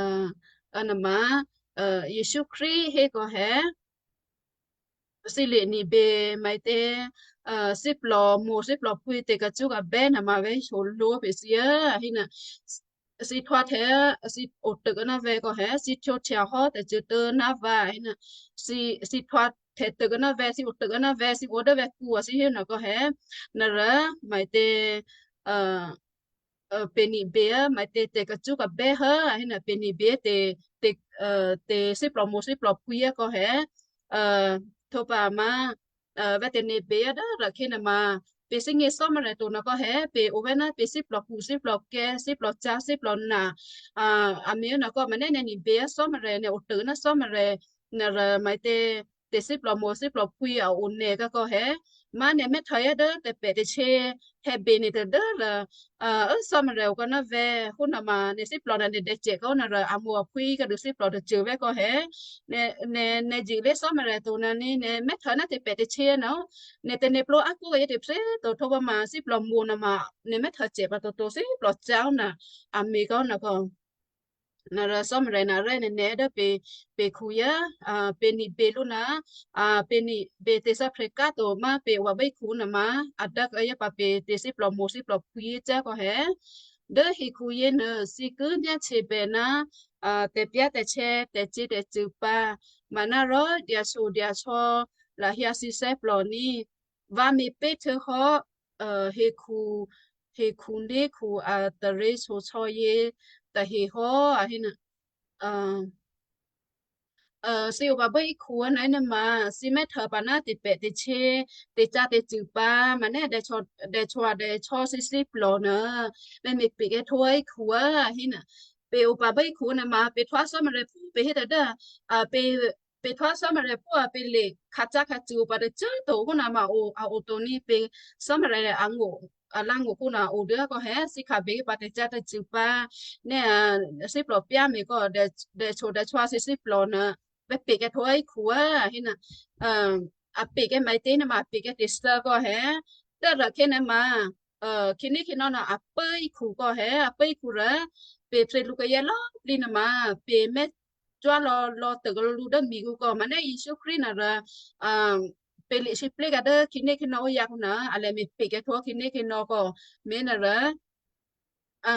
Ò, ò, nuô ma, ò, Jesǔ Krístu hé kò hé, thǐ le nibě maitě, thíplò mo̤ thíplò pwǐ tè̤kacṳ́kabè́ nuôma vè̤́ shyolwó pè̤ thǐ, a hé nuô, thǐ htwǎhtè̌, thǐ otôkuô̌ ná vè̤́ kò hé, thǐ htwǒhtya hò́ tè̤cṳ̂ tôna vǎ, a hé nuô, thǐ, thǐ htwǎhtè̌ tôkuô̌ ná vè̤́, thǐ otôkuô̌ ná vè̤́, thǐ o dố vè̤́kǔ a thǐ hé nuô kò hé, nuôrô maitě, pè̤ nibě maitě tè̤kacṳ́kabè́ hé, a hé nuô, pè̤ nibě tè̤, tè̤, tè̤ thíplò mo̤ thíplò pwǐ kò hé, htwǒ pǎ ma, vè̤́ tè̤ nibě dố rò̤khé nuôma, pè̤ thígně Cò́marya to nuô kò hé, pè̤ o vè̤́ ná pè̤ thíplòkhu, thíplòkè́, thíplòcyá̤, thíplòna, a me̤ nuô kò, mané nè̤ nibě Cò́marya, nè̤ otôkuô̌ ná Cò́marya, nuôrô maitě, tè̤ thíplò mo̤ thíplò pwǐ a o nè̤ kò hé, ma nè̤ mè́htwǒ dố tè̤pè̤ tè̤sě hèbè nè̤ tadố rò, Cò́marya o kò ná vè̤́ hó nuôma nè̤ thíplò nuô nè̤ dècè kò nuôrô a mo̤ a pwǐ kadu thíplò tôcô vè̤́ kò hé, nè̤, nè̤, nè̤ zṳ̂ lé Cò́marya to nuô ní nè̤ mè́htwǒ ná tè̤pè̤ tè̤sě nuô, nè̤ tè̤ nè̤ plǒ ákú yě tè̤phyé to htwǒ pǎ ma thíplò mo̤ nuôma, nè̤ mè́htwǒ cè pǎ toto thíplòcyá̤ nuô, a me̤ kò nuô kò. Nuôrô Cò́marya nuô rè́ nè̤ nè̤ dố pè̤, pè̤ khuyě, pè̤ nibě lǔ ná, pè̤ nibě tè̤thǎ phrèkáto ma pè̤ o pǎ bíkhǔ nuôma, a dố kayǎ pǎ pè̤ tè̤ thíplò mo̤ thíplò pwǐ cyá̤ kò hé. Dố hekhuyě nuô thǐ ki myáhtyebè ná, tè̤pyá̤tè̤sè̌ tè̤cyě̤tè̤cṳ̂ pǎ, manárò dyaso dyaso lahyǎ thǐ thè́plò ní. Vǎ me̤ pé̤ htuô̌hò́, hekhu, hekhu né̤khu a taryěshyosò̌ yě tahe hò́, a hé nuô. Thǐ o pǎ bíkhǔ nuô nuôma, thǐ mè́htwǒ pǎ ná tè̤pè̤ tè̤sě, tè̤cyá̤ tè̤cṳ̂ pǎ, mané dèchò, dèchò dèchò thǐ thíplò nuô, nè̤ me̤ pe̤ kè̤ htwǒ híkhǔ, a hé nuô. Pè̤ o pǎ bíkhǔ nuôma, pè̤ htwǒ Cò́marya phú pè̤ hé tadố, pè̤ pè̤ htwǒ Cò́marya phú a pè̤ le khacyá̤ khacṳ̂ o pǎ tacṳ́ to hó nuôma o, a o to ní pè̤ Cò́marya angó̤, a langó̤ kó nuô a o dố kò hé thǐ khabè pǎ tè̤cyá̤ tè̤cṳ̂ pǎ, nè̤, thíplò pyá̤ me̤ kò dè, dèchò dèchò thǐ thíplò nuô, pè̤ pe̤ kè̤ htwǒ híkhǔ, a hé nuô, a pe̤ kè̤ maitě nuôma, a pe̤ kè̤ tè̤thû́ kò hé, dố rò̤khé nuôma, khǐné khǐnò̌ nuô a pố híkhǔ kò hé, a pố híkhǔ rò, pè̤ phrèlukayǎ lò̌꤮ plǐ nuôma, pè̤ mè́ cwá lò̌, lò̌ tôkuô̌ lǔ dố mikǔ kò, mané Jesǔ Krístu nuô rò, pè̤ lǐ sǐplé̤ ka̤ dố khǐné khǐnò̌ ó yǎ kò nuô, a lè me̤ pe̤ kè̤ htwǒ khǐné khǐnò̌ kò, me̤ nuô rò,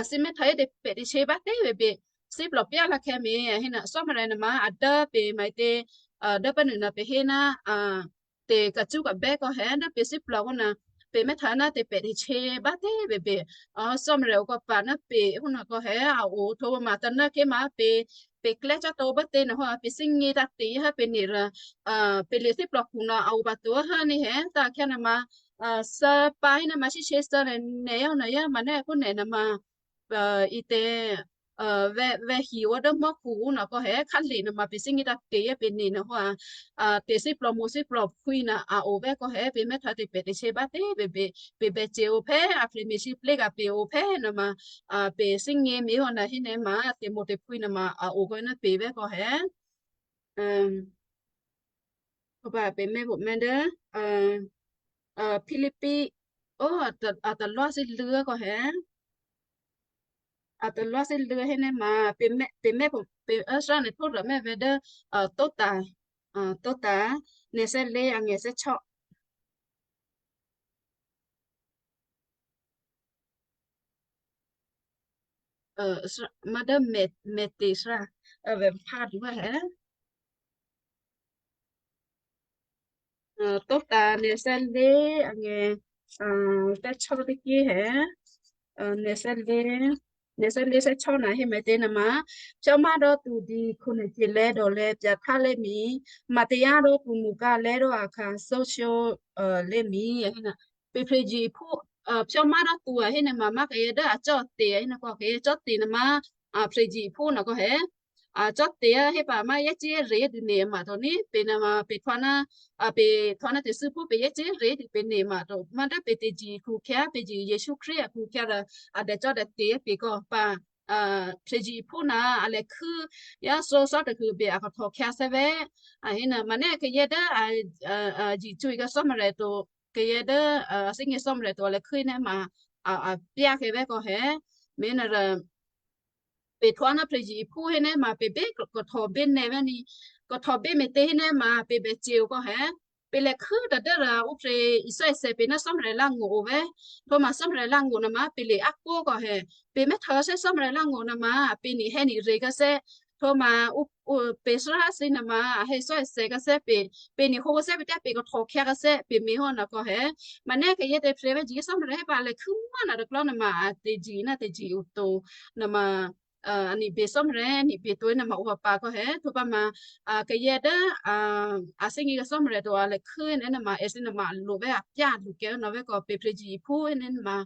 thǐ mè́htwǒ dố tè̤pè̤ tè̤sě bá tě bèbè, thíplò pyá̤ lǎkhè̌ me̤, a hé nuô, Cò́marya nuôma a dố pè̤ maitě, dố pǎ nuô nuô pè̤ hé ná, tè̤kacṳ́kabè́ kò hé dố pè̤ thíplò kò nuô, pè̤ mè́htwǒ ná tè̤pè̤ tè̤sě bá tě bèbè. Cò́marya o kò pǎ ná pè̤ hó nuô kò hé a o htwǒ ma tônuô kèma pè̤, pè̤ klè́ cò́ to bá tě nuô hó, pè̤ thígně tǎ tě hé pè̤ nè̤ rò, pè̤ lǐ thíplòkhu nuô a o pǎ to hé ní hé, tǎ khyá nuôma, thǎ pǎ hé nuôma sǐsě thǎ nè̤, nè̤ yá nè̤ yá mané kó nè̤ nuôma, ǐtě, vè̤́, vè̤́ hi o dố mò́khu nuô kò hé, khǎlè nuôma pè̤ thígně tǎ tě hé pè̤ nè̤ nuô hó, tè̤ thíplò mo̤ thíplò pwǐ nuô a o vè̤́ kò hé, pè̤ mè́htwǒ tè̤pè̤ tè̤sě bá tě bèbè, pè̤ bècè o phè̌ a phrème̤ sǐplé̤ ka̤ pè̤ o phè̌ nuôma, pè̤ thígně me̤ hó nuô hé nuôma, tè̤mo̤ tè̤pwǐ nuôma a o kò ná pè̤ vè̤́ kò hé. Kò pǎ pè̤ mè́ pò mè́ dố, Philipi, o, a talwá thíluô̌ kò hé. A talwá thíluô̌ hé nuôma, pè̤ mè́, pè̤ mè́ pò, pè̤ ốsá nè̤ phú rò mè́ vè̤́ dố, Tóta, Tóta, nè̤ thè́ lé̤ angè̤ thè́ chò́. Má dố mè, mètè sra, vè̤́ phá dǔ hé. Tóta nè̤ thè́ lé̤ angè̤, thè́ chò́ tôkyě hé. Nè̤ thè́ lé̤, nè̤ thè́ lé̤ thè́ chò́ nuô hé mètě nuôma, pyó̤má dố tu di khǔnècyě̤ lè̤́ dò̌ lè̤́ pya̤ khá lé̤ mi, mateyá dố tu mṳ ká lè̤́ dố a kha sóshyó, lé̤ mi, a hé nuô. Pè̤ phryězyephú, pyó̤má dố tu a hé nuôma, má kayǎ dố a cò́ tè̤ a hé nuô kò, kayǎ cò́ tè̤ nuôma, phryězyephú nuô kò hé. Cò́ tè̤ a hé pǎ má yácé rè̤ dû nè̤ ma to ní, pè̤ nuôma pè̤ htwǒ ná, pè̤ htwǒ ná tè̤thû́ phú pè̤ yácé rè̤ dû pè̤ nè̤ ma to, má dố pè̤ tè̤zyephú khyá, pè̤ zye Jesǔ Krístu a phú khyá rò, a dè cò́ dè tè̤ pè̤ kò pǎ, phryězyephú nuô a lè khû́, yá sǒsò́ tahû bè a kò htwǒ khyá thè́vè̤́. A hé nuô, mané kayǎ dố a, a, a zye cwí ká Cò́marya to, kayǎ dố, a thígně Cò́marya to a lè khû́ nuôma, a, a pyá̤ kayǎ vè̤́ kò hé. Me̤ nuô rò, pè̤ htwǒ ná phryězyephú hé nuôma pè̤ bě kò htwǒ bě nè̤ vè̤́ ní, kò htwǒ bě mètě hé nuôma pè̤ bècè o kò hé. pè̤ lèkhû́ tadû́rò ǔphrè̌ isò́isè̌ pè̤ ná Cò́marya lángó̤ o vè̤́. Htwǒ ma Cò́marya lángó̤ nuôma pè̤ le ápó̤ kò hé. Pè̤ mè́htô sè́ Cò́marya lángó̤ nuôma pè̤ ni hé ni rě kǎsè́. Htwǒ ma ǔ, ǔ, pè̤ Thárá thǐ nuôma a hé sò́isè̌ kǎsè́ pè̤, pè̤ ni hǒ kǎsè́ pè̤ tǎ pè̤ kahtò khyǎ kǎsè́ pè̤ me̤ hò́ nuô kò hé. Mǎ nè́ kayǎ tè̤phyěphyě̤ vè̤́ jǐ Cò́marya hé pǎ lèkhû́ mò́ nuô tôklò́ nuôma a tè̤jǐ ná tè̤jǐ o to nuôma, a, a nibě Cò́marya, nibě to nuôma ǔ pǎ kò hé. Htwǒ pǎ ma, a, kayǎ dố, a, a thè́gně kǎ Cò́marya to a lèkhû́ nuôma èthǐ nuôma a lo vè̤́ a pyá a lukè̤́ nuô vè̤́ kò pè̤ phrye̱ jǐ phú nuôma,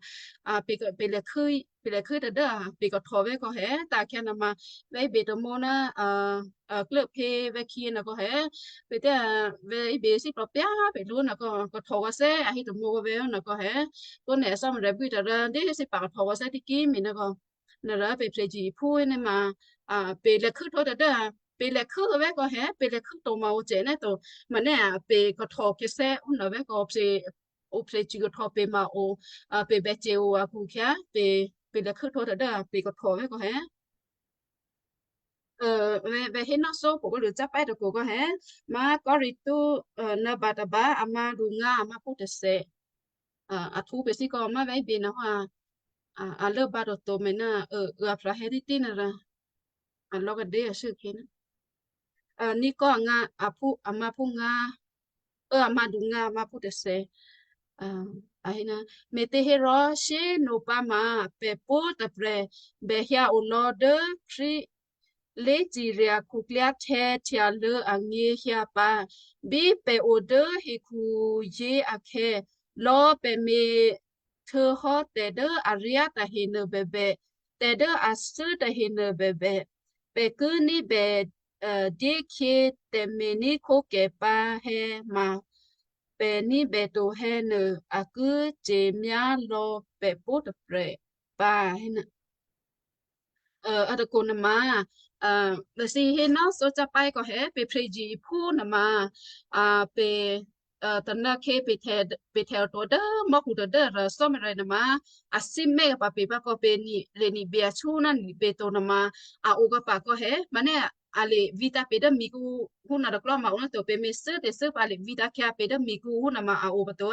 a, pè̤, pè̤ lèkhû́, pè̤ lèkhû́ tadû́ a pè̤ kahtò vè̤́ kò hé. Tǎ khyǎ nuôma vè̤́ bě tômǒ ná, a, a, klốphe vè̤́ khǐ nuô kò hé. Pè̤ tǎ vè̤́ bě thíplò̤ pyá pè̤ lú nuô kò kahtò kǎsè́ a hé tômǒ vè̤́ nuô kò hé. Kò nè̤ Cò́marya bwí tadû́ dé hé thǐ pǎ kahtò kǎsè́ tiki mi nuô kò. Nuôrò pè̤ phrye̱ jǐ phú nuôma, a, pè̤ lèkhû́ htwǒ tadû́, pè̤ lèkhû́ vè̤́ kò hé, pè̤ lèkhû́ to ma ǔ cè nè́ to. Mǎ nè́ a pè̤ kahtò khyǎsè́ ǔ nuô vè̤́ kò phrye̱, ǔ phrye̱ jǐ kahtò pè̤ ma o, a, pè̤ bècè o a khu khyǎ, pè̤, pè̤ lèkhû́ htwǒ tadû́ pè̤ kahtò vè̤́ kò hé. Ò, vè̤́, vè̤́ hé ná só kò kò lǔ cá pè́ tôkò kò hé. Mǎ Kò́rintú, ò, nuô̌ ba tôba a mǎ du ngǎ a mǎ phú tôthè. A, a htwǒ pè̤ thǐ kò mǎ vè̤́ bě nuô hò́, a, a lốbǎ toto mè̤ ná, ò, ò, a phrǎ hé títí nuôrò. A lò̌ kadě a shû́ khyě ná. A, ní kò a ngǎ, a phú, a mǎ phú ngǎ. Ò, a mǎ du ngǎ, a mǎ phú tôthè. A, a hé ná, me̤těhérò shyé꤮ nopǎ ma pè̤ pwǒ̤꤮ tôprè̤ bè hyǎ olò̌ dố Krístu lé̤cirya khuklyáhtè̌ htyalô̌ anyěhyǎ pǎ. Bí pè̤ o dố hekhuyě akhè̌, lò̌ pè̤ me̤ htuô̌hò́ tè̤ dố aryá tahenuô bèbè, tè̤ dố athû́ tahenuô bèbè, pè̤ ki ní̤bè, ò, dyékhyě tè̤me̤ní̤khwókè pǎ hé ma pè̤ ní̤bè to hé nuô a ki ce̤myá lò̌ pè̤ pwǒ̤꤮ tôprè̤ pǎ hé ná. Ò, a tôkò nuôma, ò, pè̤ thǐ hé ná só cá pè́ kò hé, pè̤ phrye̱ jǐ phú nuôma, a, pè̤, ò, tônǎ khyě pè̤ htè, pè̤ htè otǒ dố mò́khu tadû́ rò Cò́marya nuôma, a thímè́ pǎ pè̤ pǎ kò pè̤ ni, le nibě a shú ná nibě to nuôma, a o kǎ pǎ kò hé, mǎ nè́ a le vǐtǎ̤ pè̤ dố mikǔ hú nuô tôklò́ ma o ná to pè̤ me̤ thû́ tè̤thû́ pǎ le vǐtǎ̤ khyǎ pè̤ dố mikǔ hú nuôma a o pǎ to,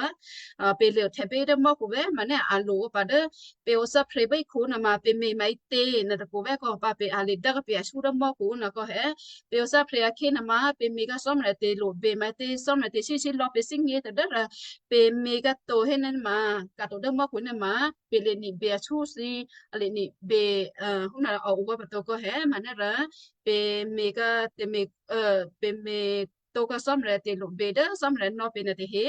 ò, pè̤ le htè pè̤ dố mò́khu vè̤́, mǎ nè́ a lo pǎ dố pè̤ o thǎphre̤ bíkhǔ nuôma pè̤ me̤ maǐtě nuô tôkò vè̤́ kò pǎ pè̤ a le dố kǎ pè̤ a shú dố mò́khu nuô kò hé. Pè̤ o thǎphre̤ akhè̌ nuôma pè̤ me̤ kǎ Cò́marya tè̤ lo bě maǐtě, Cò́marya tè̤ shí shí lò̌ pè̤ thímè̤ tadû́ rò pè̤ me̤ kǎ to hé nuôma, kǎ to dố mò́khu nuôma, pè̤ le nibě a shú thǐ, a le nibě, ò, hú nuô a o kǎ pǎ to kò hé, mǎ nè́ rò, pè̤ me̤ kǎ tè̤me̤, ò, pè̤ me̤ to kǎ Cò́marya tè̤ lo bě dố Cò́marya nò̌ pè̤ nuô tahe,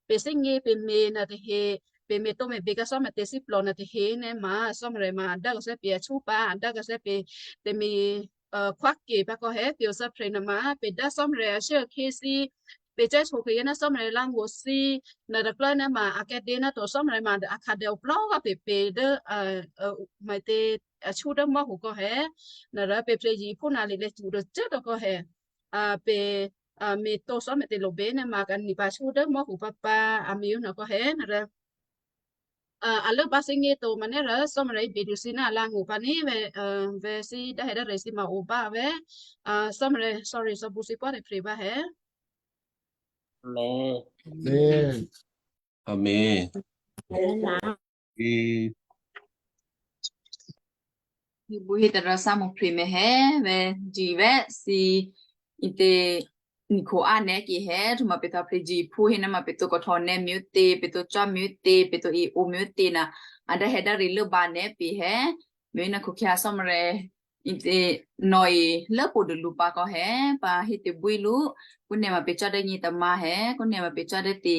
pè̤ thímè̤ pè̤ me̤ nuô tahe, pè̤ me̤ to me̤ bě kǎ Cò́marya tè̤ thíplò̤ nuô tahe nuôma, Cò́marya ma a dố kǎ thè́ pè̤ a shú pǎ, a dố kǎ thè́ pè̤ tè̤me̤, ò, khwáke pǎ kò hé, pè̤ o thǎphre̤ nuôma, pè̤ dố Cò́marya a shé a khyé thǐ, pè̤ cè́htǒ kayǎ ná Cò́marya lángó̤ thǐ, nuô tôklò́ nuôma a kèdè ná to Cò́marya ma a khǎduô oplò́ pè̤ pè̤ dố, ò, ò, maǐtě, a shú dố mò́khu kò hé, nuô rò pè̤ phrye̱ jǐ phú nuô le le cṳ́ dố cṳ́ to kò hé, a, pè̤, a, me̤ to Cò́marya tè̤ lo bě nuôma kǎ ni pǎ shú dố mò́khu pǎpǎ, a me̤ o nuô kò hé, nuô rò, ò, a lốbǎ thímè̤ to mǎ nè́ rò Cò́marya bě dû thǐ ná a lángó̤ pǎ ní vè̤́, ò, vè̤́ thǐ dố hé dố rè̤ thǐ ma o bǎ vè̤́, ò, Cò́marya, sorry, sò̌bǔ thǐ pò́ tè̤phrye̱ bǎ hé. Amen. Amen. Amen. Amen. Ì. Ì bu hí tadrá sá mo phrye̱ mèhé vè̤́ jǐ vè̤́ thǐ ì tè̤ nikhu a nè́ ki hé, htwǒ ma pè̤ thǎphre̱ jǐ phú hé nuôma pè̤ to kòhtò nè́ mò̤́tě, pè̤ to cá mò̤́tě, pè̤ to ì o mò̤́tě nuô, a dố hé dố rè̤ lốbǎ nè́ pè̤ hé, mèhé ná khǒkhyǎ Cò́marya ì tè̤ nò̌ ì lốpodû lǔ pǎ kò hé, pǎ hé tè̤bwí lǔ, kǔ nè̤ ma pè̤ cò́ dố nyětômǎ hé, kǔ nè̤ ma pè̤ cò́ dố tè̤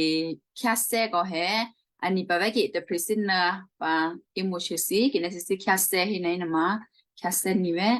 khyáthè́ kò hé, a ni pǎ vè̤́ kè tè̤phrye̱ thǐ nuô, pǎ ì mo shû thǐ, kì nè́ thǐ thǐ khyáthè́ hé nè́ nuôma, khyáthè́ ni vè̤́.